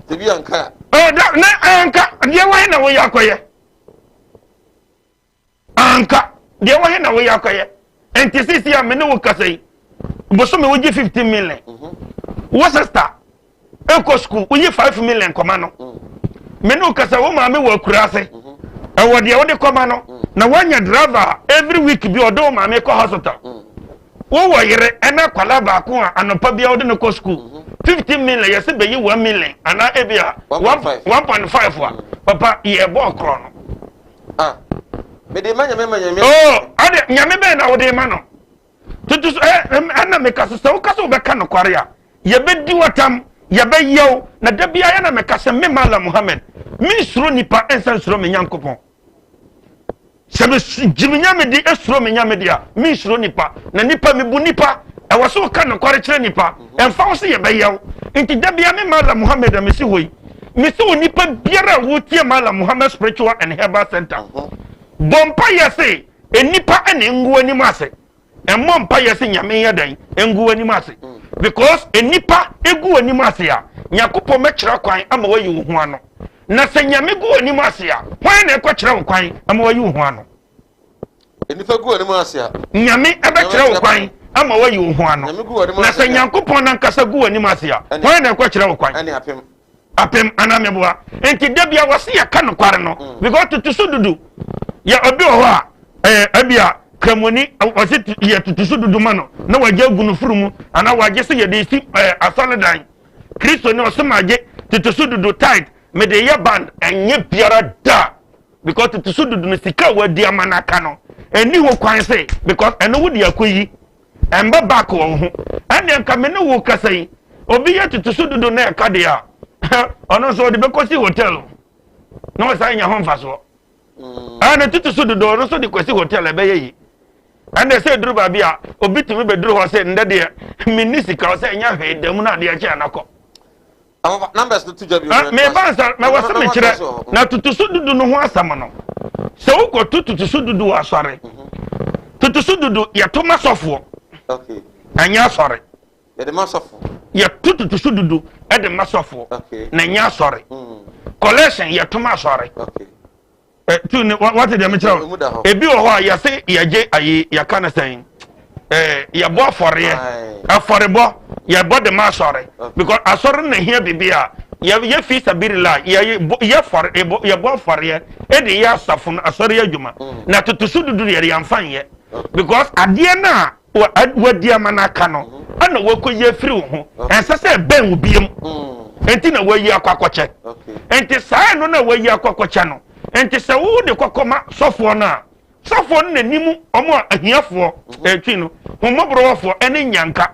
na anka deɛ wɔyɛ na woyɛ akɔyɛ Anka, deɛ wɔ he na woyɛ akɔyɛ? Nti sisi a me ne wo kasa yi, bosome wogye 15 million. Mhm. Wo sister ekɔ sukuu, woyi 5 million kɔma no. Mm. Me ne wo kasa, wo maame wɔ akura ase. Mhm. Ɛwɔ deɛ wode kɔma no. Mm. Na woanya driver every week bi ɔde wo maame kɔ hospital. Mm. Wowɔ yere ɛna akwadaa baako a anɔpa bia wode no kɔ sukuu. Mhm. 15 million yɛsɛ bɛyi 1 million anaa ebi a 1.5 a, papa, yɛbɔ ɔkorɔ no. Ah, mede ma Nyame, ma Nyame. Oh, ade Nyame bɛn na wode ma no tutu so? Ɛ, ɛna meka so sɛ woka sɛ wobɛka nokware a, yɛbɛdi watam, yɛbɛyɛw na da biara yɛna meka sɛ me Mala Muhammad, mensuro nipa, ɛnsa nsuro me Nyankopɔn. Sɛ megye me Nyame di, esuro me Nyame di a, mensuro nipa. Na nipa, mebu nipa. Ɛwɔ sɛ woka nokware kyerɛ nipa, ɛmfa wo sɛ yɛbɛyɛw. Nti da biara me Mala Muhammad a mesi hɔ yi, mesi wɔ nipa biara a wotie Mala Muhammad Spiritual and Herbal Center, bɔ mpa yɛ se nipa ɛna ngu anim ase. Ɛmmɔ mpa yɛ sɛ Nyame yɛ dɛn ngu anim ase, because nipa egu anim ase a, Nyakopɔn bɛkyerɛ kwan ama wayi wo ho ano. Na sɛ Nyame gu anim ase a, hwan na ɛkɔkyerɛ wo kwan ama wayi wo ho ano? Nipa gu anim ase a, Nyame ɛbɛkyerɛ wo kwan ama wayi wo ho ano. Na sɛ Nyankopɔn nankasa gu anim ase a, hwan na ɛkɔkyerɛ wo kwan? Ɛne apem. Apem anaa meboa. Nti da bia wɔse yɛka nokware no, because tutu so dudu yɛ obi wɔ hɔ a, ɛɛ ebi a kramoni wɔse yɛ tutu so dudu ma no na wagye agu no furu mu, anaa wagye sɛ yɛde si asɔredan. Kristo ne ɔsɛ magye tutu so dudu tight mede yɛ band. Ɛnyɛ biara da, because tutu so dudu no, sika a wadi ama no aka no, ɛni ho kwan sɛ, because ɛno wode akɔ yi, ɛmba back wɔ wo ho. Ɛnneɛ nka me ne wo kasa yi, obi yɛ tutu so dudu na ɛka deɛ a, ɔno nso ɔde bɛkɔsi hotel na ɔsan nya ho mfasoɔ. Ɛna tutu so dudu, ɔno nso de kɔsi hotel, ɛbɛyɛ yi. Ɛnna sɛ eduru baabi a, obi tumi bɛduru hɔ sɛ ndɛ deɛ menni sika, ɔsɛ ɛnyɛ hwee da mu na adeɛ kyɛ anakɔ. Numbers no to dwa bi. Meba nsa mɛwɔ sɛ mekyerɛ na tutu so dudu no ho asɛm no. Sɛ wokɔto tutu so dudu wɔ asɔre, tutu so dudu yɛto ma sɔfoɔ, ɛnyɛ asɔre. Yɛde ma sɔfo. Yɛto tutu so dudu ɛde ma sɔfoɔ na ɛnyɛ asɔre. Collection yɛto ma asɔre. Tu ne wate deɛ mekyerɛ wo. Ebi wɔ hɔ a yɛse yɛgye ayi, yɛka no sɛn, yɛbɔ afɔreɛ, afɔrebɔ yɛbɔ de ma asɔre, because asɔre na hia biribi a yɛ fi sabiri la yɛ yɛ fɔre yɛbɔ afɔreɛ ɛde yɛ asafo no asɔre adwuma. Na toto so dudu yɛde yɛnfa nyɛ, because adeɛ no a wadi ama no aka no, ɛna wakɔ yi afiri wo ho, ɛnsɛ sɛ ɛbɛn wo biem, nti na wayi akɔ akɔkyɛ. Nti saa ɛno na wayi akɔ akɔkyɛ no, nti sɛ wo de kɔkɔ ma sɔfoɔ no a, sɔfoɔ no n'anim ɔmo a ahiafoɔ ɛtwi no homɔborɔwɔfoɔ ɛne nyanka,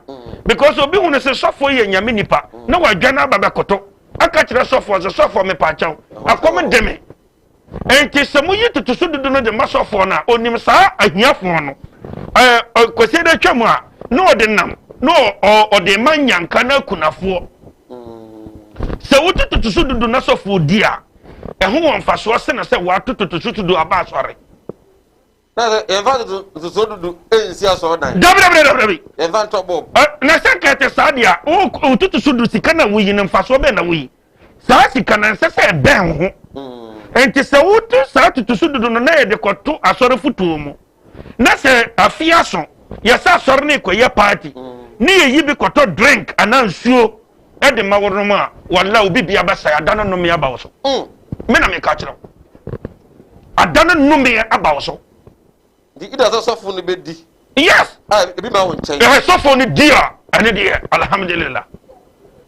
because obi hu no sɛ sɔfoɔ yɛ Nyame nipa na wadwa no aba bɛkoto aka kyerɛ sɔfoɔ sɛ, "Sɔfoɔ, mepa kyɛw, akɔm de me." Nti sɛ moyi totoso dudu no de ma sɔfoɔ no a, onim saa ahiafoɔ no, ɛɛ kwasi de atwa mu a, na ɔde nam na ɔde ma nyanka na akunafoɔ. Sɛ wotu totoso dudu na sɔfoɔ di a, ɛho wɔ mfasoɔ sene sɛ wɔato totoso dudu aba asɔre. Na sɛ yɛmfa ntotoso dudu nsi asɔredan. Dabi, dabi, dabi, dabi. Yɛmfa ntɔ bɔɔb. Na sɛ kɛtɛ saa deɛ a, wo totoso dudu sika na woyi no, mfasoɔ bɛn na woyi saa sika na nsɛ sɛ ɛbɛn wo ho? Nti sɛ wotu saa tutuso dudu no na yɛde kɔto asɔre fotuo mu, na sɛ afe aso yɛsɛ asɔre no kɔyɛ party ne yɛyi bi kɔtɔ drink anaa nsuo ɛde ma wɔnom a, wala obi bia bɛsɛe ada no, nnome aba wo so. Me na meka kyerɛ wo, ada no nnome aba wo so. Nti ida sɛ sɔfo no bɛdi. Yes. A ebi ma wo nkyɛn. Ɛhɛ, sɔfo no di a, ɛne deɛ alhamdulillah,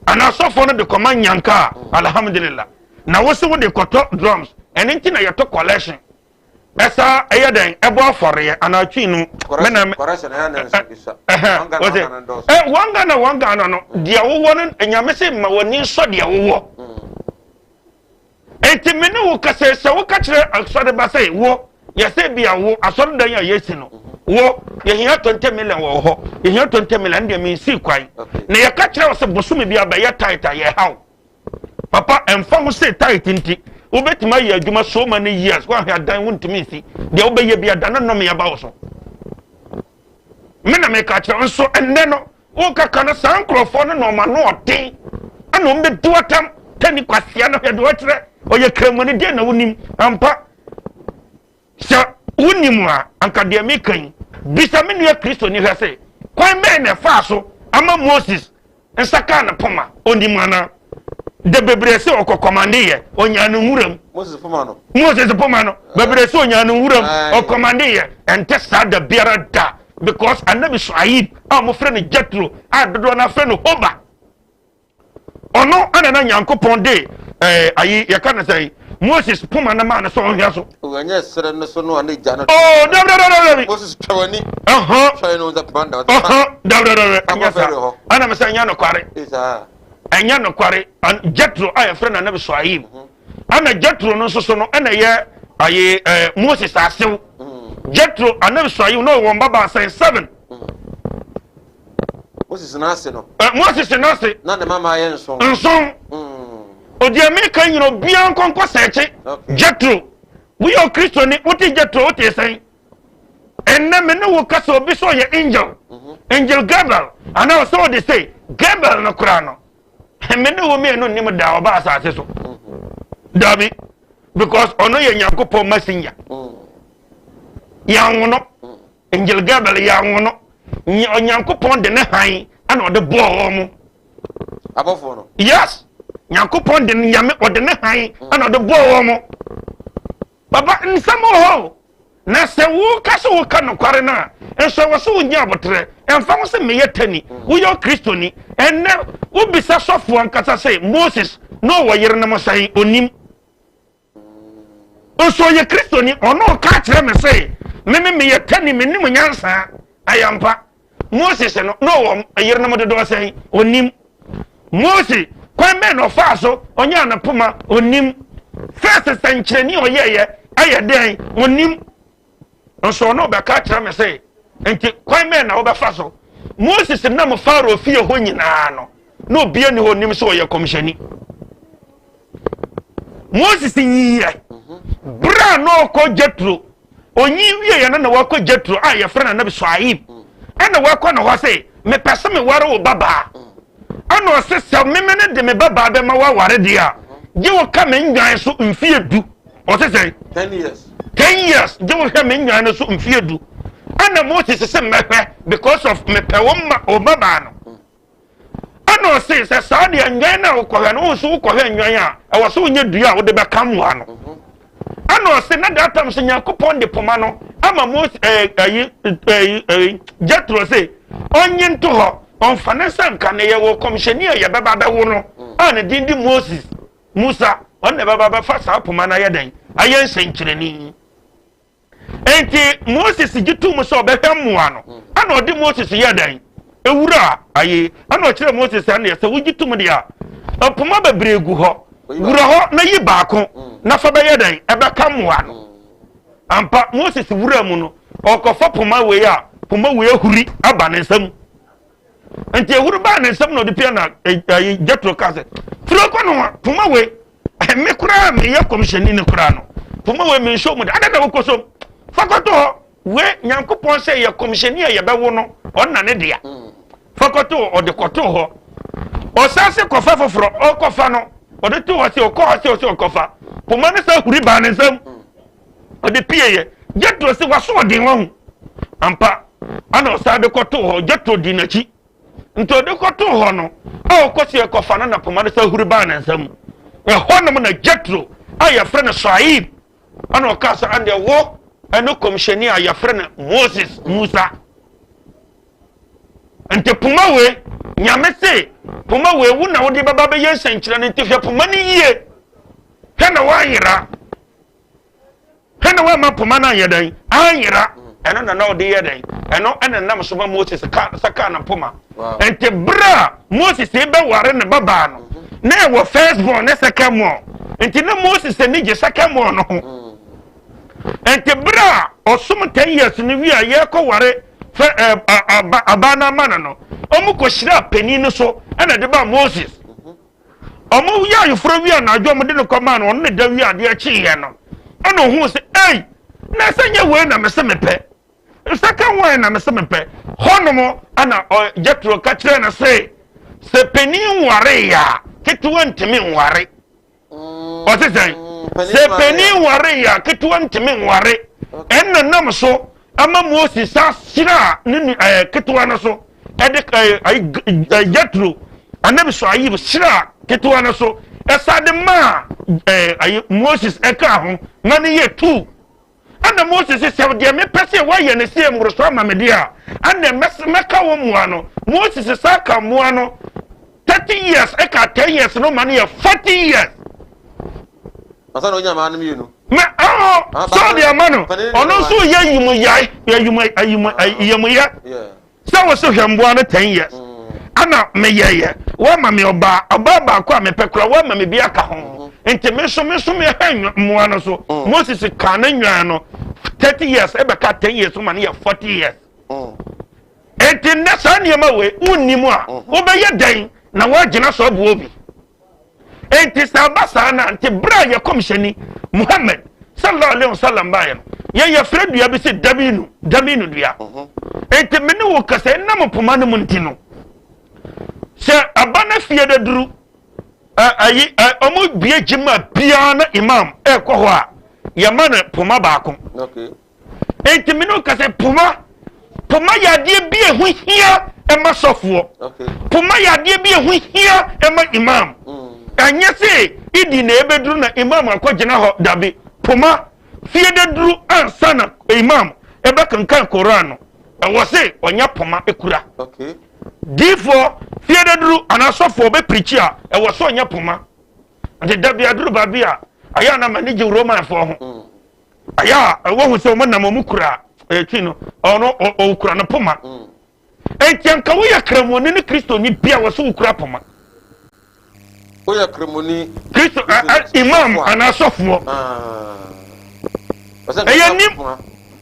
anaa sɔfo no de kɔma nyanka a, alhamdulillah. Na wosi wo de kɔtɔ drums, ɛne nti na yɛtɔ collection ɛsa ɛyɛ dɛn ɛbɔ afɔreɛ anaa twi no. Mɛna correction ɛyɛ na nso bisa. Ɛhɛ, wɔsɛ ɛ 1 Ghana, 1 Ghana no deɛ wowɔ no, Nyame sɛ ma w'ani nsɔ deɛ wowɔ. Enti me ne wo kasa, sɛ woka kyerɛ asɔreba sɛ wo yɛsɛ bi a wo asɔredan a yɛsi no, wo yɛhia 20 million wɔ hɔ, yɛhia 20 million deɛ mensi kwan, na yɛka kyerɛ wo sɛ bosome bi abɛyɛ tight a yɛhaw papa, ɛmfa ho sɛ tight nti wobɛtumi ayɛ adwuma so many years, woahwɛ adan wontumi nsi deɛ wobɛyɛ bi ada no, nnɔme aba wo so. Me na meka kyerɛ wo nso ɛnnɛ no, wokaka no saa nkurɔfoɔ no na ɔma no ɔden ɛna ɔmo bɛdi watam tani kwasia no. Hwɛ deɛ ɔkyerɛ, ɔyɛ kramoni deɛ na wonim ampa. Sɛ wonim a, anka deɛ meka yi, bisa me nua Kristoni hwɛ sɛ kwan bɛn na ɛfaa so ama Moses nsa kaa ne poma. Onim anaa? De bebree sɛ ɔkɔ kɔmande yɛ ɔnyaa no nwuram. Moses poma no. Moses poma no, bebree sɛ ɔnyaa no nwuram ɔkɔmande yɛ. Ɛnte saa da biara da, because Anabi Suaib a wɔfrɛ no Jetro a dodoɔ no afrɛ no Hoba. Ɔno ɛna na Nyankopɔn de ɛɛ ayi yɛka no sɛn Moses poma no maa no sɛ ɔnhwɛ so. Ɛnyɛ serɛ no so no a ne gya no. Oh, dabi dabi dabi dabi. Moses twa w'ani. Ɛhɔn. Hwɛ no sɛ poma da. Ɛhɔn dabi dabi dabi. Ɛnyɛ saa. Ɛna mi sɛ ɛnyɛ nokware. Ɛnyɛ nokware. Jethro a yɛfrɛ no Anabi Suaib. Ɛna Jethro no nso so no ɛna yɛ ayi ɛɛ Moses asew. Jethro Anabi Suaib na ɔwɔ mba baasa seven. Moses n'ase no. Ɛ Moses n'ase. Na ne mama yɛ nson. Nson. Odi ɛmi ka nyina obiara nkɔnkɔ sɛɛkye. Jethro, woyɛ Okristoni, wote Jethro wote sɛn? Ɛnnɛ me ne wo kasa obi sɛ ɔyɛ angel. Angel Gabriel anaa ɔsɛ ɔde se Gabriel no koraa no. Me ne wo mmienu nnim da ɔba asase so. Dabi, because ɔno yɛ Nyankopɔn messenger. Yɛanwo no. Angel Gabriel yɛanwo no. Onyankopɔn de ne hann ɛna ɔde bɔɔ wɔn mo. Abɔfoɔ no. Yes. Nyankopɔn de nyame ɔde ne hann ɛna ɔde bɔɔ wɔn mo. Papa nsɛm wɔ hɔ o. Na sɛ woka sɛ woka nokware no a, nso ɛwɔ sɛ wonya aboterɛ. Ɛmfa ho sɛ meyɛ tani, woyɛ Kristoni. Ɛnnɛ wobisa sɔfoɔ ankasa sɛ Moses na ɔwɔ yerenom sɛn? Onim. Nso ɔyɛ Kristoni, ɔno ɔka akyerɛ me se, me me meyɛ tani, menim nyansa. Ɛyɛ ampa. Moses no, na ɔwɔ yerenom dodoɔ sɛn? Onim. Mose, kwan bɛn na ɔfaa so ɔnyaa ne poma? Onim. First sɛnkyerɛnni a ɔyɛeɛ ɛyɛ dɛn? Onim. Nso ɔno ɔbɛka akyerɛ me se, nti kwan bɛn na wobɛfa so? Moses nam Farao fie hɔ nyinaa no, na obiara nni hɔ onim sɛ ɔyɛ kɔmhyɛni. Moses nyiiɛ berɛ a na ɔkɔ Jetro, ɔnyi wieɛ no na wakɔ Jetro a yɛfrɛ no Anabi Suaib, ɛna wakɔ ne hɔ se, mepɛ sɛ meware wo babaa. Ɛna ɔse sɛ meme no de me babaa bɛma woaware deɛ a, gye wo ka me nnwan so mfeɛ du. Ɔse sɛn? 10 years. 10 years gye wo hwɛ me nnwan no so mfeɛ du. Ɛna Moses se mɛhwɛ because of mepɛ wo ma wo babaa no. Ɛna ɔse sɛ saa deɛ nnwan no a wokɔhwɛ no, wo nso wokɔhwɛ nnwan a, ɛwɔ sɛ wonya dua a wode bɛka mmoa no. Ɛna ɔse na that time sɛ Nyankopɔn de poma no ama Mose ɛɛ ɛyi ɛyi ɛyi Jethro se ɔnye nto hɔ, ɔmfa ne nsa nka no, yɛwɔ kɔmhyɛni a yɛbɛba bɛwo no a ne din de Moses, Musa, ɔno na ɛbɛba bɛfa saa poma no ayɛ dɛn? Ayɛ nsɛnkyerɛnni. Enti Moses gye too mu sɛ ɔbɛhwɛ mmoa no. Ɛna ɔde Moses yɛɛ dɛn? Ewura ayi. Ɛna ɔkyerɛɛ Moses sɛ ɛnneɛ sɛ wogye tom deɛ a, mpoma bebree gu hɔ. Wura hɔ na yi baako na fa bɛyɛ dɛn? Ɛbɛka mmoa no. Ampa, Moses wura mu no, ɔkɔfa poma wei a, poma wei ahuri aba ne nsam. Nti ehuri baa ne nsam na ɔde pia na ayi Jethro kaa sɛ, firi kɔ no ho, poma wei. Me koraa meyɛ kɔmhyɛni no koraa no, poma wei menhyɛ mu da. Adɛn na wokɔ som? Fa kɔto hɔ. Wei Nyankopɔn sɛ yɛ kɔmhyɛni a yɛbɛwo no, ɔnna ne dea. Fa kɔto hɔ, ɔde kɔto hɔ. Ɔsan se kɔfa foforɔ, ɔkɔfa no, ɔde to hɔ sɛ ɔkɔ hɔ sɛ ɔsɛ ɔkɔfa. Poma no sɛ huri baa ne nsam. Ɔde pieeɛ. Jethro se waso ɔden wahu. Ampa, ana ɔsan de kɔto hɔ. Jethro di n'akyi. Nti ɔde kɔtoo hɔ no, a ɔkɔ so ɛkɔfa no na poma no sɛ huri baa ne nsam. Ɛhɔnom na Jetro a yɛfrɛ no Suaib ɛna ɔkaa sɛ ɛndeɛ wo ɛne kɔmhyɛni a yɛfrɛ no Moses, Musa. Nti poma wei, Nyame se poma wei wo na wode bɛba bɛyɛ nsɛnkyerɛ no, nti hwɛ poma no yie, hwɛ na woanyera. Hwɛ na wamma poma no anyɛ dɛn? Anyera. Ɛno na na ɔde yɛ dɛn? Ɛno ɛna nam so ma Moses ka sɛ kaa no poma. Nti bere a Moses bɛware ne babaa no, na ɛwɔ first born ne second born. Nti na Moses ani gye second born no ho. Nti bere a ɔsom 10 years no wie a yɛrekɔware fɛ ɛ aba abaa no ama no no, wɔn kɔhyiraa panin no so ɛna de baa Moses. Wɔyɛ ayeforɔ wie anadwo a wɔde no kɔmaa no, ɔno ne da wie adeɛ kyeeɛ no, ɛna ohuu sɛ, ei, na ɛsɛ nyɛ wei na mese mepɛ. Second one na mese mepɛ. Hɔnom ɛna Jethro ka kyerɛɛ no se, sɛ panin nwareeɛ a, ketewa ntumi nware. Ɔte sɛn? Sɛ panin nwareeɛ a, ketewa ntumi nware. Ɛnna nam so ama Moses san hyiraa ne nu ɛɛ ketewa no so ɛde ɛɛ ayi ɛɛ Jethro anabi Suayib hyiraa ketewa no so ɛsa de maa ɛɛ ayi Moses ɛkaa ho ma ne yɛ tu. Ɛna Moses sɛ deɛ mepɛ sɛ wɔayɛ ne sɛ mmoroso ama me deɛ a ɛna mɛka wɔn mmoa no. Moses sa ka mmoa no. 30 years ɛka 10 years no ma no yɛ 40 years. Ansa na onya maa no mmienu. Mɛ ɔhɔ sɛ ɔde ama no, ɔno nso yɛ yimuyae yɛ yimu ayimu yɛmuyɛ sɛ wɔsɛ hwɛ mboa no 10 years ana meyɛyɛ wɔama me ɔbaa ɔbaa baako a mepɛ kora wɔama me bi aka ho mm-hmm. nti me nso me nso mehwɛ mmoa no so mm. Moses kaa ne nwan no 30 years ɛbɛka 10 years ma no yɛ 40 years. Mm. Enti nnɛ saa nneɛma wei wonnim a, mhm. wobɛyɛ dɛn na woagyina so aboa obi? Enti sɛ aba saa no a, nti berɛ a yɛ kɔmhyɛni Muhammad sallallahu alaihi wasallam baeɛ no, yɛn yɛfrɛ dua bi sɛ dabinu, dabinu dua. Mhm. Enti me ne wo kasa ɛnam poma no mu nti no, sɛ aba no afie da duru ayi ɔmo bie gyima biara na imam ɛrekɔ hɔ a, yɛma no poma baako. Okay. Enti me ne wo ka sɛ poma, poma yɛ adeɛ bi a ɛho hia ɛma sɔfoɔ. Poma yɛ adeɛ bi a ɛho hia ɛma imam. Mm. Ɛnyɛ sɛ idi na ɛbɛduru na imam akɔgyina hɔ dabi. Poma fie dɛduru ansa na imam ɛbɛkenkan Koran no. Ɛwɔ sɛ ɔnya poma ekura. Diifoɔ fie dɛduru anaa sɔfoɔ bɛpirikyi a ɛwɔ sɛ ɔnya poma. Nti dabi aduru baabi a ayɛ a na m'ani gye Romanfoɔ ho. Mm. Ayɛ a wɔhu sɛ wɔn nam wɔn kura ɛtwi no ɔno ɔkura no poma. Mm. Enti anka woyɛ kramoni ne kristoni bi a wɔsɛ wokura poma. Woyɛ kramoni. Kristo imam anaa sɔfoɔ. Ah. Ɛyɛ nim.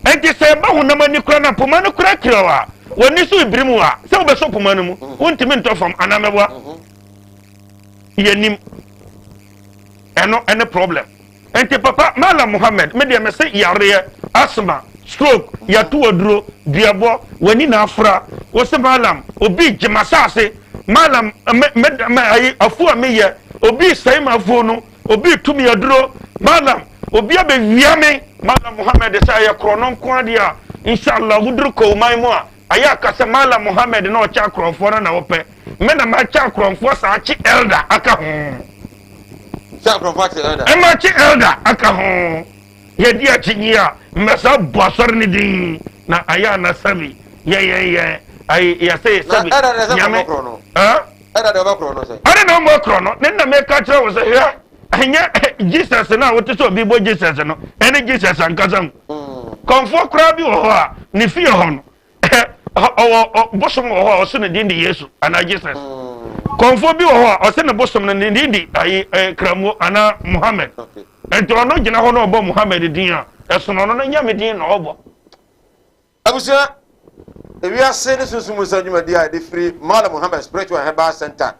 Enti sɛ ɛba honam ani kura na poma no kura kura a wɔni so ebiri mu a sɛ wobɛsɔ poma no mu mm. wontumi ntɔ fam anaa mɛboa. Mm-hmm. Yɛ nim. Ɛno ɛne problem. Nti papa Mallam Mohammed me deɛ mese yareɛ, asthma, stroke, yɛto aduro, duabɔ, w'ani na afra, wose Mallam obi gye m'asaase, Mallam me me me ayi afuo a meyɛ, obi sɛe m'afuo no, obi tu me aduro, Mallam obi abɛwia me, Mallam Mohammed sɛ ɛyɛ korɔno nko adeɛ a, Inshallah woduru Kowman mu a, ayɛ aka sɛ Mallam Mohammed na ɔkyɛ akorɔmfoɔ no na wopɛ. Me na makyɛ akorɔmfoɔ saa kye elder aka ho. Sɛ akorɔmfoɔ akye elder. Ɛma kye elder aka ho. Yɛdi akyinnye a mmɛsa bɔ asɔre no din na ayɛ ana sɛbi yɛ yɛn yɛn ayi yɛsɛ sɛbi nyame. Elder de ɔbɛ korɔ no sɛ. Ɛde na ɔbɛ korɔ no ne na meka kyerɛ wo sɛ hwɛ ɛnyɛ Jesus no a wote sɛ obi bɔ Jesus no ɛne Jesus ankasa mu. Mm. Kɔnfoɔ koraa bi wɔ hɔ a ne fie hɔ no ɔwɔ bosom wɔ hɔ a ɔsɛ ne din de Yesu anaa Jesus. Kɔnfoɔ bi wɔ hɔ a ɔsɛ ne bosom no ne din de ayi Kramu anaa Muhammad. Nti ɔno gyina hɔ na ɔbɔ Muhammad din a ɛsono ɔno no nyame din na ɔbɔ. Abusua, ewiase ne sunsum nsa dwumadi a yɛde firi Malam Muhammad Spiritual and Herbal Center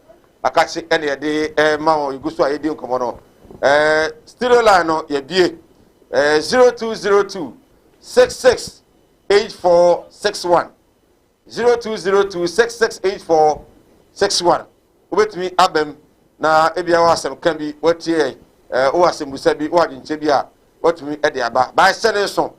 akakye ɛna yɛde ɛma wɔn yɛgu so a yɛdi nkɔmɔ no. Ɛɛ studio line no yɛbie ɛɛ 0202 66 8461 0202 6684 61 wobɛtumi aba mu na ebia wɔ asɛm ka bi watie yɛn eh, wowɔ asɛmbusa bi wowɔ adwenkyɛ bi a watumi de aba bae sɛ ne nso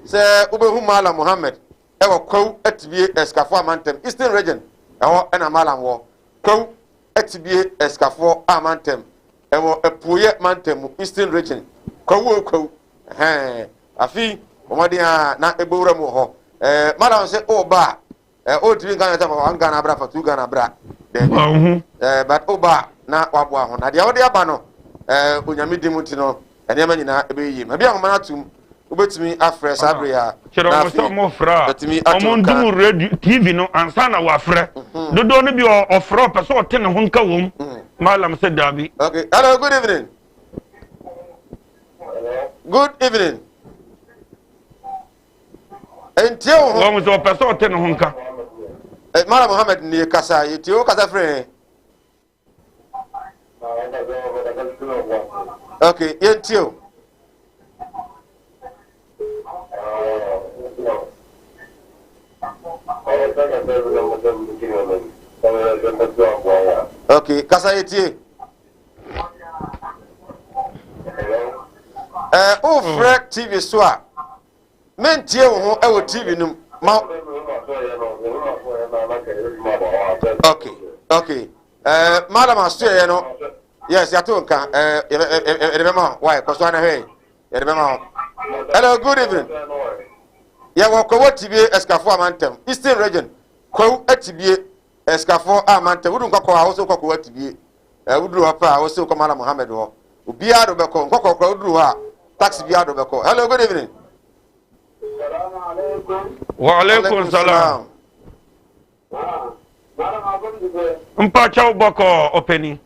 sɛ wobɛhu Malam Muhammad ɛwɔ Kwawu Atibie Asikafoɔ Amantam Eastern Region ɛhɔ ɛna Malam wɔ Kwawu Atibie Asikafoɔ Amantam ɛwɔ Apuoyɛ Mantam mu Eastern Region Kwawu o Kwawu Ɛhɛn, afei bɔ mmɔden a na ɛbɔ wura mu wɔ hɔ. Ɛɛ, madam sɛ ɔba a, ɛɛ, ɔntumi nka sɛ fa one Ghana bra, fa two Ghana bra. Daabi. Ɛɛ, but ɔba a na waboa ho. Na deɛ ɔde aba no, ɛɛ, onyame di mu nti no, nneɛma nyinaa ɛbɛyɛ yie. Ma bi ahoma no atum, wobɛtumi afrɛ saa bere a. Kyerɛ wɔn sɛ wɔn frɛ a, wɔn ndum radio TV no ansa na wɔafrɛ. Mhm. Dodoɔ no bi ɔfrɛ ɔpɛ sɛ ɔte ne ho nka wɔm. Mhm. Malam sɛ daabi. Okay, hello, good evening. Good evening. Ntie wo ho. Wɔn sɛ ɔpɛ sɛ ɔte ne ho nka. Eh, Mara Mohammed nie kasa yɛtie wo kasa firi he. Okay, yɛntie o. Okay, kasa yɛtie. Ɛɛ wofrɛ mm. TV so a mentie wo ho wɔ TV no mu ma. Okay, okay. Ɛɛ madam asoɛyɛ no yes yɛato nka ɛɛ yɛde bɛma wo why kɔ so ana hwɛ yɛde bɛma wo. Hello, good evening. Yɛwɔ Kwawu Atibie Ɛsikafo Amantam Eastern Region Kwawu Atibie. Asikafoɔ amma ntɛm. Wodu Nkɔkɔɔ a, wo se wokɔ Kowa Tibie. Eh, woduru hɔ pɛ a, wo se wokɔ Malam Mohammed hɔ. Obiara de wobɛkɔ. Nkɔkɔɔ koraa woduru hɔ a, taxi biara de wobɛkɔ. Hello, good evening. Wa alaikum salam. Mpakyɛw bɔkɔɔ ɔpɛni.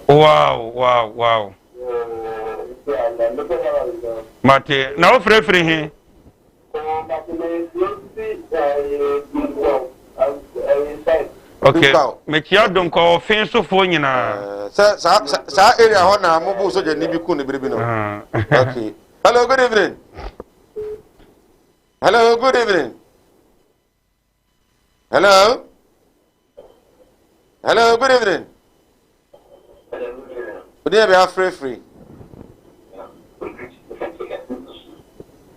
Wow, wow, wow. Mate, na wofrɛfiri he? Okay, mekyia Donkor ɔfe sofoɔ nyinaa. Sɛ saa saa area hɔ na mo bu sogyani bi kun ne biribi no. Okay. Hello, good evening. Hello, good evening. Hello. Hello, good evening. Odi yɛ bi afirifiri.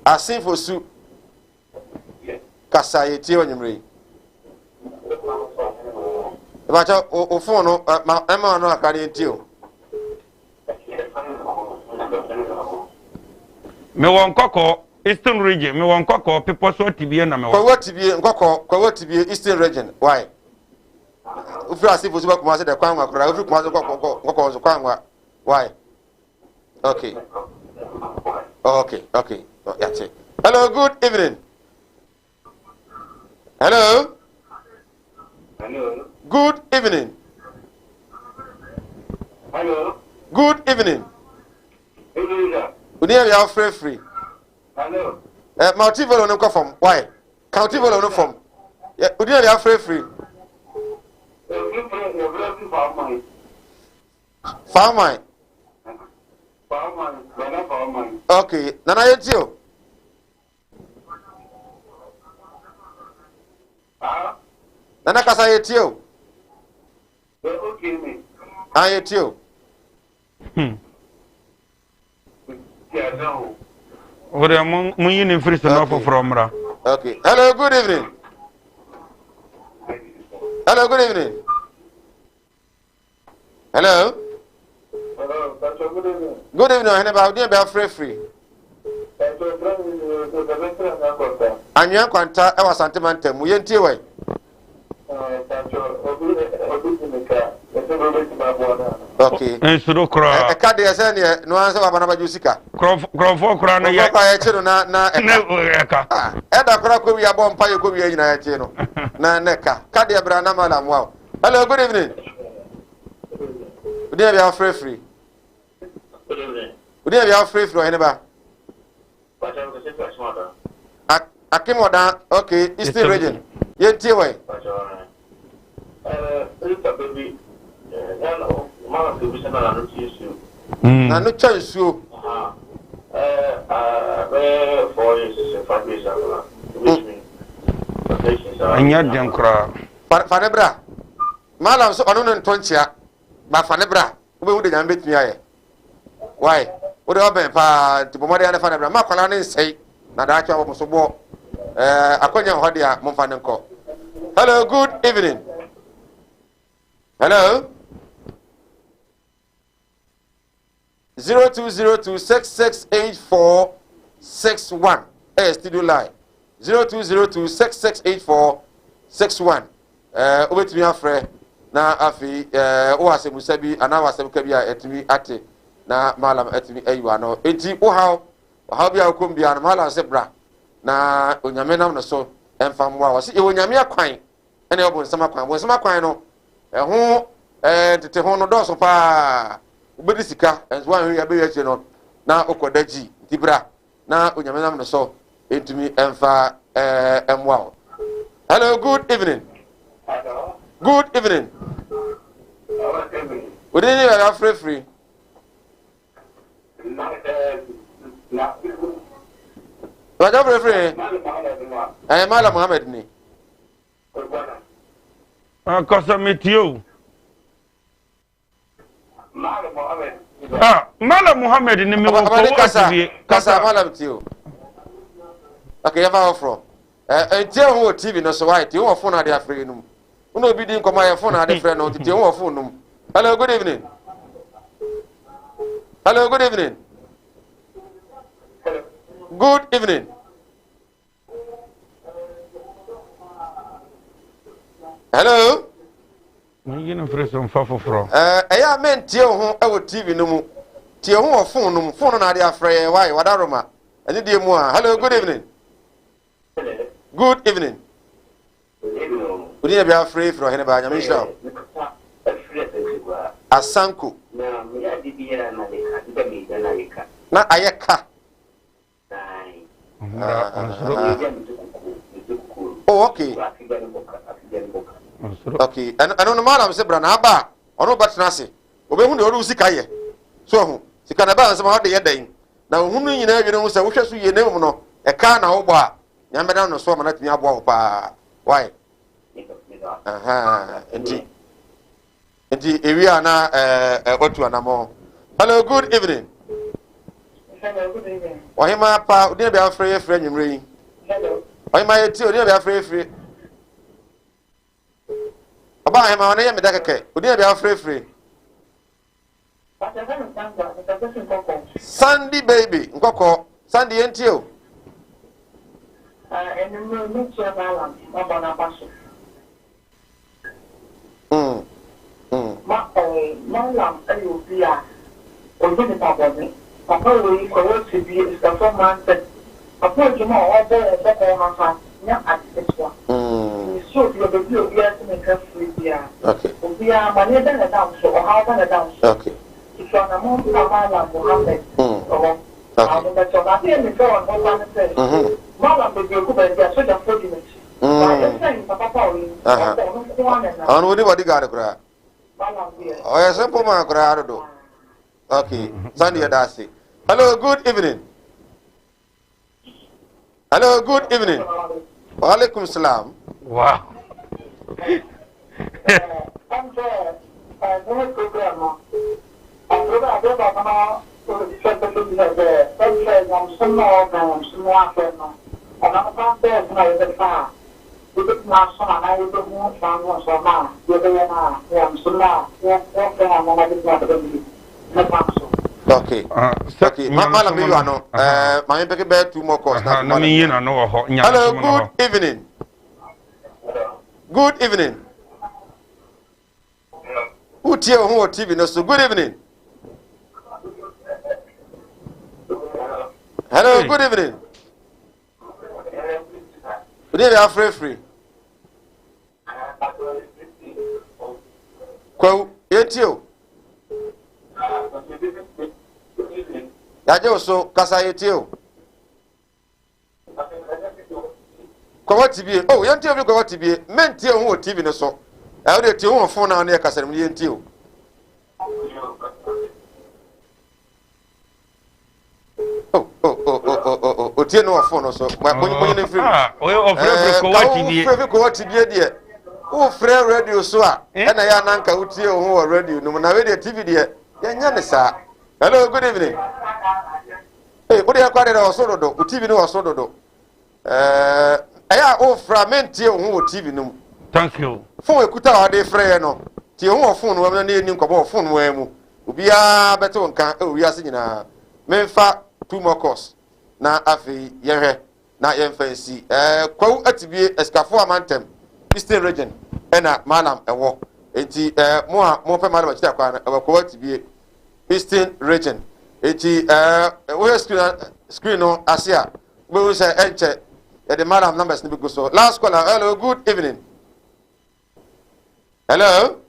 Asenfo su. Kasa yɛ tie ɔnyimire yi. Ìbàkyɛ o fon no ma ɛma ɔno akra ne ntie o. Mewɔ Nkɔkɔɔ, Eastern Region, mewɔ Nkɔkɔɔ, Bepɔ so Atibie na mewɔ. Kwawu Atibie, Nkɔkɔɔ, Kwawu Atibie, Eastern Region, why? Wofiri Asefo so ba Kumasi dɛ kwan nwa koraa, wofiri Kumasi kɔ Nkɔkɔɔ nso kwan nwa, why? Okay. Okay, okay, yate. Hello, good evening. Hello. Hello. Good evening. Hello. Good evening. Evening, sir. Oni yɛ bia frɛ Hello. Eh, ma ɔti volume no nkɔ fam. Why? Ka ɔti volume no fam. Oni yɛ bia frɛ firi. Faaman. Faaman, Nana Faaman. Okay, Nana yɛ ti o. Nana kasa yɛ tie o. Ah yɛ tie o. Hmm. O de mo mo yi ne mfiri so na foforɔ mmra. Okay. Hello, good evening. Hello, good evening. Hello. Hello, Pastor, good evening. Good evening, Ɔhene ba, ɔdeɛ bɛ afrɛfiri. Anwea nkwanta ɛwɔ Asante mantam mu, yɛntie wɔ yi. Okay. Nsoro koraa. Ɛka deɛ sɛ neɛ no ara sɛ waba no abɛgye sika. Kurɔfoɔ koraa no yɛ. Kurɔfoɔ koraa yɛkye no na na ɛka. Ah, ɛda koraa kɔ wia bɔ mpa yɛ kɔ wia nyinaa yɛkye no na na ɛka. Ka deɛ bra na ma la mmoa o. Hello, good evening. Wodi na bia frɛ firi. Wodi na bia frɛ firi ɔhene ba. Akim Odan, okay, Eastern Region. Yɛntie wɔ yi. Na no twa nsuo. Ɛnyɛ den koraa. Fa ne bra. Malam sɛ ɔno ne nto nkyea. Ba fa ne bra. Wobɛhu de Nyame bɛtumi ayɛ. Why? Wode ɔbɛn paa nti bɔ mmɔden ne fa ne bra. Ma akwadaa ne nsɛe na daakye abɔ mo so boɔ. Ɛɛ akwanya wɔ hɔ deɛ a momfa ne nkɔ. Hello, good evening. Hello. 0202 6684 61 ɛyɛ studio line 0202 6684 61 ɛɛ wobɛtumi afrɛ na afei ɛɛ wowɔ asɛmmusa bi anaa wɔ asɛm ka bi a ɛtumi ate na malam atumi ayi wɔ ano enti wohaw ɔhaw bi a wokɔm biara no malam sɛ bra na onyame nam no so ɛmfa mmoa wɔ sɛ yɛwɔ nyame akwan ɛna ɛwɔ bonsam akwan. Bonsam akwan no, ɛho ɛɛ ntete ho no dɔɔso paa. Wobɛdi sika, ɛnso woanhwɛ yie abɛwie akyire no na wokɔda gyi. Nti bra na Onyame nam no so ntumi ɛmfa ɛɛ ɛmmoa wo. Hello, good evening. Hello. Good evening. Wodi ne yɛ afrɛfiri. Wàjà fúrẹ́fúrẹ́ ẹ̀yẹ Mala Muhammed ni. Akasa mi tie o. Ah, Mala Muhammed ni mi wɔ kɔwɔ kasa. Kasa Malam tie o. Ok, yɛ fa foforɔ. Ɛ ntie ho wɔ TV no so wa tie ho wɔ phone ade afrɛ yi no mu. Wona obi di nkɔmɔ ayɛ phone ade frɛ no nti tie ho wɔ phone no mu. Hello, good evening. Hello, good evening. good evening. Hello. Monyi no mfiri so mfa foforɔ. Ɛyɛ a mɛntie wo ho wɔ TV no mu. Tie ho wɔ phone no mu. Phone no na ade afrɛ yɛn. Why? Wadaroma. Ɛne deɛ mu a. Hello, good evening. Good evening. Wodi na bi afrɛ firi ɔhene baa nyame nhyira wo. Asanko. Na ayɛ ka. Oh, okay. Okay. Ɛno no malam sɛ bra na aba a ɔno bɛtena ase. Ɔbɛhu deɛ ɔde wo sika yɛ. So ɔho sika na ɛbaa nsɛm a ɔde yɛ dɛn. Na ohunu no nyinaa wie no hu sɛ wohwɛ so yie na mmom no ɛka na wobɔ a Nyame bɛnam no so ama no atumi aboa wo paa. Why? Aha, nti nti ewie a na ɛɛ watu anamɔ. Hello, good evening. Hello, good evening. Ɔhema pa, odin bi afrɛ yɛ frɛ nwumire yi. Hello. Ɔhema yɛ ti, odin bi afrɛ yɛ firi. Ɔba ahema ɔno yɛ meda kɛkɛ, odin bi afrɛ firi. Sandy baby nkɔkɔ Sandy yɛn tie o. Anwummerɛ mɛtua Balaam mabɔ n'aba so. Ma Balaam yɛ obi a ɔdi nipa bɔne. Papa wei kɔyɛ tebie asikafoɔ mmaa nsam. Papa adwuma a ɔbɔ wɔ nkɔkɔɔ ha ha nyɛ ade ketewa. Nti mesrɛ obiara baabi a obiara te me nka firi biara. Obiara, amaneɛ bɛn na ɛda wo so, ɔhaw bɛn na ɛda wo so? Tutu anamɔn bra Mallam Mohammed hɔ, na wo ho bɛtɔ wo. Na adeɛ a mepɛ wɔ ne ho paa ne sɛ, Mallam bebree kɔ baabi a, sogyafoɔ di n'akyi. But ɛsiane nipa papa a ɔyɛ nti, ɔkɔ, ɔno nko ara na ɛnam. Ɔno ɔnni bodyguard koraa. Mallam deɛ. Ɔyɛ simple man koraa dodo. Okay, Sandy yɛda ase. Hello, good evening. Hello, good evening. Wa alaikum salam. Wow. Okay. Ah, sɛ Okay. Ma malam nyamesom yi no ano. aha Eh, maame peke bɛyɛ two more calls na aha afei na malam. menyi n'ano wɔ hɔ Hello, nyamesom no good hɔ evening. Good evening. Wotie wo ho wɔ TV no so. Good evening. Hello, Hey. good evening. Wode yɛ afrɛfiri. Kwawu, yɛntie o. Yɛagye wo so, kasa yɛtie o. Kɔwɔ tibie, oh yɛntie obi kɔwɔ tibie, mentie ho wɔ TV no so. Ɛwo deɛ tie ho wɔ phone na ne yɛ kasa no mu yɛntie o. Oh, oh, oh, oh, oh, oh, oh, otie no wɔ phone no so. Monyi ne mfiri mu. Ah, ɔyɛ ɔfrɛfrɛ kɔwɔ tibie. Wofrɛ fi kɔwɔ tibie deɛ, wofrɛ radio so a, ɛna yɛ ananka wotie wo ho wɔ radio no mu. Na wei deɛ TV deɛ, yɛnyɛ ne saa. Hello, good evening. Hey, wode ɛkɔ adeɛ wɔ so dodo, wo TV no wɔ so dodo. Ɛɛ, ɛyɛ a wofrɛ a mentie wo ho wɔ TV no mu. Thank you. Phone ekuta a wɔde frɛ yɛ no, tie ho wɔ phone no mu na ne yɛnni nkɔmmɔ wɔ phone no mu. Obiara bɛte wo nka wɔ wiase nyinaa. Memfa two more calls na afei yɛhwɛ na yɛmfa nsi. Ɛɛ Kwawu Atibie Asikafoɔ Amantam Eastern Region ɛna Malam ɛwɔ. Enti ɛɛ mo a mopɛ Malam akyiri akwan no ɛwɔ Kwawu Atibie Eastern Region. Enti ɛɛ wohwɛ screen screen no ase a wobɛhu sɛ ɛnkyɛ yɛde Malam numbers no bɛgu so. Last caller, hello, good evening. Hello.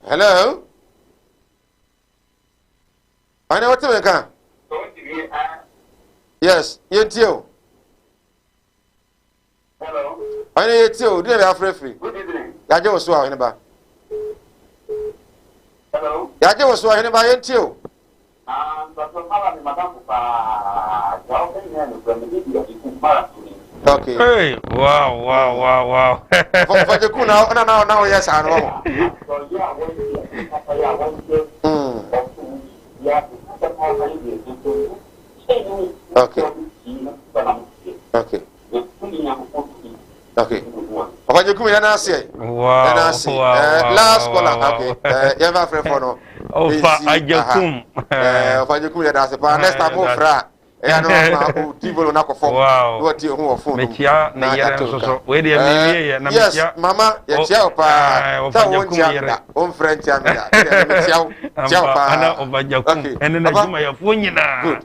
Hello. Ɔne wote me nka? Yes, yɛntie o. Ɔne yɛtie o, deɛ bɛ afrɛfiri. Yɛagye wo so a ɔhene ba. Yɛagye wo so ɔhene ba yɛntie o. Okay. Hey, wow, wow, wow, wow. Fɔgyekun na na na na ɔyɛ saa no wɔn. Okay. Okay. Okay. Ɔfɔgyekun yɛn n'ase yɛ. Wow, Yɛn n'ase. wow, wow, Last wow, caller. wow. Okay. Yɛn fa afrɛfo no. Ɔfa Agyekum. Ɔfa Agyekum yɛda ase paa. Next time wofrɛ a, ɛyɛ no ma wo ti volume no akɔ fam na wati ho wɔ phone no mu. Mekyia ne yere nso so. Wei deɛ mewie yɛ na mekyia. Yes, mama yɛkyia wo paa. Sɛ wo nkyia me da, wo mfrɛ nkyia me da. Ɛdeɛ mekyia wo, kyia wo paa. Ana Ɔfa Agyekum ɛne n'adwumayɛfoɔ nyinaa. Good.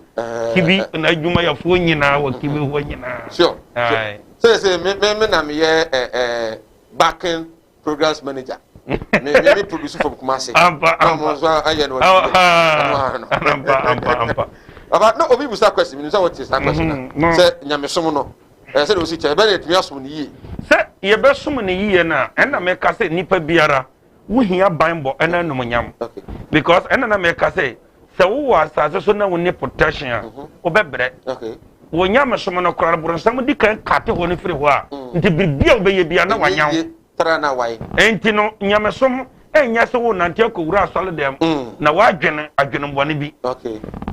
Kibi n'adwumayɛfoɔ nyinaa wɔ Kibi hɔ nyinaa. Sure. Sɛ sɛ me me na meyɛ ɛɛ backing programs manager me me me produce from Kumasi. Ampa ampa. Na ɔmo nso ayɛ no wɔ ampa ampa ampa. Baba na obi busa question mi sɛ wɔte saa question na mm-hmm. sɛ nyamesom no ɛsɛ de osi kyɛ ɛbɛn na yɛtumi asom no yie. Sɛ yɛbɛsom no yie no a ɛna mɛka sɛ nipa biara wohia banbɔ ɛna anumonyam because ɛna na mɛka sɛ sɛ wowɔ asase so na wonni protection a mhm. wobɛbrɛ wɔ nyamesom no koraa borɔnsam di kan kate hɔ no firi hɔ a mm. nti biribi a wobɛyɛ bia na wanya wo nti no nyamesom ɛnyɛ sɛ wonante akɔwura asɔre dɛm mm. na woadwene adwenembɔne bi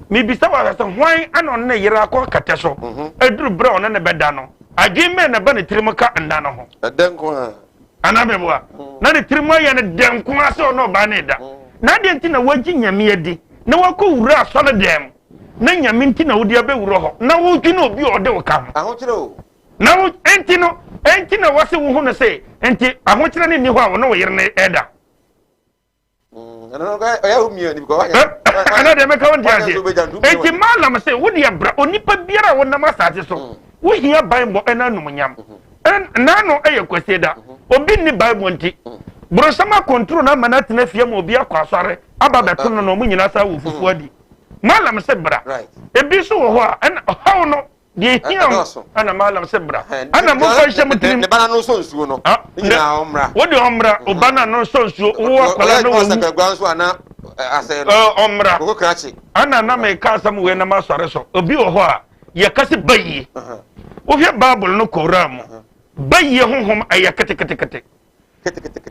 mebisa wɔ sɛ hwan ana ɔne ne yere akɔ kɛtɛ so mhm. aduru berɛ a ɔne ne bɛda no adwen mɛ na ba ne tirim ka nna no ho Anaa meboa? Na ne tirim ayɛ no dɛ nko ara sɛ ɔne ɔbaa no reda. Na adɛn nti na woagye Nyame adi na woakɔ wura asɔre dan mu na Nyame nti na wode abɛwura hɔ na wodwene obi a ɔde wo ka ho? Ahokyerɛ o. Na wo enti no enti na wɔse wohu no se enti ahokyerɛ no nni hɔ a wo ne wo yere no reda. Ɛna deɛ mɛka wo nte aseɛ. Enti Malam se wo deɛ bra onipa biara a wonam asase so mm. wohia banbɔ ɛna anumonyam. Mm-hmm. N'ano ɛyɛ kwasie da. Mm-hmm. Obi nni banbɔ nti. Mm. Borosam akontoro no ama no atena fie ma obi akɔ asɔre aba bɛto no na ɔmo nyinaa saa wɔ fufuo adi. Malam se bra. Ebi nso wɔ hɔ a ɛna ɔhaw no Deɛ ehia ho ɛna malam sɛ bra ɛna momfa nhyɛ mo tirim. Ne ba no nsɔ nsuo no. Ah, ne nyinaa ɔmmra. Wo deɛ ɔmmra, mm-hmm. ɔba no ano nsɔ nsuo, wo akwadaa no wɔwu. Ɔyɛ nso ana asɛe no. Ɔmmra. Koko krakye. Ɛna na meka asɛm wei na masɔre so. Obi wɔ hɔ a yɛka sɛ bayie. Uh-huh. Wohwɛ Bible no kɔwura mu. Uh-huh. Bayie honhom ɛyɛ ketekete.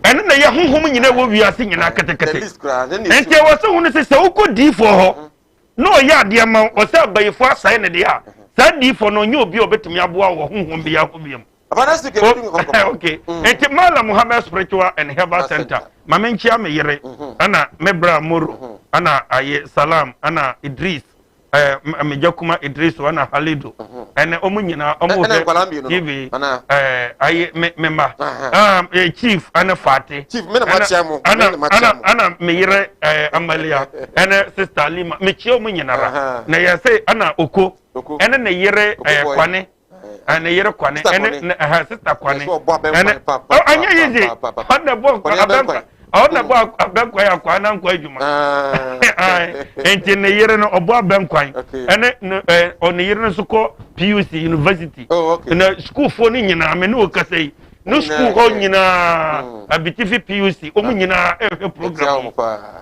Ɛno na ɛyɛ honhom nyinaa ɛwɔ wiase nyinaa ketekete. Nti ɛwɔ sɛ hunu sɛ sɛ wokɔ diifoɔ hɔ mm-hmm. na ɔyɛ adeɛ ma wo ɔsɛ abayifoɔ asae ne deɛ a saa diifoɔ no ɔnyɛ obi a ɔbɛtumi aboa wɔ honhom bi ahɔ biam okay mm. nti Malam Muhammad Spiritual and Herbal Center ma menkyia me yere mm-hmm. ɛna me bra Moro mm-hmm. ɛna aye Salam ɛna Idris ɛɛ eh, megya kuma Idris ɛna Halidu mm-hmm. ɛnɛ ɔmo nyinaa ɔmo hwɛ tv ɛɛ ayi me me ma ɛɛ chief ɛne faate chief me na ma kyia mo ɛna ɛna ɛna me yere ɛɛ amalia ɛne sista lima me kyia ɔmo nyinara na yɛ sɛ ɛna oko ɛne ne yere ɛɛ kwane ɛne yere kwane ɛne ne ɛhɛ sista kwane ɛne ɔnyɛ yizi ɔna bɔ abɛnkwa ɔna bɔ abɛnkwan akwa na nkɔ adwuma nti ne yere no ɔbɔ abɛnkwan ɛne ne ɛ ɔne yere no nso kɔ PUC university oh, na sukuufoɔ no nyinaa me ne o kasa yi ne sukuu hɔ nyinaa mm. abitifi PUC wɔn ah. nyinaa ɛhwɛ program yi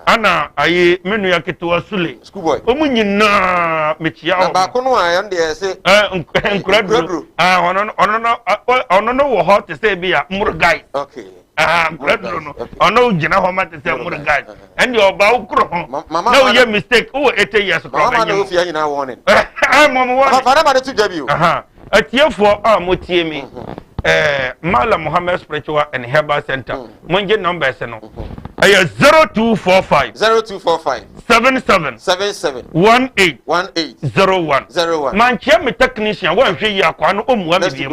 ana ayi me nua ketewa sule wɔn nyinaa mekyia wɔn. baako no a ɛn deɛ ɛsɛ. ɛ nkuraduro ɔno ɔno ɔno no wɔ hɔ te sɛ ebi a murgai. Okay. Nkuraduro no ɔno gyina hɔ ma te sɛ murgai ɛn deɛ ɔba wokoro ho na woyɛ mistake wowɔ 80 years korɔ bɛnyɛ mu. Ɛɛ mɔmu wɔn. Papa na to dwa bi o. Atiefoɔ a motie mi ɛɛ Malam Muhammad Spiritual and Herbal Center mm. mongye numbers no ɛyɛ 0245 0245 77 77 18 18 01 01 mankyia me technician wɔnhwɛ yi akwaa no ɔmmua me biom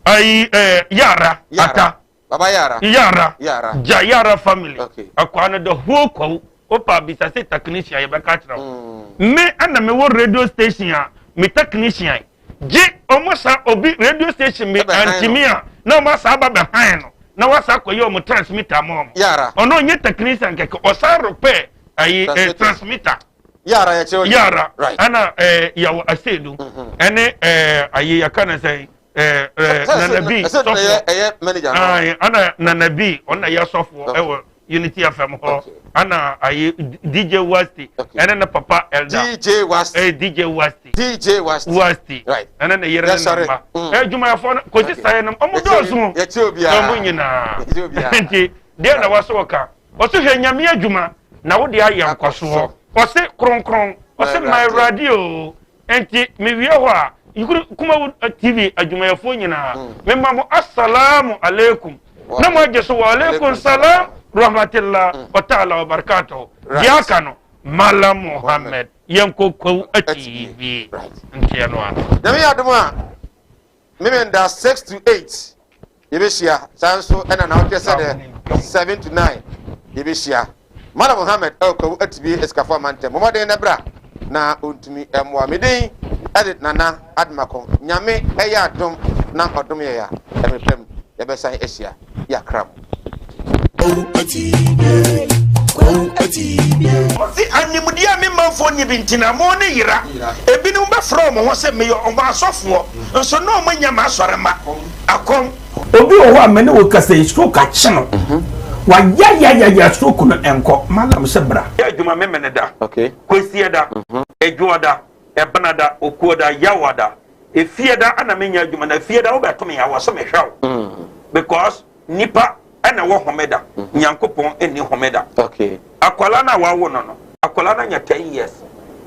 ayi ɛɛ yara ata Baba Yara. Yara. Yara. Gya Yara family. Okay. Akwaa no the whole kwawu. Wopa bisa se technician yɛbɛka kyerɛ wo. Mm. Me ɛna mewɔ radio station a me technician gye ɔmo sa obi radio station mi antimi a na ɔmo asa aba bɛhan no na wasa akɔyɛ ɔmo transmitter ma ɔmo. Yara. Ɔno ɔnyɛ technician kɛkɛ ɔsan repair ayi eh, transmitter. Yara yɛ kyerɛ. Yara. Right. Ɛna ɛɛ yɛwɔ asedu ɛne ɛɛ ayi yɛka ne sɛn ɛɛ ɛɛ nanabi sɔfoɔ ɛyɛ manager no ayi ɛna nanabi ɔna yɛ sɔfoɔ ɛwɔ unity fm hɔ ɛna ayi dj wasti ɛne ne papa elder dj wasti ɛɛ dj wasti dj wasti wasti right ɛne ne yere ne ne mma ɛdwumayɛfoɔ no kò si sayɛ nom ɔmo dɔɔso yɛkyɛ obiara ɔmo nyinaa yɛkyɛ obiara nti deɛ na wɔsɔ wɔka ɔsɛ hwɛ nyame adwuma na wode ayɛ nkɔsoɔ ɔsɛ kronkron ɔsɛ ma awurade o Enti mewie hɔ a, Kumawu TV adwumayɛfoɔ nyinaa, mm. mema mo assalamu alaikum. Na mo agye so wa alaikum salam rahmatullah mm. wa ta'ala wa barakatuhu. Deɛ aka no, Malam Muhammed, yɛnkɔ Kwawu TV. Nteɛ no ano. Nyame yɛ adom a, Memenda 6 to 8 yɛbɛhyia, saa nso ɛna naawɔtwe sɛ dɛ 7 to 9 yɛbɛhyia. Malam Muhammed ɛwɔ Kwawu Atibie Asikafo Amantam. Bɔ mmɔden na bra na ɔntumi mmoa. Me din ɛde Nana Adomako. Nyame ɛyɛ adom na ɔdom yɛ a, ɛmere pɛ mu yɛbɛsan ahyia. Yɛakra mo. Kwawu Atibie, Kwawu Atibie. Ɔse animdeɛ a me manfoɔ nni bi nti na mo ne yera. Ebinom bɛfrɛ wɔn ho sɛ meyɛ wɔn asɔfoɔ, nso na wɔn anya m'asɔremma. Akɔm. Obi wɔ hɔ a me ne wo kasa yi, stroke akye no. Wayayayaya, stroke no ɛnkɔ. Malam sɛ bra. Yɛ adwuma Memeneda, Kwasiada, Adwoada, Ɛbenada, Okuoda, Yawada, Efiada ana menya adwuma, na Efiada wobɛto me a wɔ sɛ mehwɛ wo because nipa ɛna wɔ homeda, Nyankopɔn ɛnni homeda. Akwala no a wawo no, akwala no anya 10 years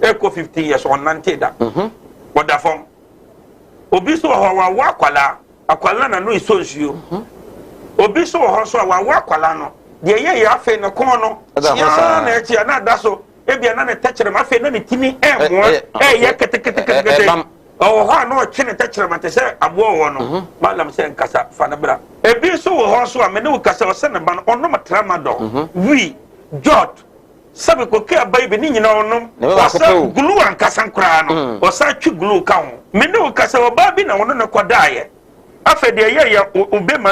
ɛkɔ 15 years, ɔnnante da, ɔda fam. Obi nso wɔ hɔ a wawo akwala, akwala na no esɔ nsuo. Obi nso wɔ hɔ nso a wawo akwala no deɛ ɛyɛ yɛ, afei ne kɔn no kyia na ɛkyia na ada so, ebia na ne tɛkyerɛma afei na ne tini ɛɛmoa ɛɛyɛ keteketekete. Ɔwɔ hɔ a na ɔtwe ne tɛkyerɛma te sɛ aboa wɔ no. Malam sɛ nkasa fa ne bra. Ebi nso wɔ hɔ nso a mene wo kasa, ɔsɛ ne ba no ɔnom tramadol, wii, jot, sɛbi koke aba yi bi ne nyinaa ɔnom. Ɔsɛ glue ankasa koraa no, ɔsan twi glue ka ho. Mene wo kasa, ɔbaa bi na ɔno ne kɔdaayɛ, afei deɛ ɛyɛ yɛ obe ma.